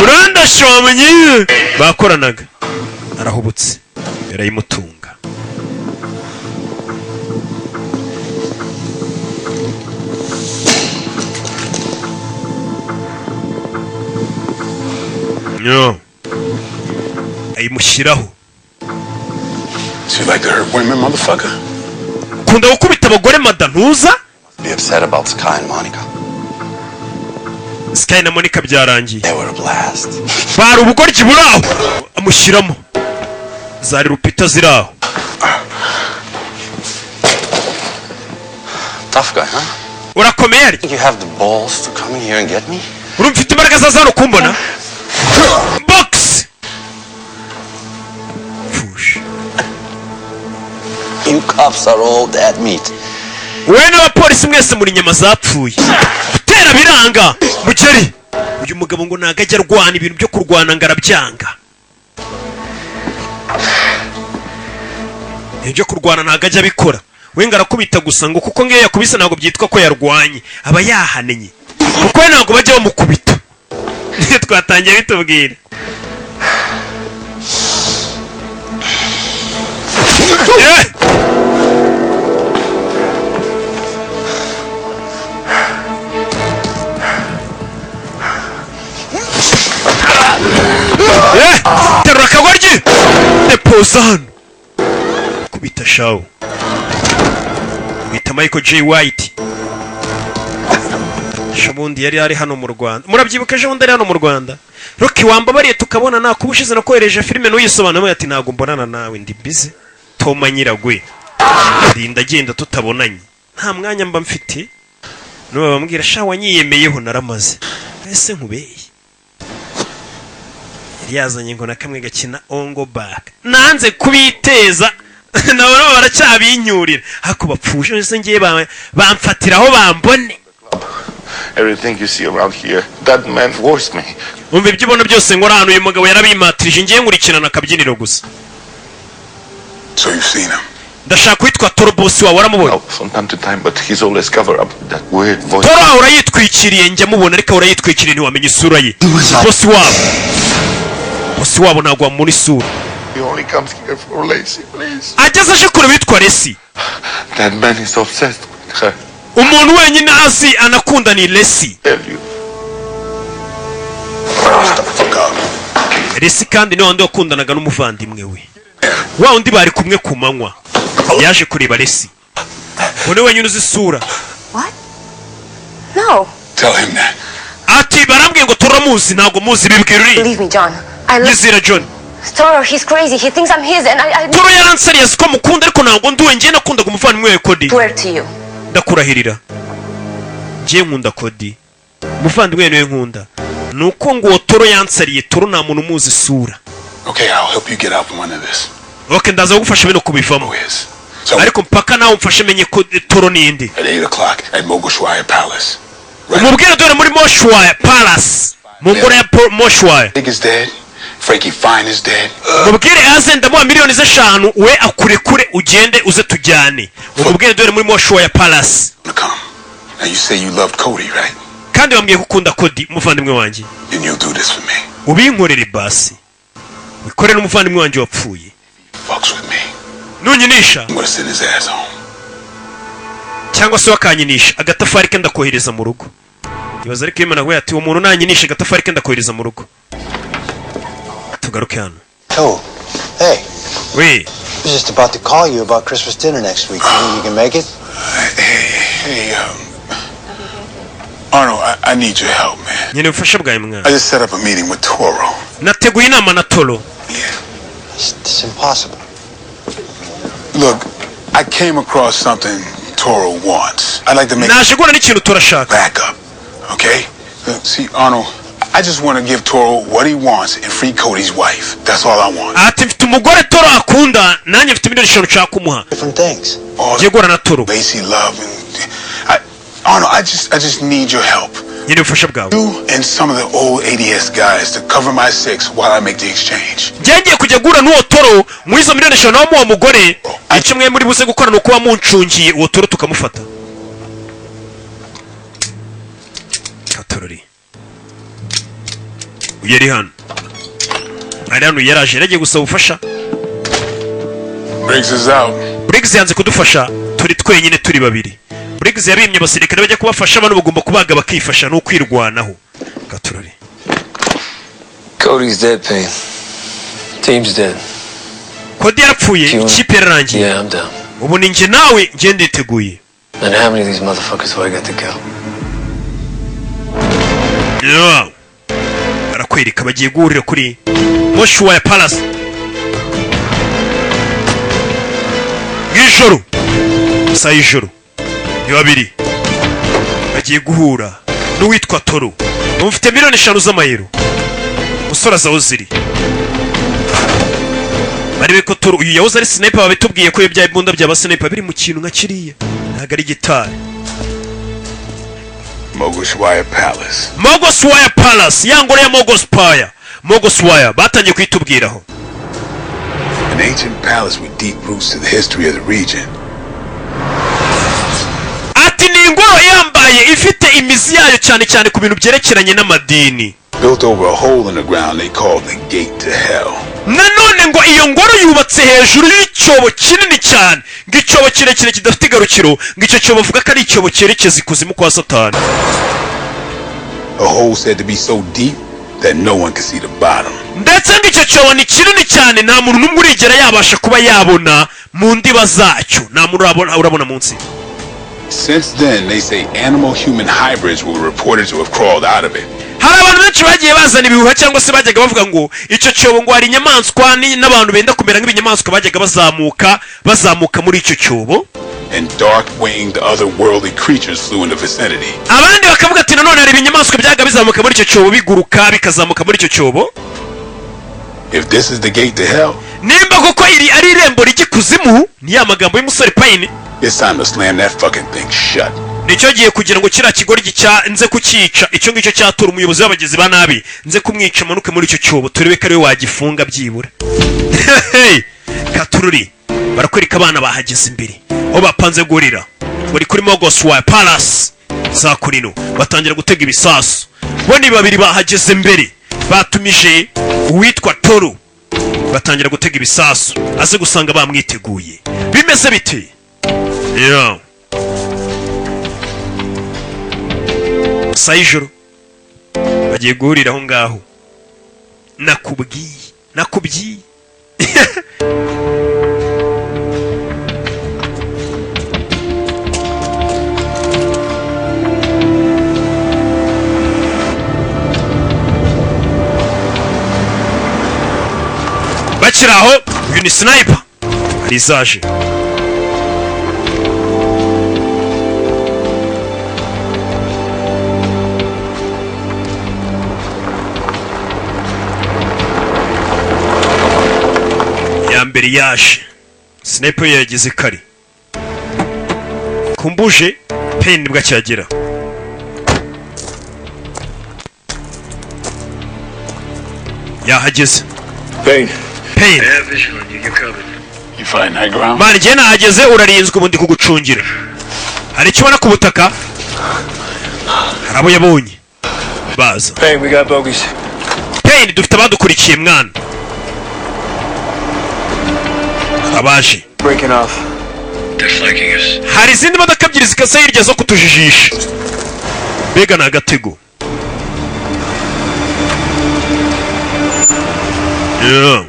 Urandashomye bakoranaga, arahubutse yarayimutunga. No. Ayimushyiraho. So you like to hurt women, motherfucker? Ukunda gukubita abagore, mada ntuza. Be upset about Sky and Monica. Sky na Monica byarangiye. They were a blast. Bari ubugoryi buri aho. Amushyiramo zari rupita ziri aho. Tough guy, huh? Urakomeye ari. Think you have the balls to come in here and get me? Urumva ufite imbaraga zaza hano kumbona? Box. Pfusha. You cops are all dead meat. Wowe n'abapolisi mwese muri inyama zapfuye. Gutera biranga mugeri. Uyu mugabo ngo ntago ajya arwana, ibintu byo kurwana ngo arabyanga. Ibintu byo kurwana ntago ajya abikora we, ngo arakubita gusa, ngo kuko ngiyo yakubise ntabwo byitwa ko yarwanye, aba yahanenye, kuko we ntabwo bajya bamukubita. Twatangiye bitubwira. Eh! Eh! Terura akagoryi, depoza hano, kubita shawu bita Michael J White. Ejo bundi yari ari hano mu Rwanda, murabyibuka? Ejo bundi ari hano mu Rwanda. Rocky, wambabariye tukabona, nakuba ushize nakohereje filime ntuyisobanuremo. Ati ntabwo mbonana nawe, ndi busy. Toma nyiragwe rinda agenda tutabonanye, nta mwanya mba mfite. Nuba bambwira sha wanyiyemeyeho naramaze. Ese nkubeye yari yazanye ngo na kamwe gakina ongo back, nanze kubiteza nabo baracyabinyurira, ariko bapfushe ese ngiye bamfatira aho bambone. Everything you see around here, that man forced me. Umva, ibyo ubona byose nkora hano uyu mugabo yarabimatirije, ngiye nkurikirana akabyiniro gusa. So you've seen him. Ndashaka witwa Toro, bosi wawe, waramubonye? From time to time, but he's always covered up with that weird voice. Toro ahora yitwikiriye, njya mubona ariko ahora yitwikiriye, ntiwamenya isura ye. Bosi wabo, bosi wabo ntabwo wamubona isura. He only comes here for Lacey, please. Ageze aje kure witwa Lacey. That man is obsessed with her. Umuntu wenyine azi anakunda ni Lacey. Tell you. Lacey kandi ni wa wundi wakundanaga n'umuvandimwe we, wa wundi bari kumwe ku manywa. Yaje kureba Lacey, uwo ni wenyine uzi isura. What? No. Tell him that. Ati barambwiye ngo turamuzi, ntabwo muzi, bibwira uri. Believe me, John. I love Nyizera John. Toro, he's crazy. He thinks I'm his, and I Toro yaransariye, azi ko mukunda, ariko ntabwo nduwe. Njye nakundaga umuvandimwe we Kodi. Swear to you. Ndakurahirira, njye nkunda Kodi, umuvandimwe we niwe nkunda. Ni uko ngo uwo Toro yansariye. Toro nta muntu umuzi isura. Okay, I'll help you get out from under this. Ok, ndaza kugufasha bino kubivamo, ariko mpaka nawe umfashe menye ko Toro ninde. At 8 o'clock at Mogushwaya Palace. Umubwire dore muri Moshwaya Palace, mu ngoro ya Moshwaya. Big is dead. Frankie Fine is dead. Mubwire aze, ndamuha miliyoni 5, we akurekure ugende uze tujyane. Umubwire dore muri Moshwaya Palace. Now you say you loved Cody, right? Kandi wambwiye ko ukunda Kodi, umuvandimwe wanjye. Then you'll do this for me. Ubinkorere basi, wikorere n'umuvandimwe wanjye wapfuye. Fucks with me. Nunyinisha I'm gonna send his ass home. cyangwa se wakanyinisha, agatafari ke ndakohereza mu rugo. Ibaza ariko iyo nawe ati uwo muntu nanyinisha, agatafari ke ndakohereza mu rugo. Tugaruke hano. Oh, hey. We. I was just about to call you about Christmas dinner next week. You think you can make it? Hey, Arnold, I need your help, man. Nkeneye ubufasha bwawe, mwana. I just set up a meeting with Toro. Nateguye inama na Toro. It's impossible. Look, I came across something Toro wants. I'd like to make Naje guhura n'ikintu turashaka. backup, okay? Look, see, Arnold, I just want to give Toro what he wants and free Cody's wife. That's all I want. Ati mfite umugore Toro akunda, nanjye mfite miliyoni 5 nshaka kumuha. Different things. Ngiye guhura na Toro. Lacey Love and Arnold, I just need your help. Nkeneye ubufasha bwawe. You and some of the old ADS guys to cover my six while I make the exchange. Njye ngiye kujya guhura n'uwo Toro muri izo miliyoni 5 nawe muwo mugore. Icyo mwe muri buze gukora ni ukuba muncungiye uwo Toro tukamufata. Katorori uyu yari hano, ari hano, yaraje, yaragiye gusaba ubufasha. Briggs is out. Briggs yanze kudufasha, turi twenyine, turi babiri. Briggs yabimye abasirikare bajya kubafasha. Bano bagomba kubaga bakifasha, ni ukwirwanaho. Katorori. Cody's dead, Payne. Team's dead. Kodi yarapfuye, ikipe yararangiye. Yeah, I'm down. Ubu ni njye nawe, njye nditeguye. And how many of these motherfuckers do I got to kill? Yeah. Barakwereka bagiye guhurira kuri Moshuwaya Palace mw'ijoro, saa y'ijoro. Ni babiri bagiye guhura n'uwitwa Toro, bamufite miliyoni 5 z'amayero. Umusore aza aho ziri, barebe ko Toro uyu yahoze ari sniper. Babitubwiye ko ibya imbunda byaba sniper biri mu kintu nka kiriya, ntabwo ari gitari. Mogushwaya Palace. Mogoswaya Palace, ya ngoro ya Mogospire, Mogoswaya batangiye kuyitubwiraho. An ancient palace with deep roots to the history of the region. Ati ni ingoro yambaye ifite imizi yayo cyane cyane ku bintu byerekeranye n'amadini. Built over a hole in the ground they called the gate to hell. Nanone ngo iyo ngoro yubatse hejuru y'icyobo kinini cyane, ngo icyobo kirekire kidafite igarukiro, ngo icyo cyobo bavuga ko ari icyobo cyerekeza ikuzimu kwa Satani. A hole said to be so deep that no one could see the bottom. Ndetse ngo icyo cyobo ni kinini cyane, nta muntu n'umwe urigera yabasha kuba yabona mu ndiba zacyo, nta muntu urabona munsi. Since then, they say animal-human hybrids were reported to have crawled out of it. Hari abantu benshi bagiye bazana ibihuha cyangwa se bajyaga bavuga ngo icyo cyobo ngo hari inyamaswa n'abantu benda kumera nk'ibinyamaswa bajyaga bazamuka muri icyo cyobo. And dark-winged otherworldly creatures flew in the vicinity. Abandi bakavuga ati nanone hari ibinyamaswa byaga bizamuka muri icyo cyobo, biguruka bikazamuka muri icyo cyobo. If this is the gate to hell, Nimba koko iri ari irembo rijya ikuzimu, ni ya magambo y'umusore Payne, it's time to slam that fucking thing shut. nicyo gihe kugira ngo kiriya kigoryi cya nze kucyica, icyo ngicyo cyatura umuyobozi w'abagizi ba nabi, nze kumwica amanuke muri icyo cyobo, turebe ko ariwe wagifunga byibura. Hey! Katururi, barakwereka abana bahageze imbere aho bapanze guhurira, bari kuri Mogoswaya Palace za kurino, batangira gutega ibisasu. Bo ni babiri bahageze mbere, batumije uwitwa Toro, batangira gutega ibisasu, aze gusanga bamwiteguye. Bimeze bite? Yeah. Saa y'ijoro bagiye guhurira aho ngaho. Nakubwiye, nakubwiye. Uyu ni sniper, hari izaje. Ya mbere yaje, sniper yo yageze kare. Kumbuje Payne nibwo akihagera. Yahageze. Payne. Payne. I have visual on you. You're covered. You find high ground? Mani, njye nahageze, urarinzwe, ubundi kugucungira. Hari icyo ubona ku butaka? Hari abo yabonye baza. Payne, we got bogeys. Payne, dufite abadukurikiye mwana, abaje. Breaking off. They're flanking us. Hari izindi modoka ebyiri zikase hirya zo kutujijisha, mbega ni agatego. Yeah.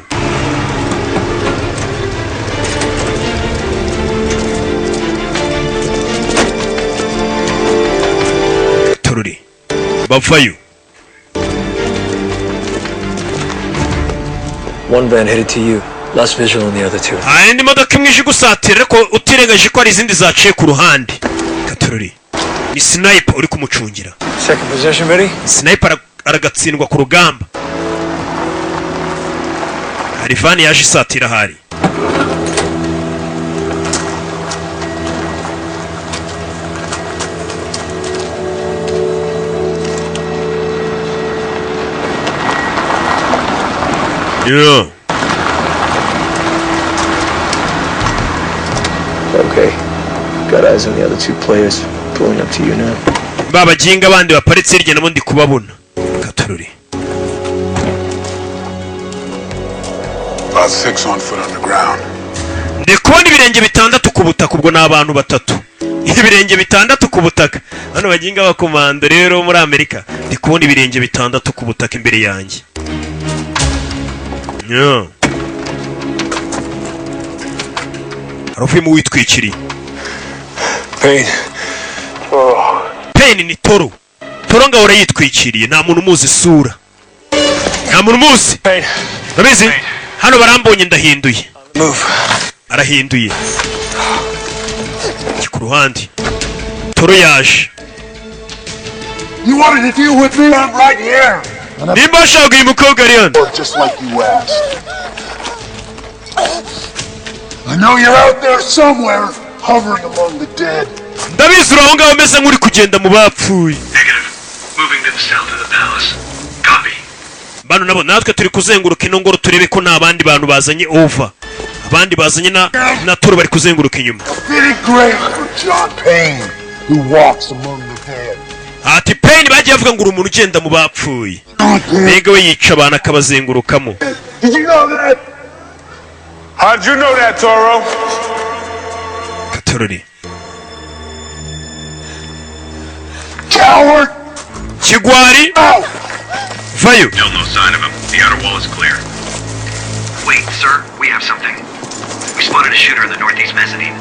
Tururi bavayo. One van headed to you. Lost visual on the other two. Hari indi modoka imwe ije igusatira, ariko utirengaje ko hari izindi zaciye ku ruhande. Katururi ni sniper uri kumucungira. Second position ready? Sniper aragatsindwa ku rugamba. Hari van yaje isatira ahari. Yeah. Okay. Got eyes on the other two players. Pulling up to you now. Ba baginga bandi baparitse hirya nabo ndi kubabona. Katururi. About six on foot on the ground. Ndi kubona ibirenge bitandatu ku butaka, ubwo ni abantu batatu. Ibirenge bitandatu ku butaka, hano baginga abakomando rero muri Amerika. Ndi kubona ibirenge bitandatu ku butaka imbere yanjye. Yeah. Hari uvuyemo witwikiriye. Payne. Payne, ni Toro. Toro ngahora yitwikiriye, nta muntu umuzi isura, nta muntu umuzi. Payne. Urabizi, hano barambonye, ndahinduye. Move. Arahinduye. Njye ku ruhande, Toro yaje. You wanted to deal with me? I'm right here. Nimba washaka, uyu mukobwa ari hano. Just like you asked. I know you're out there somewhere, hovering among the dead. Ndabizi uri aho ngaho umeze nk'uri kugenda mu bapfuye. Negative. Moving to the south of the palace. Copy. Bano nabo natwe turi kuzenguruka ino ngoro, turebe ko nta bandi bantu bazanye over, abandi bazanye na Toro bari kuzenguruka inyuma. Fitting grave for John Payne, who walks among the dead. Ati Payne, bagiye bavuga ngo uri umuntu ugenda mu bapfuye, mbega we yica abantu akabazengurukamo. Did you know that? How'd you know that, Toro? Katorori. Coward! Kigwari, vayo. Still no sign of him. The outer wall is clear. Wait, sir. We have something. We spotted a shooter in the northeast mezzanine.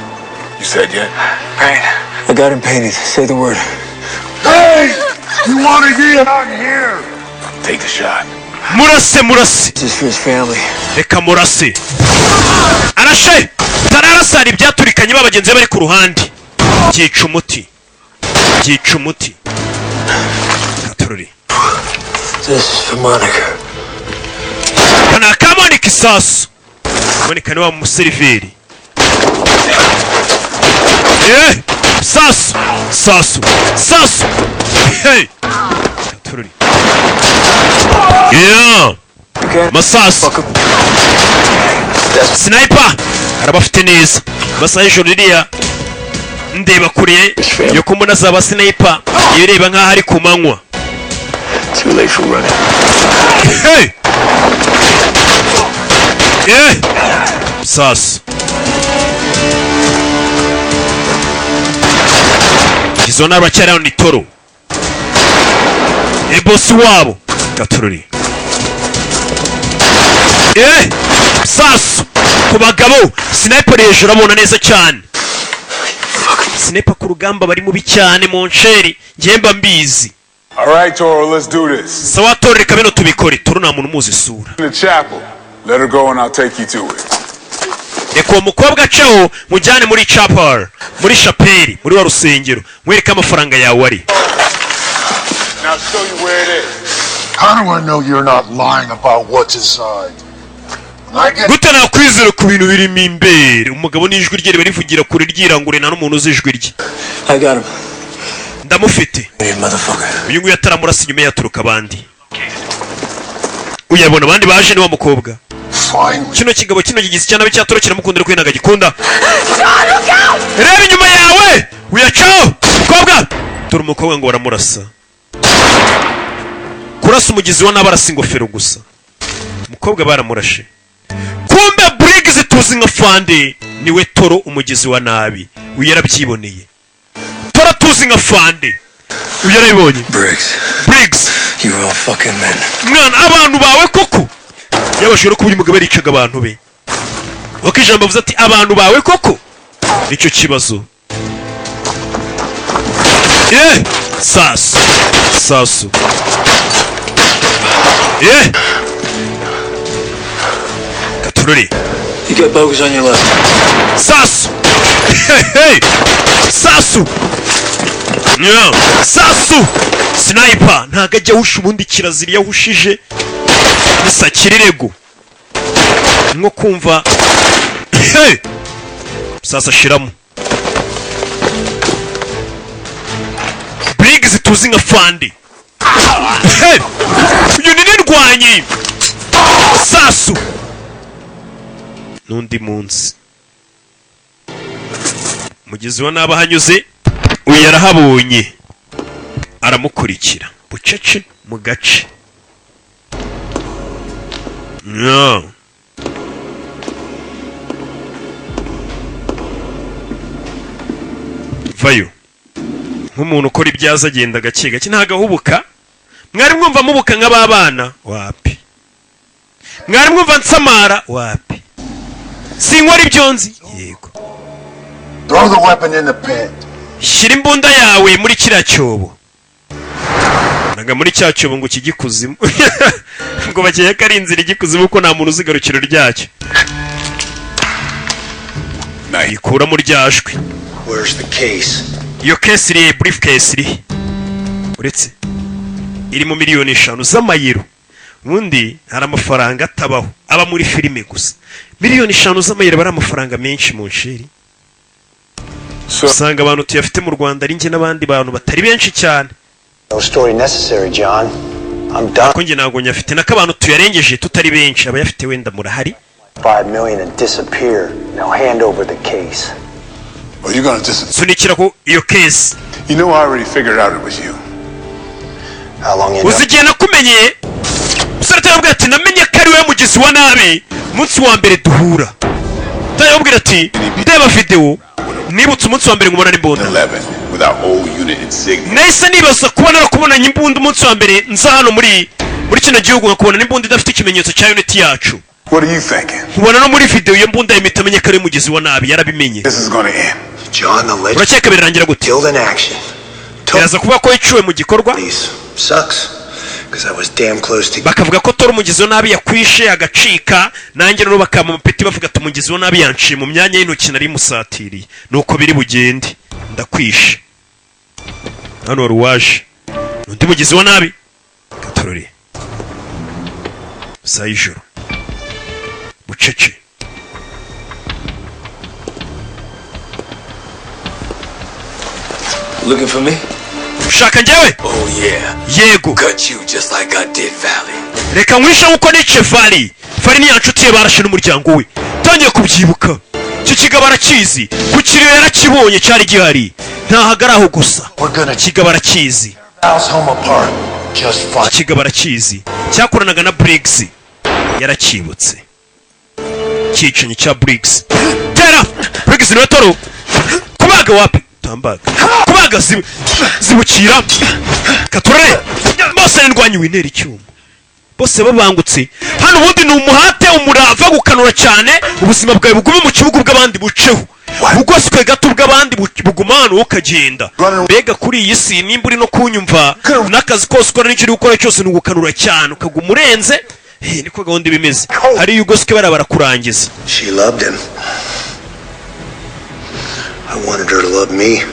You said yet? Payne. I got him painted. Say the word. Hey! You want to get out here? Take the shot. Murase, murase. This is for his family. Reka murase. Arashe, tararasa, hari ibyaturikanye, ba bagenzi be bari ku ruhande. Byica umuti, byica umuti. Katorori. This is for Monica. Kana ka Monica isasu. Monica ni wa museriveri. Eh, sasu, sasu, sasu. Hey, Katorori. Yeah, masasu. Sniper arabafite neza. Amasaha y'ijoro ririya ndeba kure yo kumbona zaba sniper iyo ireba nk'aho ari ku manywa. Too late for running. Hey! Eh! Sasu. Izo ni abacyari hano, ni Toro. E bosi wabo. Gatururi. Eh! Sasu! Ku bagabo, sniper hejuru abona neza cyane. Sniper ku rugamba bari mubi cyane mu nsheri, njye mba mbizi. All right, Toro, let's do this. Sawa Toro, reka bino tubikore. Toro nta muntu umuzi isura. In the chapel. Let her go and I'll take you to it. Reka uwo mukobwa aceho, mujyane muri chapel, muri shapeli, muri wa rusengero, mwereke amafaranga yawe ari. Now show you where it is. How do I know you're not lying about what's inside? When I get Gute nakwizera ku bintu birimo imbere? Umugabo n'ijwi rye riba rivugira kure, ryirangure, nta n'umuntu uzi ijwi rye. I got him. Ndamufite. Hey, motherfucker. Uyu nguyu ataramurasa, inyuma yaturuka abandi. Uyabona abandi baje, ni wa mukobwa. Finally. Kino kigabo kino gigize icyana cyatoro kiramukunda, ariko ntabwo agikunda. Reba inyuma yawe, uyacaho mukobwa. Dore umukobwa ngo baramurasa. Kurasa umugizi wa nabi arasa ingofero gusa. Umukobwa baramurashe. Kumbe Briggs tuzi nka Fande niwe Toro, umugizi wa nabi. Uyu yarabyiboneye. Toro tuzi nka Fande, uyu yarabibonye. Briggs. Briggs. You were all fucking men. Mwana, abantu bawe koko yabashije no kuba uyu mugabo yaricaga abantu be. Wako ijambo avuze ati abantu bawe koko, nicyo kibazo. Ye sasu sasu ye gatururi. You got bogus on your left. Sasu, hey, hey. Sasu. Yeah. Sasu sniper ntago ajya ahusha. Ubundi kirazira, iyo ahushije nisakirirego nko kumva. Hey! Sasa ashiramo Briggs tuzi nka Fandi. Hey! Uyu ni nirwanyi sasu n'undi munsi mugizi wa nabi ahanyuze, uyu yarahabonye, aramukurikira bucece mu gace. Yeah. Vayo nk'umuntu ukora ibyaza, agenda gake gake, ntabwo ahubuka. Mwari mwumva mubuka nk'ababana? Wapi. Mwari mwumva nsamara? Wapi. Sinkora ibyo nzi, yego. Throw the weapon in the pit. Shyira imbunda yawe muri kiriya cyobo. Naga muri cya cyobo ngo kijye ikuzimu, ngo bakeye ko ari inzira ijya ikuzimu, ko nta muntu uzi igarukiro ryacyo. Ikuramo ryajwi. Where's the case? Iyo case iri, briefcase iri? Uretse irimo miliyoni 5 z'amayero. Ubundi hari amafaranga atabaho, aba muri filime gusa. Miliyoni 5 z'amayero aba ari amafaranga menshi mu nsheri. Usanga abantu tuyafite mu Rwanda ari njye n'abandi bantu batari benshi cyane. No story necessary, John. I'm done. Ko njye ntabwo nyafite, nako abantu tuyarengeje tutari benshi. Abayafite wenda murahari. 5 million and disappear. Now hand over the case. Or you're gonna disappear. Sunikira ko iyo case. You know, I already figured out it was you. How long you know? Uzi igihe nakumenyeye? Umusore atarabwira ati namenye ko ari wowe mugizi wa nabi umunsi wa mbere duhura. Atarabwira ati ndeba videwo, nibutse umunsi wa mbere nkubona n'imbunda. 11 with our old unit insignia. Nahise nibaza kuba narakubonanye imbunda umunsi wa mbere nza hano muri kino gihugu, nkakubona n'imbunda idafite ikimenyetso cya unit yacu. What are you thinking? Nkubona no muri videwo iyo mbunda, yahita amenya ko ari umugizi wa nabi, yarabimenye. This is gonna end. John, the legend Urakeka birarangira gute? killed in action. Biraza kuvuga ko yiciwe mu gikorwa. Sucks, because I was damn close to. Bakavuga ko Tora umugizi wa nabi yakwishe agacika, nanjye rero bakampa amapeti, bavuga ati umugizi wa nabi yanciye mu myanya y'intoki, nari musatiriye. Nuko biri bugende, ndakwishe. Hano wari uwaje undi mugizi wa nabi gatorore saa y'ijoro bucece. Looking for me? Ushaka njyewe? Oh yeah. Yego. Cut you just like I did Valley. Reka nkwishe nkuko nice Vali. Vali ni ya nshuti ye barashe n'umuryango we. Tangiye kubyibuka, icyo kigabo arakizi, ku kiriyo yarakibonye, cyari gihari. Ntahagara aho gusa, kigabo arakizi. Al's home apart. Just fine. Iki kigabo arakizi, cyakoranaga na Briggs, yarakibutse cyicanyi cya Briggs. Tera Briggs niwe Toro. Kubaga wapi, tambaga kubaga zibukira katurare bose ndwanyi wintera icyuma, bose babangutse hano. Ubundi ni umuhate, umurava, gukanura cyane, ubuzima bwawe bugume mu kibuga, bw'abandi buceho bugoswe gato, bw'abandi buguma hano, wowe ukagenda. Mbega kuri iyi si, nimba uri no kunyumva, n'akazi kose ukora n'icyo uri gukora cyose, ni ugukanura cyane, ukaguma urenze. Eh, niko gahunda iba imeze. Hariya ugoswe bariya barakurangiza. She loved him. I wanted her to love me.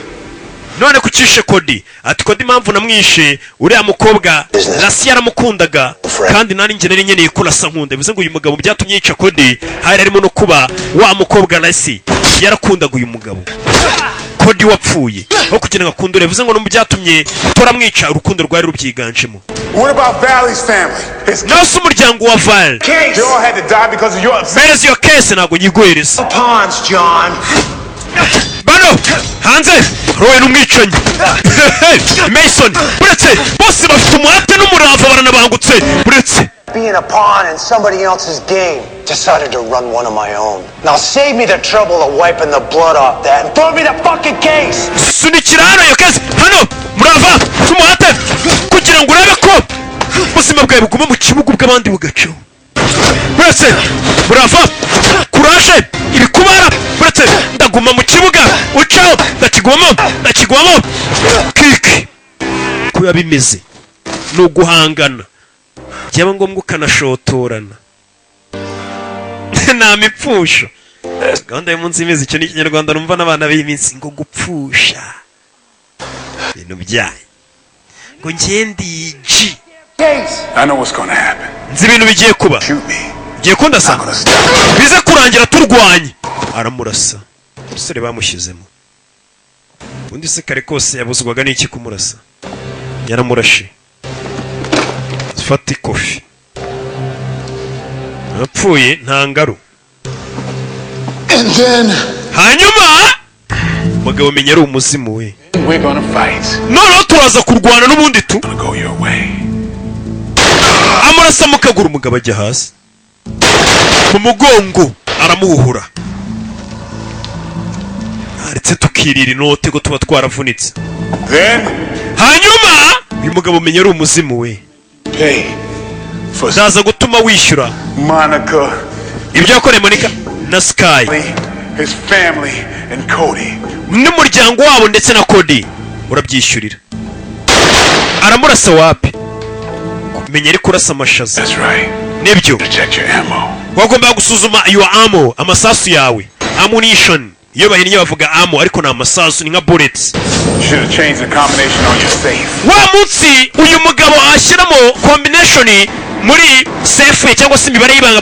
None kucishe Kodi? Ati Kodi, impamvu namwishe, uriya mukobwa Lasi yaramukundaga, kandi nari njye nari nkeneye ko Lasi ankunda. Bivuze ngo uyu mugabo byatumye yica Kodi hari harimo no kuba wa mukobwa Lasi yarakundaga uyu mugabo Kodi wapfuye, aho kugira ngo akundure. Bivuze ngo no mu byatumye turamwica, urukundo rwari rubyiganjemo. What about Valley's family? His Nawe se umuryango wa Val? They all had to die because of your Mpereza iyo case. Ntabwo nyiguhereza. Pawns, John. Bano hanze rowe n'umwicanyi Mason. Uretse bose bafite umuhate n'umurava, baranabangutse uretse. Being a pawn in somebody else's game. Decided to run one of my own. Now save me the trouble of wiping the blood off that and throw me the fucking case! Sunikira hano iyo case hano. Murava n'umuhate kugira ngo urebe ko ubuzima bwawe buguma mu kibuga, bw'abandi bugacaho. Uretse murava kurashe ibikubara, uretse ndaguma mu kibuga, ucaho ndakigumamo, ndakigumamo. Kiki ko biba bimeze ni uguhangana, byaba ngombwa ukanashotorana, nta mipfusho. Gahunda y'umunsi imeze icyo ni Ikinyarwanda numva n'abana b'iyi minsi ngo gupfusha ibintu byayo, ngo ngende G. I know what's gonna happen. Nzi ibintu bigiye kuba. Ugiye kundasa, bize kurangira turwanye. Aramurasa. Umusore bamushyizemo undi se kare kose yabuzwaga n'iki kumurasa? Yaramurashe. Fata ikofi, apfuye nta ngaru. And then Hanyuma umugabo menya ari umuzimu we. we're gonna fight. Noneho turaza kurwana n'ubundi tu. Go your way. Amurasa mu kaguru, umugabo ajya hasi mu mugongo, aramuhuhura. Ndetse tukirira inote ko tuba twaravunitse. Then Hanyuma uyu mugabo menya ari umuzimu we. pay for Ndaza gutuma wishyura Monica, ibyo yakoreye Monica na Sky, his family, and Cody. n'umuryango wabo ndetse na Cody, urabyishyurira. Aramurasa wapi, menya ari kurasa amashaza. That's right. Nibyo. Check your ammo. Wagombaga gusuzuma your ammo, amasasu yawe, ammunition. Iyo bahinnye bavuga ammo, ariko ni amasasu, ni nka bullets. Should have changed the combination on your safe. Wa munsi uyu mugabo ashyiramo combination muri safe ye, cyangwa se imibare y'ibanga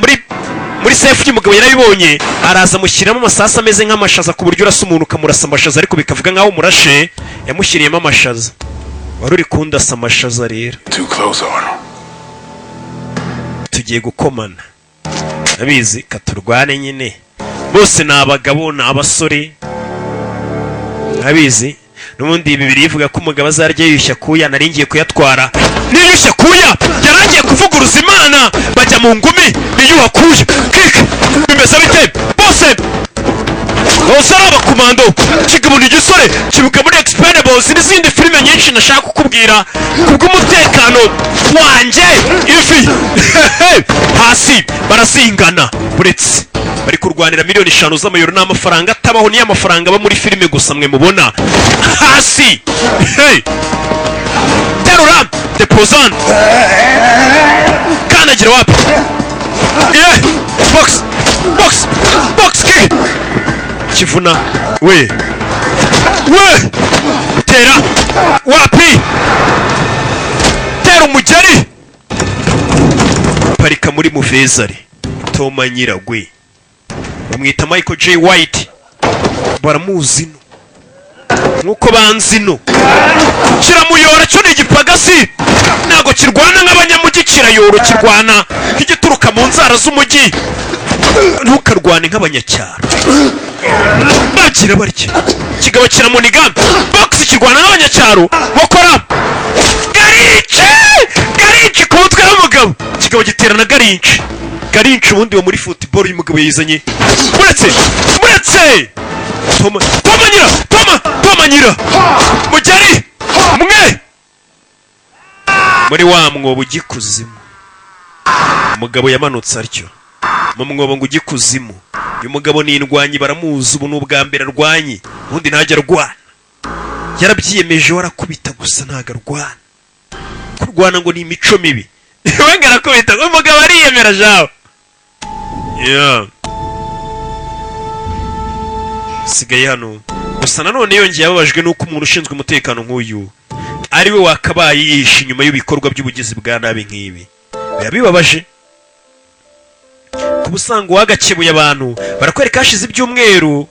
muri safe y'umugabo, yarabibonye, araza amushyiramo amasasu ameze nk'amashaza, ku buryo urasa umuntu ukamurasa amashaza ariko bikavuga nk'aho umurashe. Yamushyiriyemo amashaza. Wari uri kundasa amashaza rero. Too close, Arnold. Tugiye gukomana, abizi katurwane nyine. Bose ni abagabo, ni abasore, abizi n'ubundi bibiri ivuga ko umugabo azarya yiyushya kuya. Nari ngiye kuyatwara niyushya kuya, yarangiye kuvuguruza Imana. Bajya mu ngumi, niyuha kuya kike. Bimeze bite? Bose bose ari abakomando. Kigabo ni igisore kibuka muri Expendables n'izindi filime nyinshi nashaka kukubwira kubw'umutekano wanjye. Ivi hasi, barazingana. Buretse bari kurwanira miliyoni 5 z'amayero, ni amafaranga atabaho, niyo amafaranga aba muri filime gusa mwe mubona hasi. Hey! Terura depozan, kandagira wapi. Yeah! Box, box, box kick, kivuna we we, tera wapi, tera umugeri, parika muri muvezari. Toma Nyiragwe bamwita Michael J White, baramuzi no nkuko banzi no kiramuyora. Cyo ni igipagasi, ntabwo kirwana nk'abanyamujyi, kirayoro, kirwana nk'igituruka mu nzara z'umujyi. Ntukarwane nk'abanyacyaro, bakira barya kigabo kiramuniga. Box, kirwana nk'abanyacyaro, bakora garinci garinci ku mutwe w'umugabo. Kigabo giterana garinci garinci. Ubundi wo muri football uyu mugabo yizanye. Muretse, muretse, Toma, Toma nyira, Toma, Toma nyira mugeri mwe muri wa mwobo ujya ikuzimu. Umugabo yamanutse atyo mu mwobo ngo ujye ikuzimu. Uyu mugabo ni indwanyi, baramuzi. Ubu ni ubwa mbere arwanye, ubundi ntajya arwana. Yarabyiyemeje, warakubita gusa, ntabwo arwana. Kurwana ngo ni imico mibi. We ngo arakubita, umugabo ariyemera jawe. Yeah. Sigaye hano gusa. Nanone yongeye ababajwe n'uko umuntu ushinzwe umutekano nk'uyu ari we wakabaye yihishe inyuma y'ibikorwa by'ubugizi bwa nabi nk'ibi. Biba bibabaje kuba usanga uwagakebuye abantu. Barakwereka hashize ibyumweru,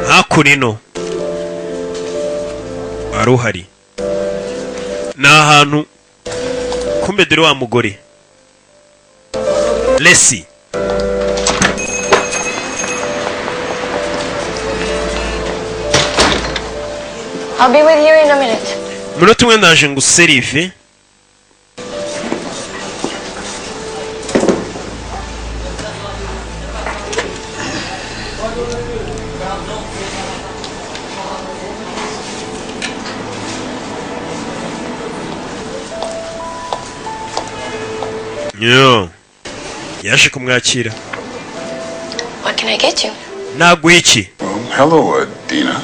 hakuno ino wari uhari ni ahantu kumbe. Dore wa mugore Lesi. I'll be with you in a minute. Umunota umwe ndaje ngo userive. Yo, yaje kumwakira. What can I get you? Naguha iki? Hello, Dina.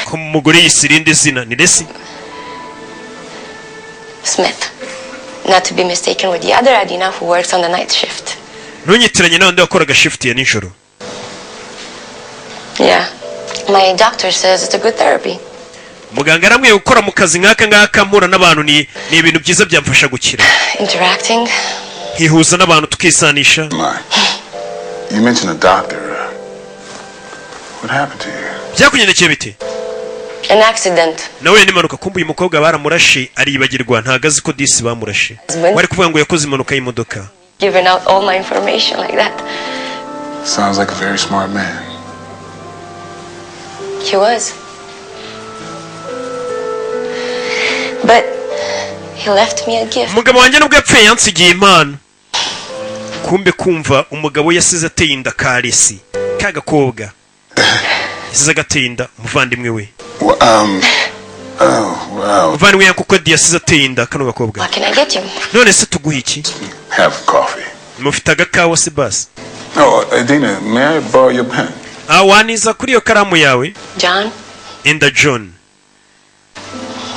Ko umugore yise irindi zina ni Lesi. Smith. Not to be mistaken with the other Adina who works on the night shift. Ntunyitiranye n'abandi wakoraga shift ya nijoro. Yeah. My doctor says it's a good therapy. Muganga aramwiye gukora mu kazi nk'aka ngaka mpura n'abantu ni ibintu byiza, byamfasha gukira. Interacting. Nkihuza n'abantu, tukisanisha. You mentioned a doctor. What happened to you? Byakugendekeye bite? An accident. Nawe n'impanuka. Kumva uyu mukobwa baramurashe aribagirwa, ntago azi ko disi bamurashe. Wari kuvuga ngo yakoze impanuka y'imodoka. Giving out all my information like that. Sounds like a very smart man. He was. But he left me a gift. Umugabo wanjye nubwo yapfuye yansigiye impano. Kumbe kumva umugabo yasize ateye inda karesi ka gakobwa, yasize agateye inda umuvandimwe we. Well, oh, wow. Umuvandimwe kuko yasize ateye inda kano gakobwa. What can I get you? None se tuguhe iki? Have coffee. Mufite agakawa se basi? Oh, Adina, may I borrow your pen? Ah, waniza kuri iyo karamu yawe? John, Enda John.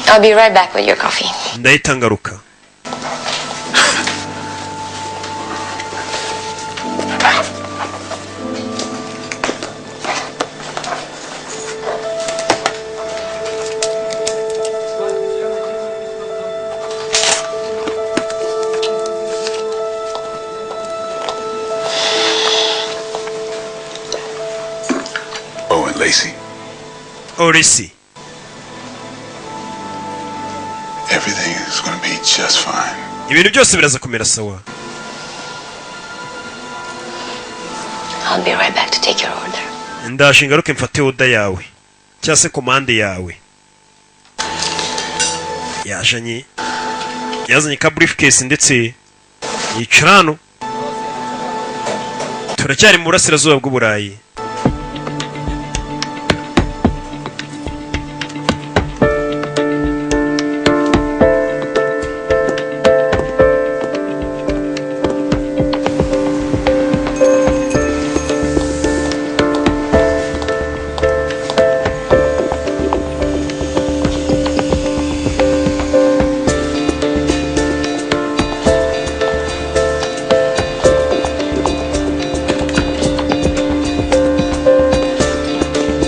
I'll be right back with your coffee. Ndahita ngaruka. Oh, and Lacey, Orisi, everything is going to be just fine. Ibintu byose biraza kumera sawa. I'll be right back to take your order. Ndaje ngaruke mfate order yawe cyangwa se komande yawe. Yajanye, yazanye ka briefcase ndetse yicara hano. Turacyari mu burasirazuba bw'Uburayi.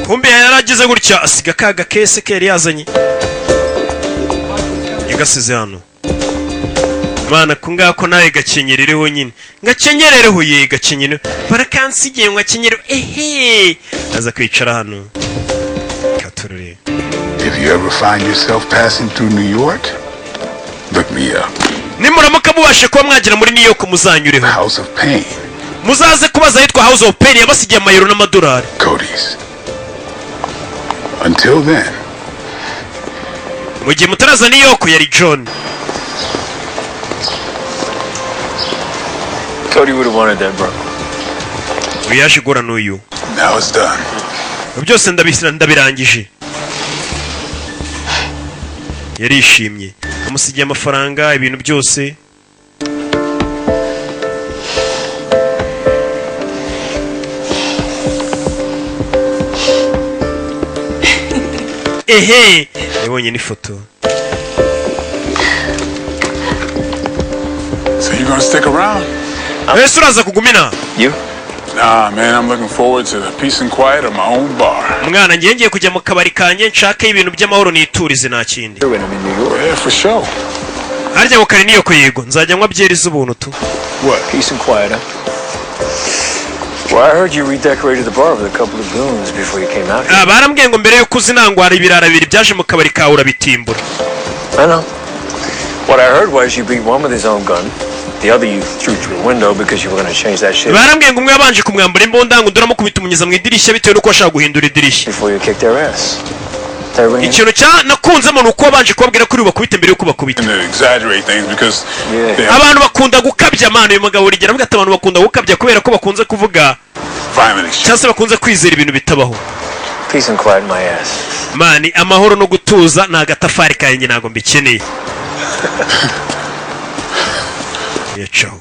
Kumbe yaragize gutya asiga ka gakese ke yari yazanye, yagasize hano. Mana, ko ngako nawe gakenyerereho nyine, ngakenyerereho ye, gakenyere barakansigiye ngo gakenyere. Ehe, aza kwicara hano katurure. If you ever find yourself passing through New York, look me up. Nimuramuka mubashe kuba mwagera muri New York, muzanyureho. House of Pain. Muzaze kubaza ahitwa House of Pain, yabasigiye amayero n'amadolari. Cody's. Until then, Mu gihe mutaraza New York, yari John. Cody would have wanted that, bro. Uyu yaje guhura n'uyu. Now it's done. Byose ndabisira, ndabirangije. Yarishimye, amusigiye amafaranga, ibintu byose. Ehe, yabonye n'ifoto. So you gonna stick around? Ese uraza kugumina? You? Nah, man, I'm looking forward to the peace and quiet of my own bar. Mwana, ngiye kujya mu kabari kanjye, nshake ibintu by'amahoro, niturize, nta kindi. When I'm in New York. Yeah, for sure. Harya ngo kare niyo ko? Yego, nzajya nywa byeri z'ubuntu tu. What? Peace and quiet, huh? Well, I heard you redecorated the bar with a couple of goons before you came out here. Ah, barambwiye ngo mbere yuko uzi nangwa hari ibirara bibiri byaje mu kabari kawe urabitimbura. I know. What I heard was you beat one with his own gun. The other you threw through a window because you were going to change that shit Barambwiye ngo umwe yabanje kumwambura imbunda, ngo undi uramukubita umunyuza mu idirishya bitewe n'uko washaka guhindura idirishya. before you kicked their ass. Everybody Ikintu cya nakunzemo ni uko wabanje kubabwira ko uri bubakubite mbere yuko bakubita. And to exaggerate things because they have Abantu bakunda gukabya, man. Uyu mugabo urigera avuga ati abantu bakunda gukabya kubera ko bakunze kuvuga violent exchange. cyangwa se bakunze kwizera ibintu bitabaho. Peace and quiet in my ass. Man, amahoro no gutuza ni agatafari kanjye, ntabwo mbikeneye. Yacaho.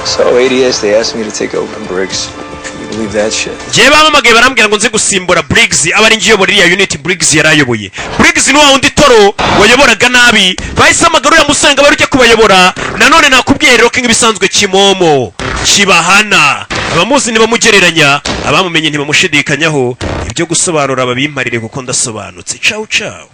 So ADS, they asked me to take over from Briggs. Can you believe that shit? Njyewe bampamagaye barambwira ngo nze gusimbura Briggs, aba ari njye uyobora iriya unit Briggs yari ayoboye. Briggs ni wa wundi Toro wayoboraga nabi, bahise hamagara uriya musore ngo abe ari ujya kubayobora. Nanone nakubwiye rero ko nk'ibisanzwe kimomo kibahana, abamuzi ntibamugereranya, abamumenye ntibamushidikanyaho. Ibyo gusobanura babimparire kuko ndasobanutse. Cawu cawu.